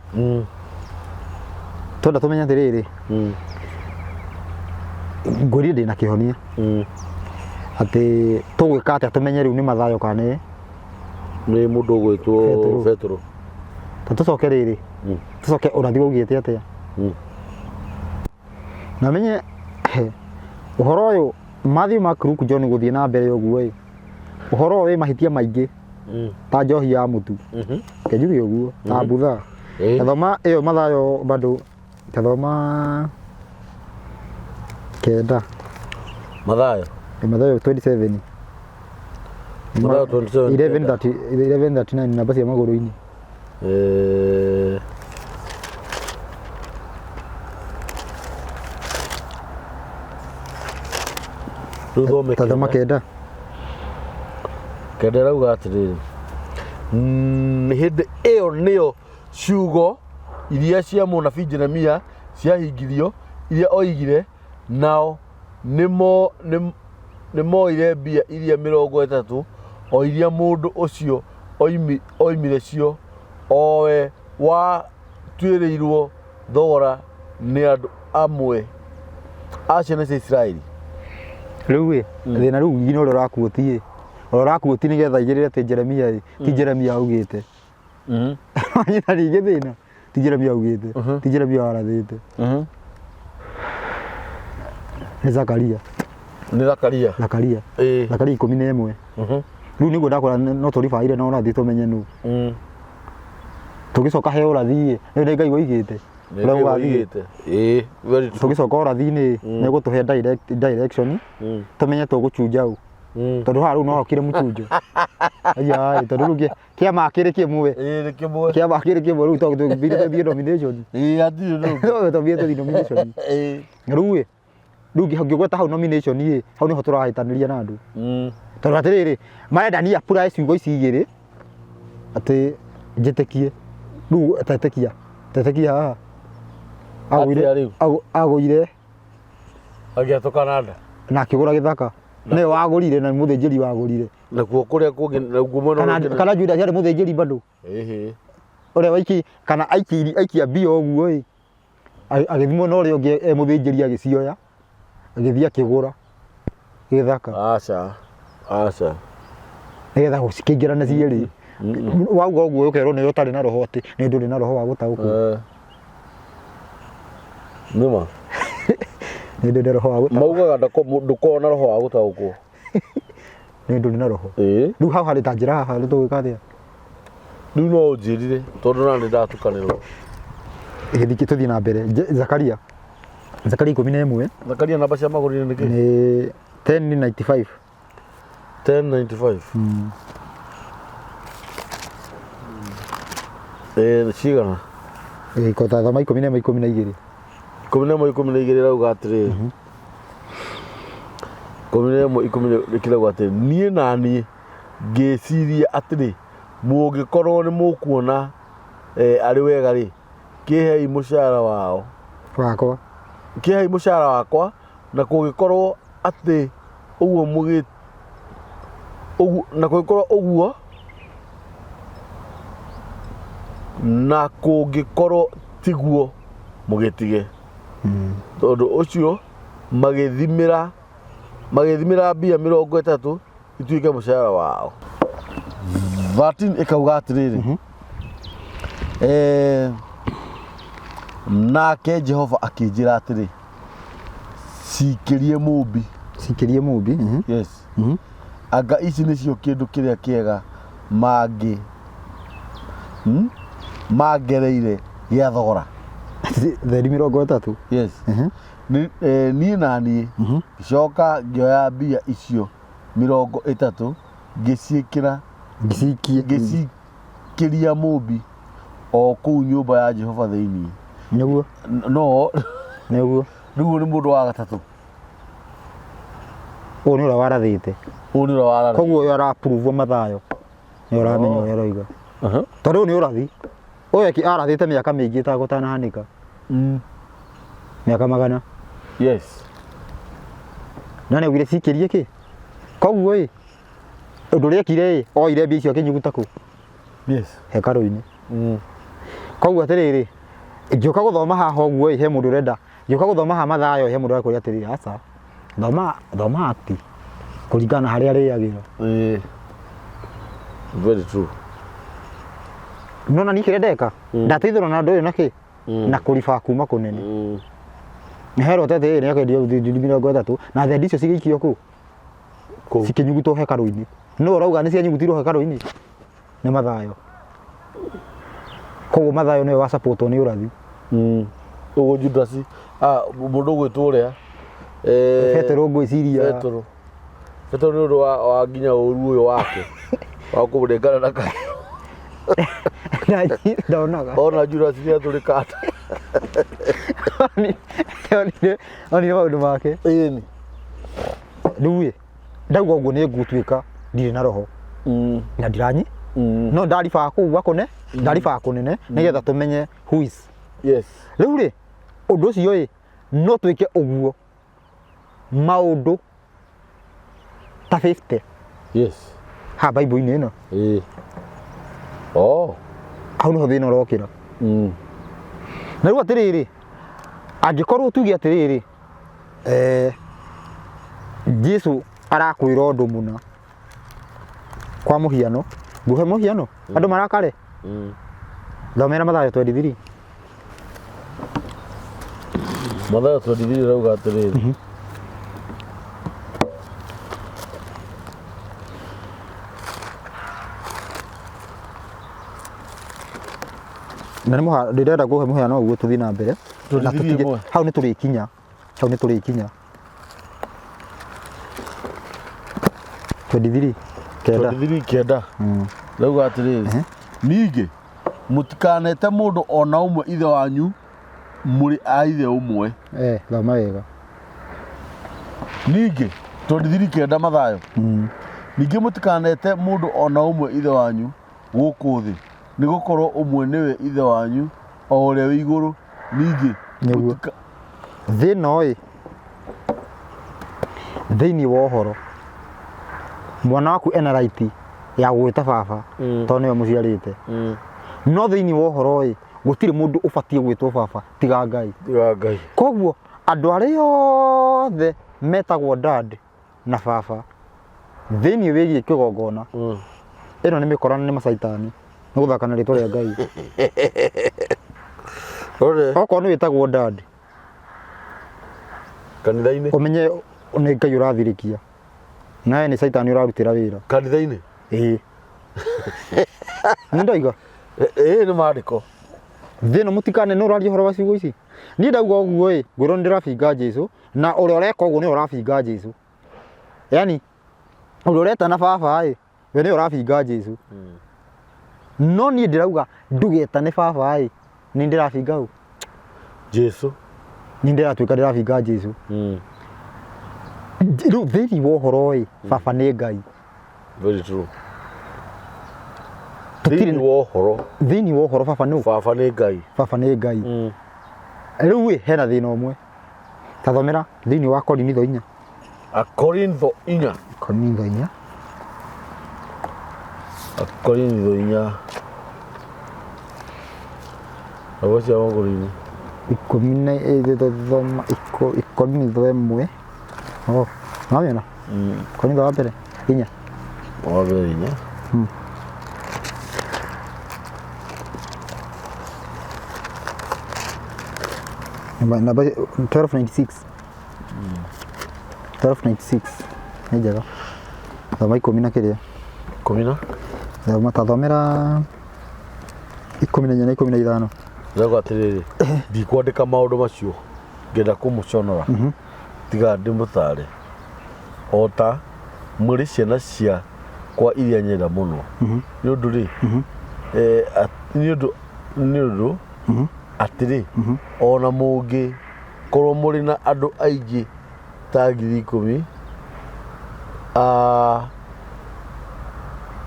twenda tũmenye atĩrĩrĩ, ngwĩrire ndĩna kĩhonia atĩ tũgwĩka atĩa tũmenye rĩu nĩ Mathayo kana nĩ
Nĩ mũndũ ũgwĩtwo
Petero.
Petero.
Ta tũcoke rĩrĩ, tũcoke ũrathi waugĩte atĩa? Na menye ũhoro ũyũ Matthew, Mark, Luke, John gũthiĩ na mbere ũguo ĩ, ũhoro ũyũ wĩ mahĩtia maingĩ ta njohi ya mũtu reke njuge ũguo ta mbutha tathoma ĩyo Mathayo bado tathoma kenda.
Mathayo.
Mathayo 27.
Mathayo 27.
11 11:39 namba cia magũrũ-inĩ.
Rĩu thome.
Tathoma kenda.
Kenda ĩrauga atĩrĩrĩ, hĩndĩ ĩyo nĩyo ciugo iria cia mũnabii Jeremia ciahingirio, iria oigire, nao nĩmo nĩmoire mbia iria 30, o iria mũndũ ũcio oimire cio, o we watuĩrĩirwo thogora nĩ andũ amwe a ciana cia Isiraeli.
Rĩu ĩ, thĩna rĩu nginya ũrĩa ũrakuoti ĩ, ũrĩa ũrakuoti nĩgetha aigĩrĩre atĩ Jeremia ĩ, ti Jeremia augĩte. Wanyita rĩngĩ thĩna, ti Jeremia augĩte, ti Jeremia warathĩte, nĩ Zakaria.
Nĩ Zakaria.
Zakaria. Zakaria 11. Rĩu nĩguo ndakwĩra no tũribaire na ũrathi tũmenye nũ. Tũgĩcoka he ũrathi ĩ, nĩ nĩ Ngai woigĩte.
Nĩ
Ũrĩa
Ngai
ũgathiĩ.
woigĩte. Ĩĩ, very true.
Tũgĩcoka ũrathi-inĩ nĩ ũgũtũhe direction tũmenye tũgũchunja ũ. Tondũ haha rĩu no hokire mũchunjo. Aya, tondũ rĩu kĩama kĩrĩ kĩmwe.
Ĩĩ, nĩ kĩmwe.
Kĩama kĩrĩ kĩmwe rĩu tũgĩthiĩ tũthiĩ nomination.
Ĩĩ, hatirĩ ũndũ.
Tũthiĩ tũthiĩ nomination. Rĩu ĩ, rĩu ngĩgweta hau nomination ĩ, hau nĩho tũrahĩtanĩria na andũ. Tondũ atĩrĩrĩ, marenda niĩ apply ciugo ici igĩrĩ atĩ njĩtĩkie. Rĩu tetĩkia, tetĩkia haha. Agũire,
Atĩa rĩu?
agũire
Agĩatũkana nda.
na akĩgũra gĩthaka. Nĩwe wagũrire na nĩ mũthĩnjĩri wagũrire.
Nakuo kũrĩa kũngĩ, nakuo mwena
Kana
ũrĩa ũngĩ.
kana Judas arĩ mũthĩnjĩri bado.
Ĩhĩ.
Ũrĩa waiki kana aikia aikia mbia ũguo ĩ. Agĩthimwo na ũrĩa ũngĩ e mũthĩnjĩri agĩcioya. Agĩthiĩ akĩgũra gĩthaka.
Aca. Aca.
Nĩgetha cikĩingĩrane cierĩ. Wauga ũguo ũkerwo nĩwe ũtarĩ na roho, atĩ nĩ ndũrĩ na roho wa gũtaũkwo.
Nĩma.
Nĩ ndũrĩ na roho wa gũtaũkwo.
Maugaga ndũkoragwo na roho wa gũtaũkwo.
Nĩ ndũrĩ na roho.
Ĩĩ.
Rĩu hau harĩ ta njĩra haha rĩu tũgwĩka atĩa?
Rĩu no ũnjĩrire tondũ na nĩ ndatukanĩrwo.
Gĩthikĩ tũthiĩ na mbere. Zakaria. Zakaria 11.
Zakaria namba cia magũrũ-inĩ nĩ kĩ?
Nĩ 1095.
1095. Ĩĩ cigana?
Ĩĩ kota thoma 11 12.
11 12 ĩrauga atĩrĩrĩ. 11 10 kĩrauga atĩrĩ, niĩ na niĩ ngĩciria atĩrĩ, mũngĩkorwo nĩ mũkuona arĩ wega rĩ, kĩhei mũcara wao.
Wakwa.
Kĩhei mũcara wakwa, na kũngĩkorwo atĩ ũguo mũgĩ ũguo na kũngĩkorwo ũguo na kũngĩkorwo tiguo mũgĩtige. Tondũ ũcio magĩthimĩra magĩthimĩra mbia 30 ituĩke mũcara wao. 13 ĩkauga atĩrĩrĩ, nake Jehova akĩnjĩra atĩrĩ, cikĩrie mũmbi.
Cikĩrie mũmbi.
Yes. Anga ici nĩcio kĩndũ kĩrĩa kĩega mangĩ mangereire gĩa thogora.
Theri 30.
Yes. Niĩ na niĩ ngĩcoka ngĩoya mbia icio 30 ngĩciĩkĩra
Ngĩcikie.
Ngĩcikĩria mũmbi o kũu nyũmba ya Jehova thĩinĩ.
Nĩguo.
No.
Nĩguo.
Rĩu ũyũ nĩ mũndũ wa gatatũ.
Ũyũ nĩ ũrĩa warathĩte.
Ũyũ nĩ ũrĩa warathĩte.
Koguo ũyũ arapruvwo Mathayo. Nĩ ũramenya ũrĩa aroiga. Tondũ ũyũ nĩ ũrathi. Ũyũ arathĩte mĩaka mĩingĩ ĩtagũtanahanĩka. Mĩaka 100.
Yes.
Na nĩ augire cikĩrie kĩ? Koguo ĩ, ũndũ ũrĩa ekire ĩ, oire mbia icio akĩnyuguta kũ?
Yes.
Hekarũ-inĩ. Koguo atĩrĩrĩ, ngĩũka gũthoma haha ũguo ĩ, he mũndũ ũrenda, ngĩũka gũthoma haha Mathayo, he mũndũ ũrakũria atĩrĩrĩ, aca, thoma, thoma Act kũringana na harĩa arĩagĩra.
Ĩĩ. Very true.
No na niĩ kĩrĩa ndeka, ndateithũrwo na ũndũ ũyũ na kĩ? Na kũriba kuma kũnene. Nĩ herwo atĩ nĩ akendio thiri 30 na thendi icio cigĩikio kũ?
Kũ?
Cikĩnyugutwo hekarũ-inĩ. Nũ ũrauga nĩ cianyugutirwo hekarũ-inĩ? Nĩ Mathayo. Koguo Mathayo nĩwe wa support nĩ ũrathi.
Ũguo Judas, mũndũ ũgwĩtwo ũrĩa?
Petero ngwĩciria.
Petero. Petero nĩ ũndũ wa nginya ũru ũyũ wake. Wa kũmũnengana na kahiũ.
Ndonaga.
Ona Judas nĩ atũrĩka nda.
Onire maũndũ make.
Ĩni.
Rĩu ĩ, ndauga ũguo nĩ ngũtuĩka ndirĩ na roho. Na ndiranyi. No ndaribaa kũu gwakũne, ndaribaa kũnene nĩgetha tũmenye who is.
Yes.
Rĩu rĩ, ũndũ ũcio ĩ, no twĩke ũguo maũndũ ta 50.
Yes.
Ha Bible-inĩ ĩno.
Ĩĩ. Oh.
Hau nĩho thĩna ũrokĩra. Na rĩu atĩrĩrĩ, angĩkorwo tuge atĩrĩrĩ, Jesu arakwĩra ũndũ mũna, kwa mũhiano, ngũhe mũhiano, andũ marakare? Thomera Mathayo 23.
Mathayo 23 ĩrauga atĩrĩrĩ.
Na nĩ mũha, ndĩrenda kũhe mũhiano ũguo tũthiĩ na mbere. Na
23
tũtige,
ĩmwe.
hau nĩ tũrĩkinya. Hau nĩ tũrĩkinya. 23 9.
23 9. Rauga atĩrĩrĩ. Ningĩ mũtikanete mũndũ o na ũmwe ithe wanyu mũrĩ a ithe ũmwe.
Thoma wega.
Ningĩ 23 9 Mathayo. Ningĩ mũtikanete mũndũ o na ũmwe ithe wanyu gũkũ thĩ, nĩ gũkorwo ũmwe nĩwe ithe wanyu o ũrĩa wĩ igũrũ. Ningĩ
Nĩguo.
mũtika-
Thĩ ĩno ĩ, thĩinĩ wa ũhoro, mwana waku ena right ya gũgwĩta baba tondũ nĩwe mũciarĩte. No thĩinĩ wa ũhoro ĩ, gũtirĩ mũndũ ũbatiĩ gwĩtwo baba tiga Ngai.
Tiga Ngai.
Koguo andũ arĩa othe metagwo dad na baba Thĩinĩ wĩgiĩ kĩgongona, ĩno nĩ mĩkora na nĩ macaitani nĩ gũthaka na rĩtwa rĩa Ngai.
Ore.
Okorwo nĩ wĩtagwo dad,
Kanitha-inĩ.
Ũmenye nĩ Ngai ũrathirĩkia, nawe nĩ caitani ũrarutĩra wĩra.
Kanitha-inĩ.
Ĩĩ, nĩ ndoiga.
Ĩĩ, nĩ maandĩko.
Thĩ ĩno mũtikane nĩ ũraria ũhoro wa ciugo ici. Niĩ ndauga ũguo ĩ, ngwĩrwo nĩ ndĩrabinga Jesu, na ũrĩa ũreka ũguo nĩwe ũrabinga Jesu. Yani ũrĩa ũretana baba ĩ, we nĩwe ũrabinga Jesu. No niĩ ndĩrauga ndũgetane baba ĩ, nĩ ndĩrabinga ũ?
Jesu.
Nĩ ndĩratuĩka ndĩrabinga Jesu. Rĩu thĩinĩ wa ũhoro ĩ, baba nĩ Ngai.
Very true.
Tũtirĩ
Thĩinĩ wa ũhoro.
Thĩinĩ wa ũhoro baba nũ?
Baba nĩ Ngai.
Baba nĩ Ngai. Rĩu ĩ, hena thĩna ũmwe. Tathomera thĩinĩ wa Korinitho 4.
Akorintho 4.
Korinitho 4.
Akorintho 4. Namba cia magũrũ-inĩ.
13, Korinitho 1. Oh, nĩwamĩona? Korinitho wa mbere 4.
Wa mbere 4.
Namba 1296. 1296 nĩ njega. Thoma 10 na kĩrĩa.
10 na?
Thoma, tathomera 14 na 15.
Ndĩrauga atĩrĩrĩ, ndikwandĩka maũndũ macio ngĩenda kũmũconora, tiga ndĩmũtaare o ta mũrĩ ciana ciakwa iria nyenda mũno. Nĩ ũndũ rĩ, nĩ ũndũ atĩrĩ, o na mũngĩkorwo mũrĩ na andũ aingĩ ta 10,000,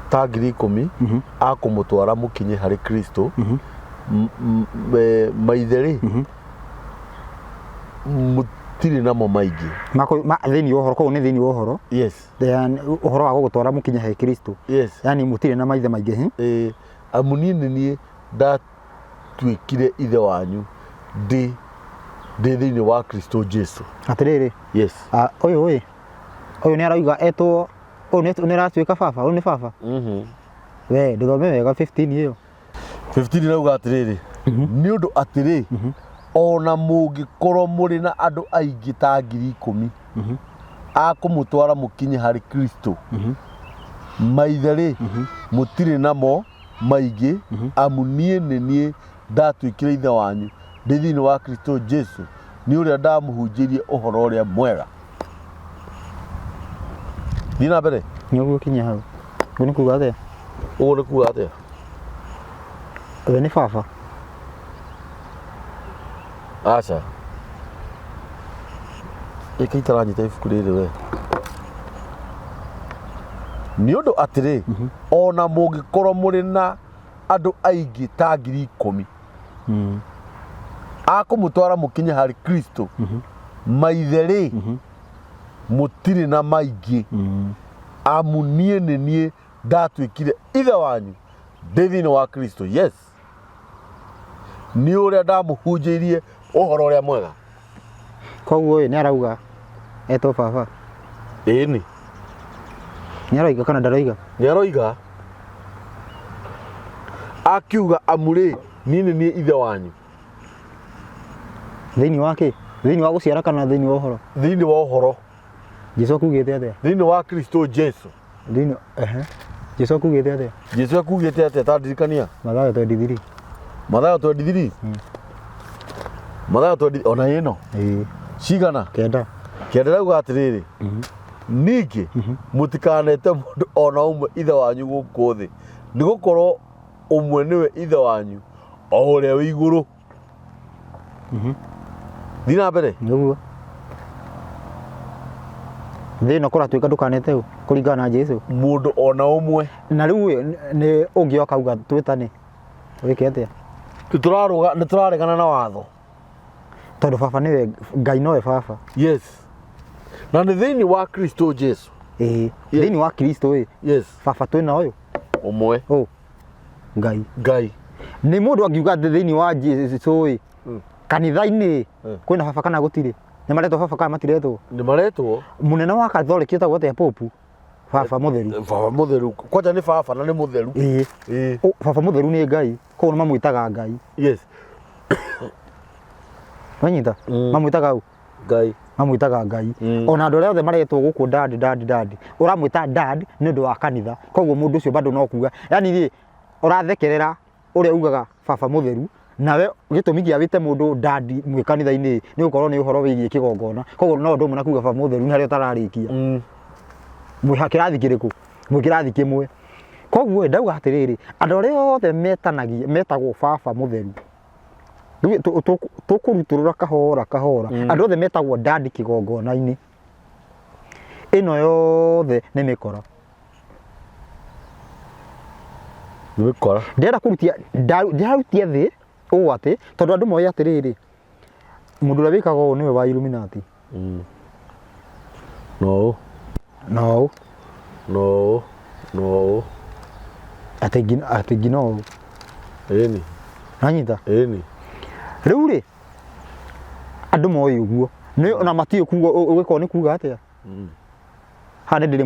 ta 10,000 a kũmũtwara mũkinye harĩ Kristo, maithe rĩ, mũtirĩ namo maingĩ.
Thĩinĩ wa ũhoro, koguo nĩ thĩinĩ wa ũhoro.
Yes.
Yani, ũhoro wa gũgũtwara mũkinye he Kristo.
Yes.
Yani mũtirĩ na maithe maingĩ, hi?
Ĩĩ, amu niĩ nĩ niĩ ndatuĩkire ithe wanyu ndĩ thĩinĩ wa Kristo Jesu.
Atĩrĩrĩ.
Yes.
Ũyũ ĩ, ũyũ nĩ arauga etwo, ũyũ nĩ aratuĩka baba, ũyũ nĩ baba. We ndũthome wega 15 ĩyo.
15 ĩrauga atĩrĩrĩ, nĩ ũndũ atĩrĩ, o na mũngĩkorwo mũrĩ na andũ aingĩ ta 10,000 a kũmũtwara mũkinye harĩ Kristo, maithe rĩ, mũtirĩ namo maingĩ, amu niĩ nĩ niĩ ndatuĩkire ithe wanyu ndĩ thĩinĩ wa Kristo Jesu, nĩ ũrĩa ndamũhunjĩirie ũhoro ũrĩa mwega. Thiĩ na mbere.
Nĩ ũguo kinya hau. Ũguo nĩ kuga atĩa?
Ũguo nĩ kuga atĩa?
We nĩ baba.
Aca. Ĩka itaranyita ibuku rĩrĩ we. Nĩ ũndũ atĩrĩ, o na mũngĩkorwo mũrĩ na andũ aingĩ ta 10,000 a kũmũtwara mũkinye harĩ Kristo, maithe rĩ, mũtirĩ na maingĩ, amu niĩ nĩ niĩ ndatuĩkire ithe wanyu ndĩ thĩinĩ wa Kristo. Yes, nĩ ũrĩa ndamũhunjĩirie ũhoro ũrĩa mwega.
Koguo ĩ, nĩ arauga etwo baba.
Ĩni.
Nĩ aroiga kana ndaroiga?
Nĩ aroiga, akiuga amu rĩ, niĩ nĩ niĩ ithe wanyu.
Thĩinĩ wa kĩ? Thĩinĩ wa gũciara kana thĩinĩ wa ũhoro?
Thĩinĩ wa ũhoro.
Jesu akugĩte atĩa?
Thĩinĩ wa Kristo Jesu.
Thĩinĩ, ehe. Jesu akugĩte atĩa?
Jesu akugĩte atĩa? Ta ndirikania.
Mathayo 23.
Mathayo 23. Mathayo 20 ona ĩno.
Ĩĩ.
Cigana?
9.
9 rauga atĩrĩrĩ, ningĩ mũtikanete mũndũ ona ũmwe ithe wanyu gũkũ thĩ, nĩ gũkorwo ũmwe nĩwe ithe wanyu, o ũrĩa wĩ igũrũ. Thiĩ na mbere.
Nĩguo. Thĩ ĩno kũratuĩka ndũkanete ũ kũringana na Jesu.
Mũndũ ona ũmwe.
Na rĩu nĩ ũngĩoka uga twĩtane wĩke atĩa?
Nĩtũrarũga, nĩtũraregana na watho.
Tondũ baba nĩwe Ngai, nowe baba.
Yes, na nĩ thĩinĩ wa Kristo Jesu.
Ĩĩ. Thĩinĩ wa Kristo ĩ.
Yes.
Baba twĩna ũyũ
ũmwe.
Ũ Ngai.
Ngai.
Nĩ mũndũ angiuga atĩ thĩinĩ wa Jesu ĩ, kanitha-inĩ kwĩna baba kana gũtirĩ? Nĩ maretwo baba kana matiretwo?
Nĩ maretwo.
Mũnene wa Katholiki etagwo atĩa? Popu. Baba mũtheru.
Baba mũtheru kwanja nĩ baba na nĩ mũtheru.
Ĩĩ.
Ĩĩ.
Baba mũtheru nĩ Ngai, koguo nĩ mamwĩtaga Ngai.
Yes.
Wanyita? Mamwĩtaga ũ?
Ngai.
Mamwĩtaga Ngai. Ona andũ arĩa othe maretwo gũkũ dad dad dad, ũramwĩta dad nĩ ũndũ wa kanitha, koguo mũndũ ũcio bado no kuga, yani rĩ, ũrathekerera ũrĩa ugaga baba mũtheru, nawe gĩtũmi gĩa wĩte mũndũ dad mwĩ kanitha-inĩ nĩ gũkorwo nĩ ũhoro wĩgiĩ kĩgongona, koguo no ũndũ ũmwe na kuga baba mũtheru nĩ harĩa ũtararĩkia. Mwĩ kĩrathi kĩrĩkũ? Mwĩ kĩrathi kĩmwe. Koguo ĩ, ndauga atĩrĩrĩ, andũ arĩa othe metanagia, metagwo baba mũtheru, rĩu tũkũrutũrũra kahora kahora, andũ othe metagwo dad kĩgongona-inĩ, ĩno yothe nĩ mĩkora.
Nĩ mĩkora.
Ndĩrenda kũrutia, ndĩrarutia thĩ ũũ atĩ, tondũ andũ moĩ atĩrĩrĩ, mũndũ ũrĩa wĩkaga ũũ nĩwe wa Illuminati.
No ũũ.
No ũũ.
No ũũ. No ũũ.
Atĩ nginya ũũ.
Ĩni.
Nanyita?
Ĩni.
Rĩu rĩ, andũ moĩ ũguo. Nĩ ona matiũĩ kuga ũgĩkorwo nĩ kuga atĩa. Haha nĩ ndĩrĩ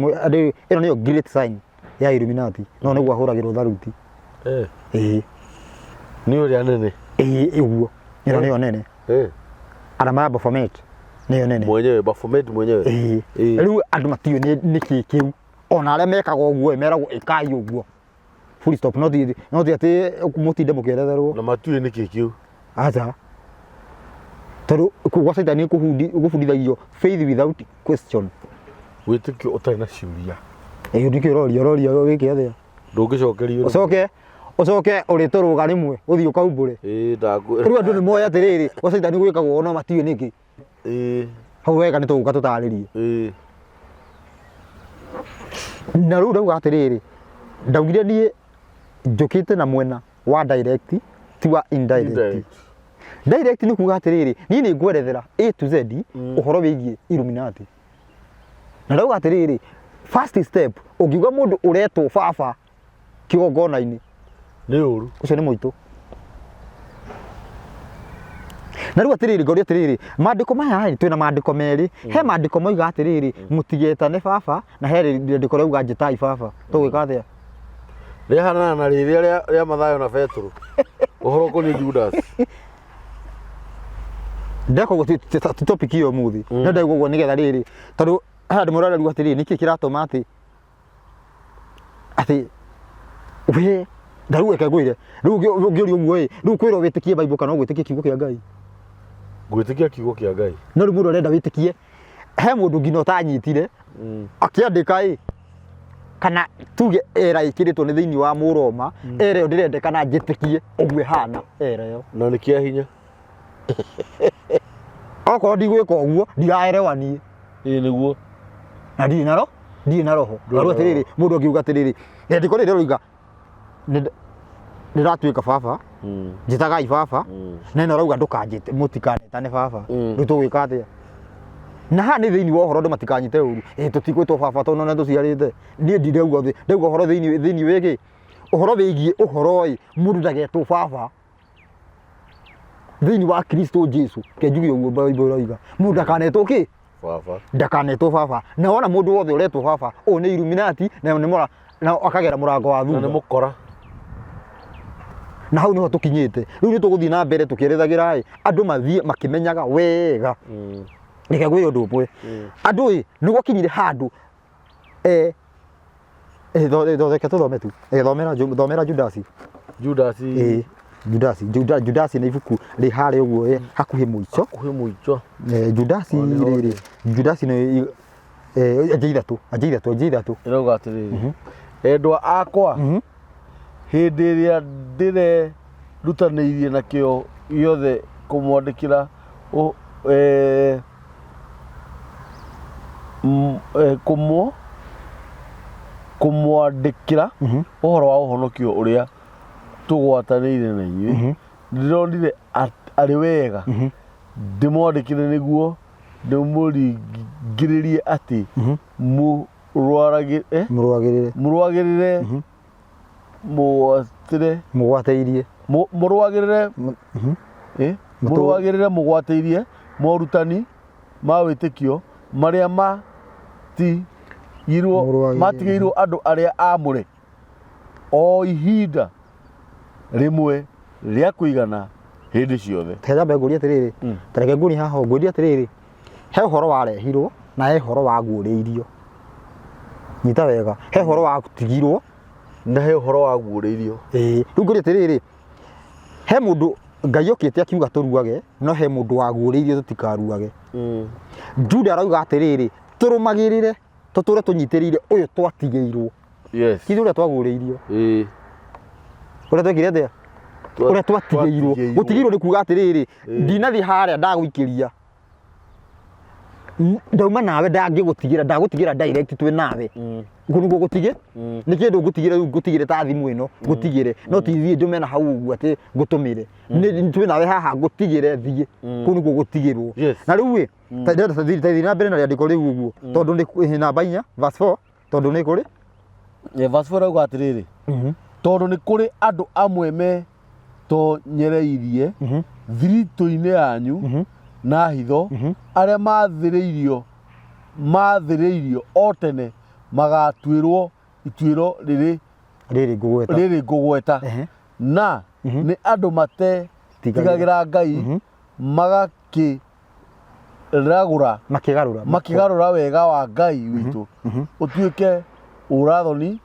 ĩno nĩyo great sign ya Illuminati. No nĩguo ahũragĩrwo tharuti.
Eh.
Ĩĩ.
Nĩ ũrĩa nene.
Ĩĩ ũguo. Ĩno nĩyo nene.
Eh.
Alama ya Baphomet nĩyo nene.
Mwenyewe Baphomet mwenyewe.
Ĩĩ.
Ĩĩ.
Rĩu andũ matiũĩ nĩ nĩkĩ kĩu. Ona arĩa mekaga ũguo meragwo ĩkai ũguo. Full stop. No ti no ti atĩ mũtinde mũkĩeretherwo.
Na matiũĩ nĩkĩ kĩu.
Aca. Tondũ gwa Caitani gũbundithagio faith without question.
Wĩtĩkio ũtarĩ na ciũria.
Ĩĩ nĩkĩ ũroria ũroria wĩke atĩa?
Ndũngĩcokerio.
Ũcoke ũcoke ũrĩtũrũga rĩmwe ũthiĩ ũkaumbũre.
Ĩĩ ndakwĩra.
Rĩu andũ nĩ moĩ atĩrĩrĩ, gwa Caitani gwĩkagwo no matiũĩ nĩkĩ.
Ĩĩ.
Hau wega nĩ tũgũka tũtarĩrie.
Ĩĩ.
Na rĩu ndauga atĩrĩrĩ, ndaugire niĩ njũkĩte na mwena wa direct ti wa indirect.
Indirect.
Direct nĩ kuga atĩrĩrĩ, niĩ nĩ ngwerethera A to Z ũhoro wĩgiĩ Illuminati. Na ndauga atĩrĩrĩ, first step ũngiuga mũndũ ũretwo baba kĩgongona-inĩ
Nĩ ũru.
ũcio nĩ mũitũ. Na rĩu atĩrĩrĩ, ngoria atĩrĩrĩ, maandĩko maya rĩ, twĩna maandĩko merĩ. He maandĩko moiga atĩrĩrĩ, mũtigetane baba, na he rĩandĩko rĩauga njĩtai baba. Tũgwĩka atĩa?
Rĩahanana na rĩrĩa rĩa Mathayo na Petero. Ũhoro ũkoniĩ Judas.
Ndeka ũguo ti topic ĩyo ũmũthĩ. No ndauga ũguo nĩgetha rĩrĩ, tondũ he andũ mararua atĩrĩrĩ, nĩkĩ kĩratũma atĩ atĩ we na rĩu reke ngwĩre, rĩu ũngĩũria ũguo ĩ, rĩu kwĩrwo wĩtĩkie Bible kana ũgwĩtĩkia kiugo kĩa Ngai?
Ngwĩtĩkia kiugo kĩa Ngai.
No rĩu mũndũ arenda wĩtĩkie, he mũndũ nginya ũtanyitire, akĩandĩka ĩ, kana tuge era ĩkĩrĩtwo nĩ thĩinĩ wa Mũroma, era ĩyo ndĩrendekana njĩtĩkie ũguo ĩhana era ĩyo.
Na nĩ kĩa hinya.
Okorwo ndigwĩka ũguo, ndiraerewa niĩ.
Ĩĩ nĩguo.
Na ndirĩ na ndirĩ na roho.
Ndũrĩ na
Rĩu atĩrĩrĩ, mũndũ angiuga atĩrĩrĩ, rĩandĩko rĩrĩ rĩroiga nĩndatuĩka baba, njĩtagai baba, na ĩno ĩrauga ndũkanjĩte, mũtikanetane baba. Rĩu tũgwĩka atĩa? Na haha nĩ thĩinĩ wa ũhoro andũ matikanyite ũru. Ĩ tũtigwĩtwo baba tondũ nĩ tũciarĩte. Niĩ ndirauga thĩ, ndauga ũhoro thĩinĩ thĩinĩ wĩgiĩ ũhoro wĩgiĩ ũhoro ĩ, mũndũ ndagetwo baba thĩinĩ wa Kristo Jesu. Reke njuge ũguo Bible ĩroiga. Mũndũ ndakanetwo kĩ?
Baba.
Ndakanetwo baba. Na wona mũndũ wothe ũretwo baba, ũyũ nĩ Illuminati na nĩ mũra na akagera mũrango wa
Na nĩ
thutha.
mũkora.
Na hau nĩho tũkinyĩte. Rĩu nĩ tũgũthiĩ na mbere tũkĩerethagĩra ĩ, andũ mathiĩ makĩmenyaga wega. Reke ngwĩre ũndũ ũmwe. Andũ ĩ, nĩ gwakinyire handũ reke tũthome tu. Thomera thomera Judasi.
Judasi.
Judasi. Judasi nĩ ibuku rĩ harĩa ũguo hakuhĩ mũico.
Hakuhĩ mũico.
Judasi
O nĩho
rĩrĩ, Judasi nĩ anjia ithatũ, anjia ithatũ, anjia ithatũ.
Ĩrauga atĩrĩrĩ, endwa akwa, hĩndĩ ĩrĩa ndĩrerutanĩirie na kĩo gĩothe kũmwandĩkĩra kũmwandĩkĩra ũhoro wa ũhonokio ũrĩa tũgwatanĩire na inyuĩ, ndĩronire arĩ wega ndĩmwandĩkĩre nĩguo ndĩmũringĩrĩrie atĩ
Mũrũagĩrĩre.
Mũrũagĩrĩre mũgwatĩre.
Mũgwatĩirie.
Mũrũagĩrĩre, mũrũagĩrĩre mũgwatĩirie morutani ma wĩtĩkio marĩa ma ti
Mũrũ wa
matigĩirwo andũ arĩa amũre o ihinda rĩmwe rĩa kũigana hĩndĩ ciothe.
Reke nyambe ngũrie atĩrĩrĩ, ta reke nguonie haha ũũ, ngwĩrie atĩrĩrĩ, he ũhoro warehirwo na he ũhoro waguũrĩirio. Nyita wega, he ũhoro watigirwo
Na he ũhoro waguũrĩirio.
Ĩĩ, rĩu ngũrie atĩrĩrĩ, he mũndũ Ngai okĩte akiuga tũruage, no he mũndũ waguũrĩirio tũtikaruage. Juda arauga atĩrĩrĩ, tũrũmagĩrĩre, tũtũre tũnyitĩrĩire ũyũ twatigĩirwo.
Yes.
Ti ũrĩa twaguũrĩirio.
Ĩĩ.
Ũrĩa twekire atĩa? Ũrĩa twatigĩirwo.
Twatigĩirwo.
Gũtigĩirwo nĩ kuga atĩrĩrĩ, ndinathiĩ harĩa ndagũikĩria. Ndauma nawe ndangĩgũtigĩra, ndagũtigĩra direct twĩ nawe. Kũu nĩkuo gũtigĩ? Nĩ kĩndũ ngũtigĩre rĩu ngũtigĩre ta thimũ ĩno, ngũtigĩre. No ti thiĩ ndũme na hau ũguo atĩ ngũtũmĩre. Nĩ twĩ nawe haha ngũtigĩre thiĩ. Kũu nĩkuo gũtigĩrwo.
Yes.
Na rĩu ĩ, ta ndĩrenda ta thiĩ na mbere na rĩandĩko rĩu ũguo. Tondũ nĩ namba 4 verse 4 tondũ nĩ kũrĩ.
Yeah, verse 4 rauga atĩrĩrĩ, tondũ nĩ kũrĩ andũ amwe metonyereirie thiritũ-inĩ yanyu na hitho, arĩa mathĩrĩirio o tene magatuĩrwo ituĩro rĩrĩ
Rĩrĩ ngũgweta.
Rĩrĩ ngũgweta. Na nĩ andũ matetigagĩra Ngai, magakĩragũra
Makĩgarũra.
Makĩgarũra wega wa Ngai witũ ũtuĩke ũrathoni,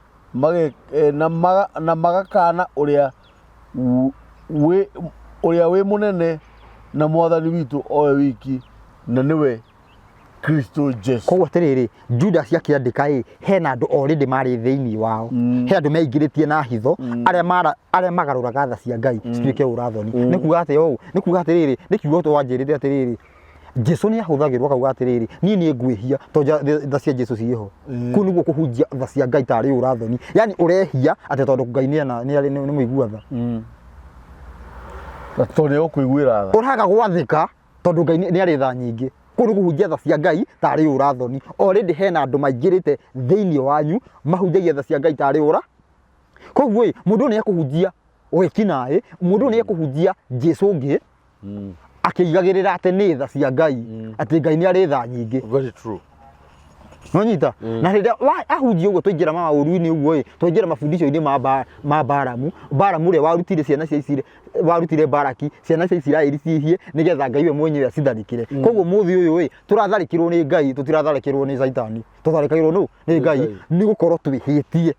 na magakana ũrĩa wĩ mũnene na mwathani witũ owe wiki, na nĩwe Kristo Jesu.
Koguo atĩrĩrĩ, Judas akĩandĩka ĩ, hena andũ already marĩ thĩinĩ wao. He andũ meingĩrĩtie na hitho, arĩa mara arĩa magarũraga tha cia Ngai cituĩke ũrathoni. Nĩ kuga atĩ ũũ, nĩ kuga atĩrĩrĩ, nĩ kiugo twanjĩrĩte atĩrĩrĩ, Jesu nĩ ahũthagĩrwo akauga atĩrĩrĩ, niĩ nĩ ngwĩhia tondũ tha cia Jesu ciĩho. Kũu nĩguo kũhunjia tha cia Ngai tarĩ ũrathoni. Yani ũrehia atĩ tondũ Ngai nĩ nĩ nĩ mũigua tha.
Na tondũ nĩ egũkũiguĩra tha.
Ũraga gwathĩka tondũ Ngai nĩ arĩ tha nyingĩ. Kũu nĩ kũhunjia tha cia Ngai tarĩ ũrathoni. Already hena andũ maingĩrĩte thĩinĩ wanyu mahunjagia tha cia Ngai tarĩ ũra. Koguo ĩ, mũndũ ũyũ nĩ ekũhunjia wĩkinaĩ, mũndũ ũyũ nĩ ekũhunjia Jesu ũngĩ akĩigagĩrĩra atĩ nĩ tha cia Ngai, atĩ Ngai nĩ arĩ tha nyingĩ.
Very true.
Nonyita? Na rĩrĩa ahunjia ũguo twaingĩra maũru-inĩ ũguo ĩ, twaingĩra mabundisho-inĩ ma Balamu, Balamu ũrĩa warutire ciana cia Isiraeli, warutire Balaki, ciana cia Isiraeli ciĩhie nĩgetha Ngai we mwenyewe acitharĩkĩre. Koguo mũthĩ ũyũ ĩ, tũratharĩkĩrwo nĩ Ngai, tũtiratharĩkĩrwo nĩ Caitani. Tũtharĩkagĩrwo nũ? Nĩ Ngai, nĩ gũkorwo twĩhĩtie.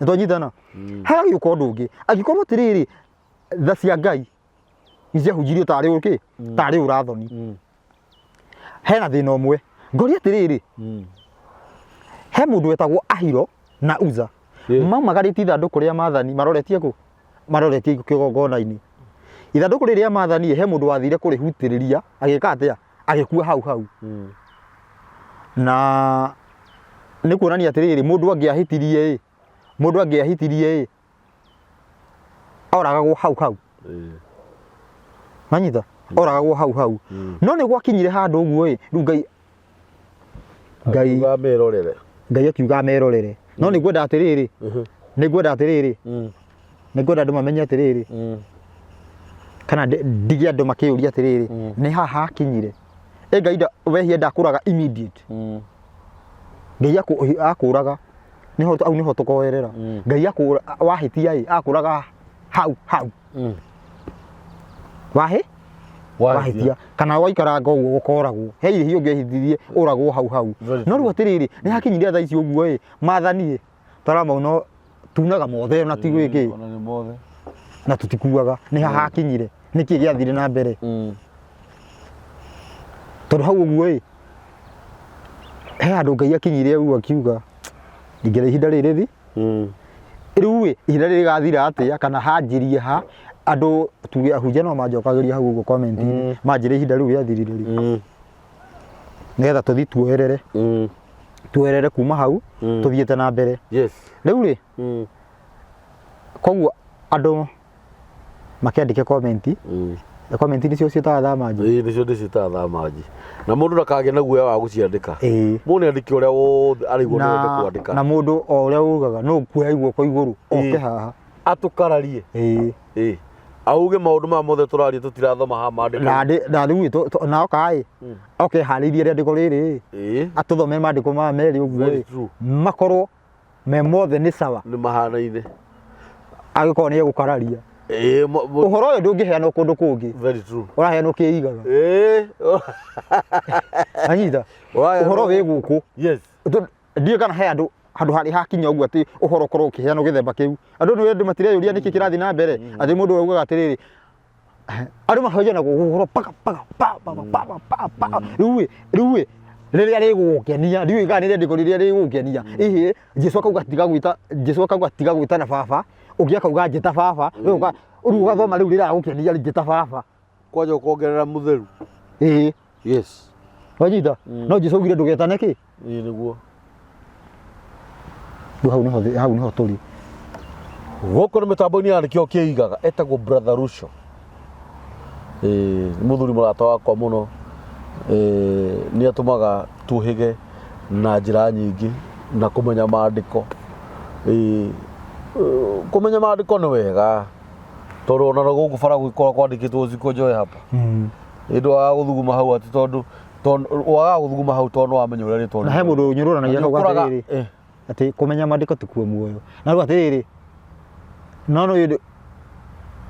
Nĩ twanyitana? Hagagĩũka ũndũ ũngĩ, angĩkorwo atĩrĩrĩ, tha cia Ngai nĩ ciahunjirio tarĩ ũkĩ? Tarĩ ũrathoni. Hena thĩna ũmwe. Ngoria atĩrĩrĩ, he mũndũ wetagwo Ahiro na Uza. Maumagarĩtie ithandũkũ rĩa maathani maroretie kũ? Maroretie kĩgongona-inĩ. Ithandũkũ rĩrĩ rĩa maathani he mũndũ wathire kũrĩhutĩrĩria agĩka atĩa? Agĩkua hau hau. Na nĩ kuonania atĩrĩrĩ, mũndũ angĩahĩtirie ĩ, mũndũ angĩahĩtirie ĩ, oragagwo hau hau. Manyita? Oragagwo hau hau. No nĩ gwakinyire handũ ũguo ĩ, rĩu Ngai Ngai
Akiuga merorere.
Ngai akiuga merorere. No nĩ ngwenda atĩrĩrĩ, nĩ ngwenda atĩrĩrĩ, nĩ ngwenda andũ mamenye atĩrĩrĩ, kana ndige andũ makĩyũria atĩrĩrĩ, nĩ ha hakinyire. Ĩ Ngai wehia ndakũraga immediate. Ngai akũraga, nĩho hau nĩho tũkoerera. Ngai akũra wahĩtia ĩ, akũraga hau hau. Wahĩ? Wahĩtia. Kana waikaranga ũguo ũkoragwo. He irĩhi ũngĩehithirie ũragwo hau hau.
Very
No rĩu atĩrĩrĩ, nĩ hakinyire thaa ici ũguo ĩ, maathani ĩ, tara mau no tunaga mothe ona ti gwĩkĩ.
Ona nĩ mothe.
Na tũtikuaga. Nĩ ha hakinyire. Nĩkĩ gĩathire na mbere? Tondũ hau ũguo ĩ, he handũ Ngai akinyire ũguo akiuga, ndingĩra ihinda rĩrĩ rĩthi. Rĩu ĩ, ihinda rĩrĩ rĩgathira atĩa kana hanjirie ha andũ tuge ahunjia no manjokagĩria hau ũguo comment manjĩre ihinda rĩu rĩathirire rĩ. Nĩgetha tũthiĩ tuoerere. Tuoerere kuma hau tũthiĩte na mbere.
Yes.
Rĩu rĩ, koguo andũ makĩandĩke comment. Comment nĩcio ciĩtaga thamanji.
Ĩĩ nĩcio ndĩciĩtaga thamanji. Na mũndũ ndakagĩe na guoya wa gũciandĩka.
Ĩĩ.
Mũndũ nĩ andĩke ũrĩa wothe araigua no ende kwandĩka.
Na mũndũ o ũrĩa ugaga no kuoya guoko igũrũ oke haha.
Atũkararie.
Ĩĩ.
Ĩĩ. Auge maũndũ maya mothe tũraria tũtirathoma haha maandĩko.
Na ndĩ- na rĩu ĩ, na oka ĩ, oke harĩirie rĩandĩko rĩrĩ ĩ, Atũthomere maandĩko maya merĩ ũguo
Very
ĩ,
true.
Makorwo me mothe nĩ sawa.
Nĩ mahanaine.
Angĩkorwo nĩ egũkararia. Ũhoro ũyũ ndũngĩheanwo kũndũ kũngĩ.
Very true.
Ũraheanwo kĩigaga. Anyita. Ũhoro wĩ gũkũ.
Yes.
Ndiũĩ kana he andũ handũ harĩ hakinya ũguo atĩ ũhoro ũkorwo ũkĩheanwo gĩthemba kĩu. Andũ nĩ andũ matireyũria nĩkĩ kĩrathiĩ na mbere. Atĩ mũndũ augaga atĩrĩrĩ, andũ maheanaga ũhoro paka paka pa pa pa pa pa pa. Rĩu ĩ, rĩu ĩ, rĩrĩa rĩgũgũkenia, ndiũĩ kana nĩ rĩandĩko rĩrĩa rĩgũgũkenia. Ĩhĩ, Jesu akauga tiga gwĩta, Jesu akauga tiga gwĩtana baba, ũngĩ akauga njĩta baba, we ũka rĩu ũgathoma rĩu rĩragũkenia njĩta baba.
Kwanja ũkongerera mũtheru.
Ĩĩ.
Yes.
Wanyita? No Jesu augire ndũgetane kĩ?
Ĩĩ nĩguo.
Rĩu hau nĩho hau nĩho tũrĩ.
Gũkũ nĩ mĩtambo-inĩ ya nĩkĩo kĩigaga etagwo Brother Ruco. Ĩĩ nĩ mũthuri mũrata wakwa mũno. Ĩĩ nĩ atũmaga tũhĩge na njĩra nyingĩ na kũmenya maandĩko. Ĩĩ kũmenya maandĩko nĩ wega tondũ ona gũkũ bara gũkoragwo kwandĩkĩtwo usikonjoe hapa. Ĩĩ ndwagaga gũthuguma hau atĩ tondũ wagaga gũthuguma hau tondũ nĩwamenya ũrĩa rĩtwa
Na he mũndũ ũnyũrũranagia akauga
Ũkoraga-
atĩrĩrĩ, atĩ kũmenya maandĩko tikuo muoyo. Na rĩu atĩrĩrĩ, no no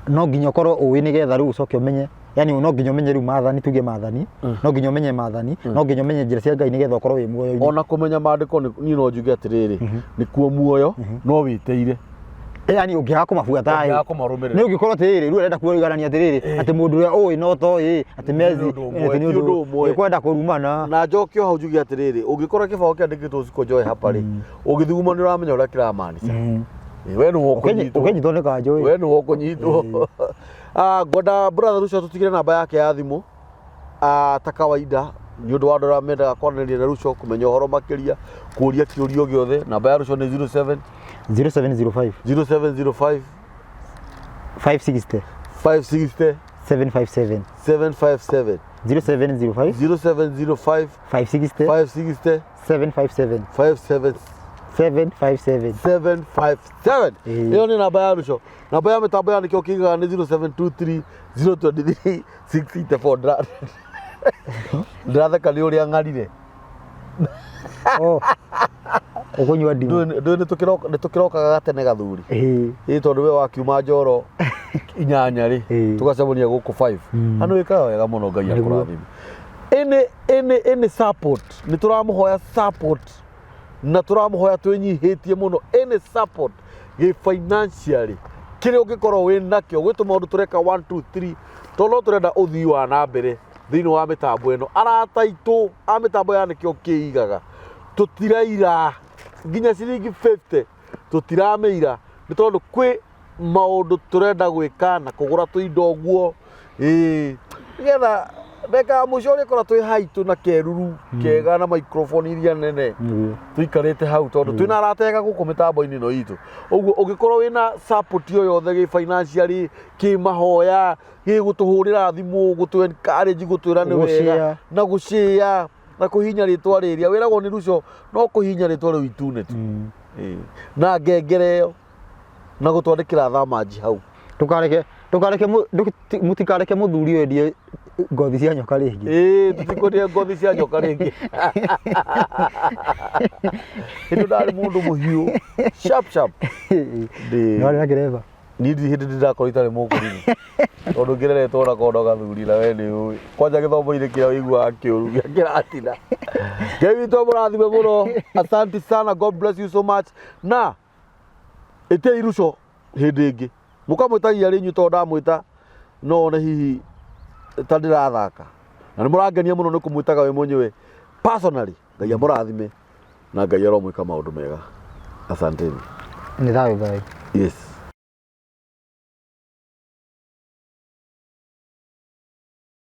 no nginya ũkorwo ũĩ nĩgetha rĩu ũcoke ũmenye, yani no nginya ũmenye rĩu maathani, tuge maathani, no nginya ũmenye maathani, no nginya ũmenye njĩra cia Ngai nĩgetha ũkorwo wĩ muoyo-inĩ.
Ona kũmenya maandĩko niĩ no njuge atĩrĩrĩ, nĩkuo muoyo no wĩtĩire.
Yani ũngĩaga kũmabuata ĩ,
Ũngĩaga kũmarũmĩrĩra.
nĩ ũngĩkorwo atĩrĩrĩ, rĩu arenda kuonania atĩrĩrĩ, atĩ mũndũ ũrĩa ũĩ na ũtoĩ, atĩ mezi,
ũndũ ũmwe,
atĩ nĩ
ti ũndũ ũmwe.
nĩ kwenda kũrumana.
Na njoke o hau njuge atĩrĩrĩ, ũngĩkora kĩbaũ kĩandĩkĩtwo usikonjoe hapa rĩ, ũgĩthuguma nĩ ũramenya ũrĩa kĩramaanica. We nĩwe ũkũnyitwo.
Ũkĩnyitwo nĩ kanjũ ĩ.
We nĩwe ũkũnyitwo. Ah, ngwenda brother Ruco tũtigĩre namba yake ya thimũ. Ah, ta kawaida nĩ ũndũ wa andũ arĩa mendaga kwaranĩria na Ruco kũmenya ũhoro makĩria kũria kĩũria gĩothe namba ya Ruco nĩ 07
0705
0705
560
560
757
757
0705
0705
560
560
757
57
757
757. Ĩyo nĩ namba ya Ruco. Namba ya mĩtambo ya nĩkĩo kĩigaga nĩ 0723 023 684. Ndĩratheka nĩ ũrĩa ng'arire.
Oh. Ũkũnyua ndimũ.
Ndũĩ nĩ tũkĩrokaga gatene gathuri.
Ĩĩ.
Ĩĩ tondũ we wakiuma Njoro 8 rĩ, tũgacemania gũkũ 5. Na nĩ wĩkaga wega mũno Ngai akũrathime. Any support, nĩ tũramũhoya support na tũramũhoya twĩnyihĩtie mũno, any support gĩ financially kĩrĩa ũngĩkorwo wĩ nakĩo gwĩ tũmaũndũ tũreka 1 2 3 tondũ no tũrenda ũthii wa na mbere thĩinĩ wa mĩtambo ĩno. Arata aitũ a mĩtambo ya nĩkĩo kĩigaga tũtiraira nginya ciringi 50 tũtiramĩira nĩ tondũ kwĩ maũndũ tũrenda gwĩka na kũgũra tũindo ũguo, ĩĩ nĩgetha ndagĩka ya mũico ũrĩkora twĩ haitũ na keruru kega na microphone iria nene tũikarĩte hau tondũ twĩna arata ega gũkũ mĩtambo-inĩ ĩno itũ. Ũguo ũngĩkorwo wĩna support o yothe gĩ financially, kĩ mahoya, gĩ gũtũhũrĩra thimũ, gũtũ encourage, gũtwĩra nĩ wega
Gũshare.
na gũshare na kũhihinya rĩtwa rĩrĩa wĩragwo nĩ Ruco no kũhihinya rĩtwa rĩu itune tu. Ĩĩ. Na ngengere ĩyo na gũtwandĩkĩra thamanji hau.
Ndũkareke ndũkareke mũtikareke mũthuri ũyũ endie ngothi cia nyoka rĩngĩ.
Ĩĩ tũtikwendia ngothi cia nyoka rĩngĩ. Hĩndĩ ndarĩ mũndũ mũhiũ sharp sharp. Ndĩ
Nĩ warĩ na kĩremba?
Niĩ ndirĩ hĩndĩ ndĩrakorwo itarĩ mũkũrinũ tondũ ngĩreretwo na kondo gathuri na we nĩ ũĩ kwanja gĩthomo-inĩ kĩrĩa ũiguaga kĩũru gĩa kĩratina. Ngai witũ amũrathime mũno, asante sana, God bless you so much. Na ĩtiai Ruco hĩndĩ ĩngĩ mũkamwĩtagia rĩ inyuĩ tondũ ndamwĩta no one hihi ta ndĩrathaka na nĩ mũrangenia mũno nĩ kũmwĩtaga we mwenyewe personally. Ngai amũrathime na Ngai aromwĩka maũndũ mega. Asanteni.
Nĩ thayũ thayũ.
Yes.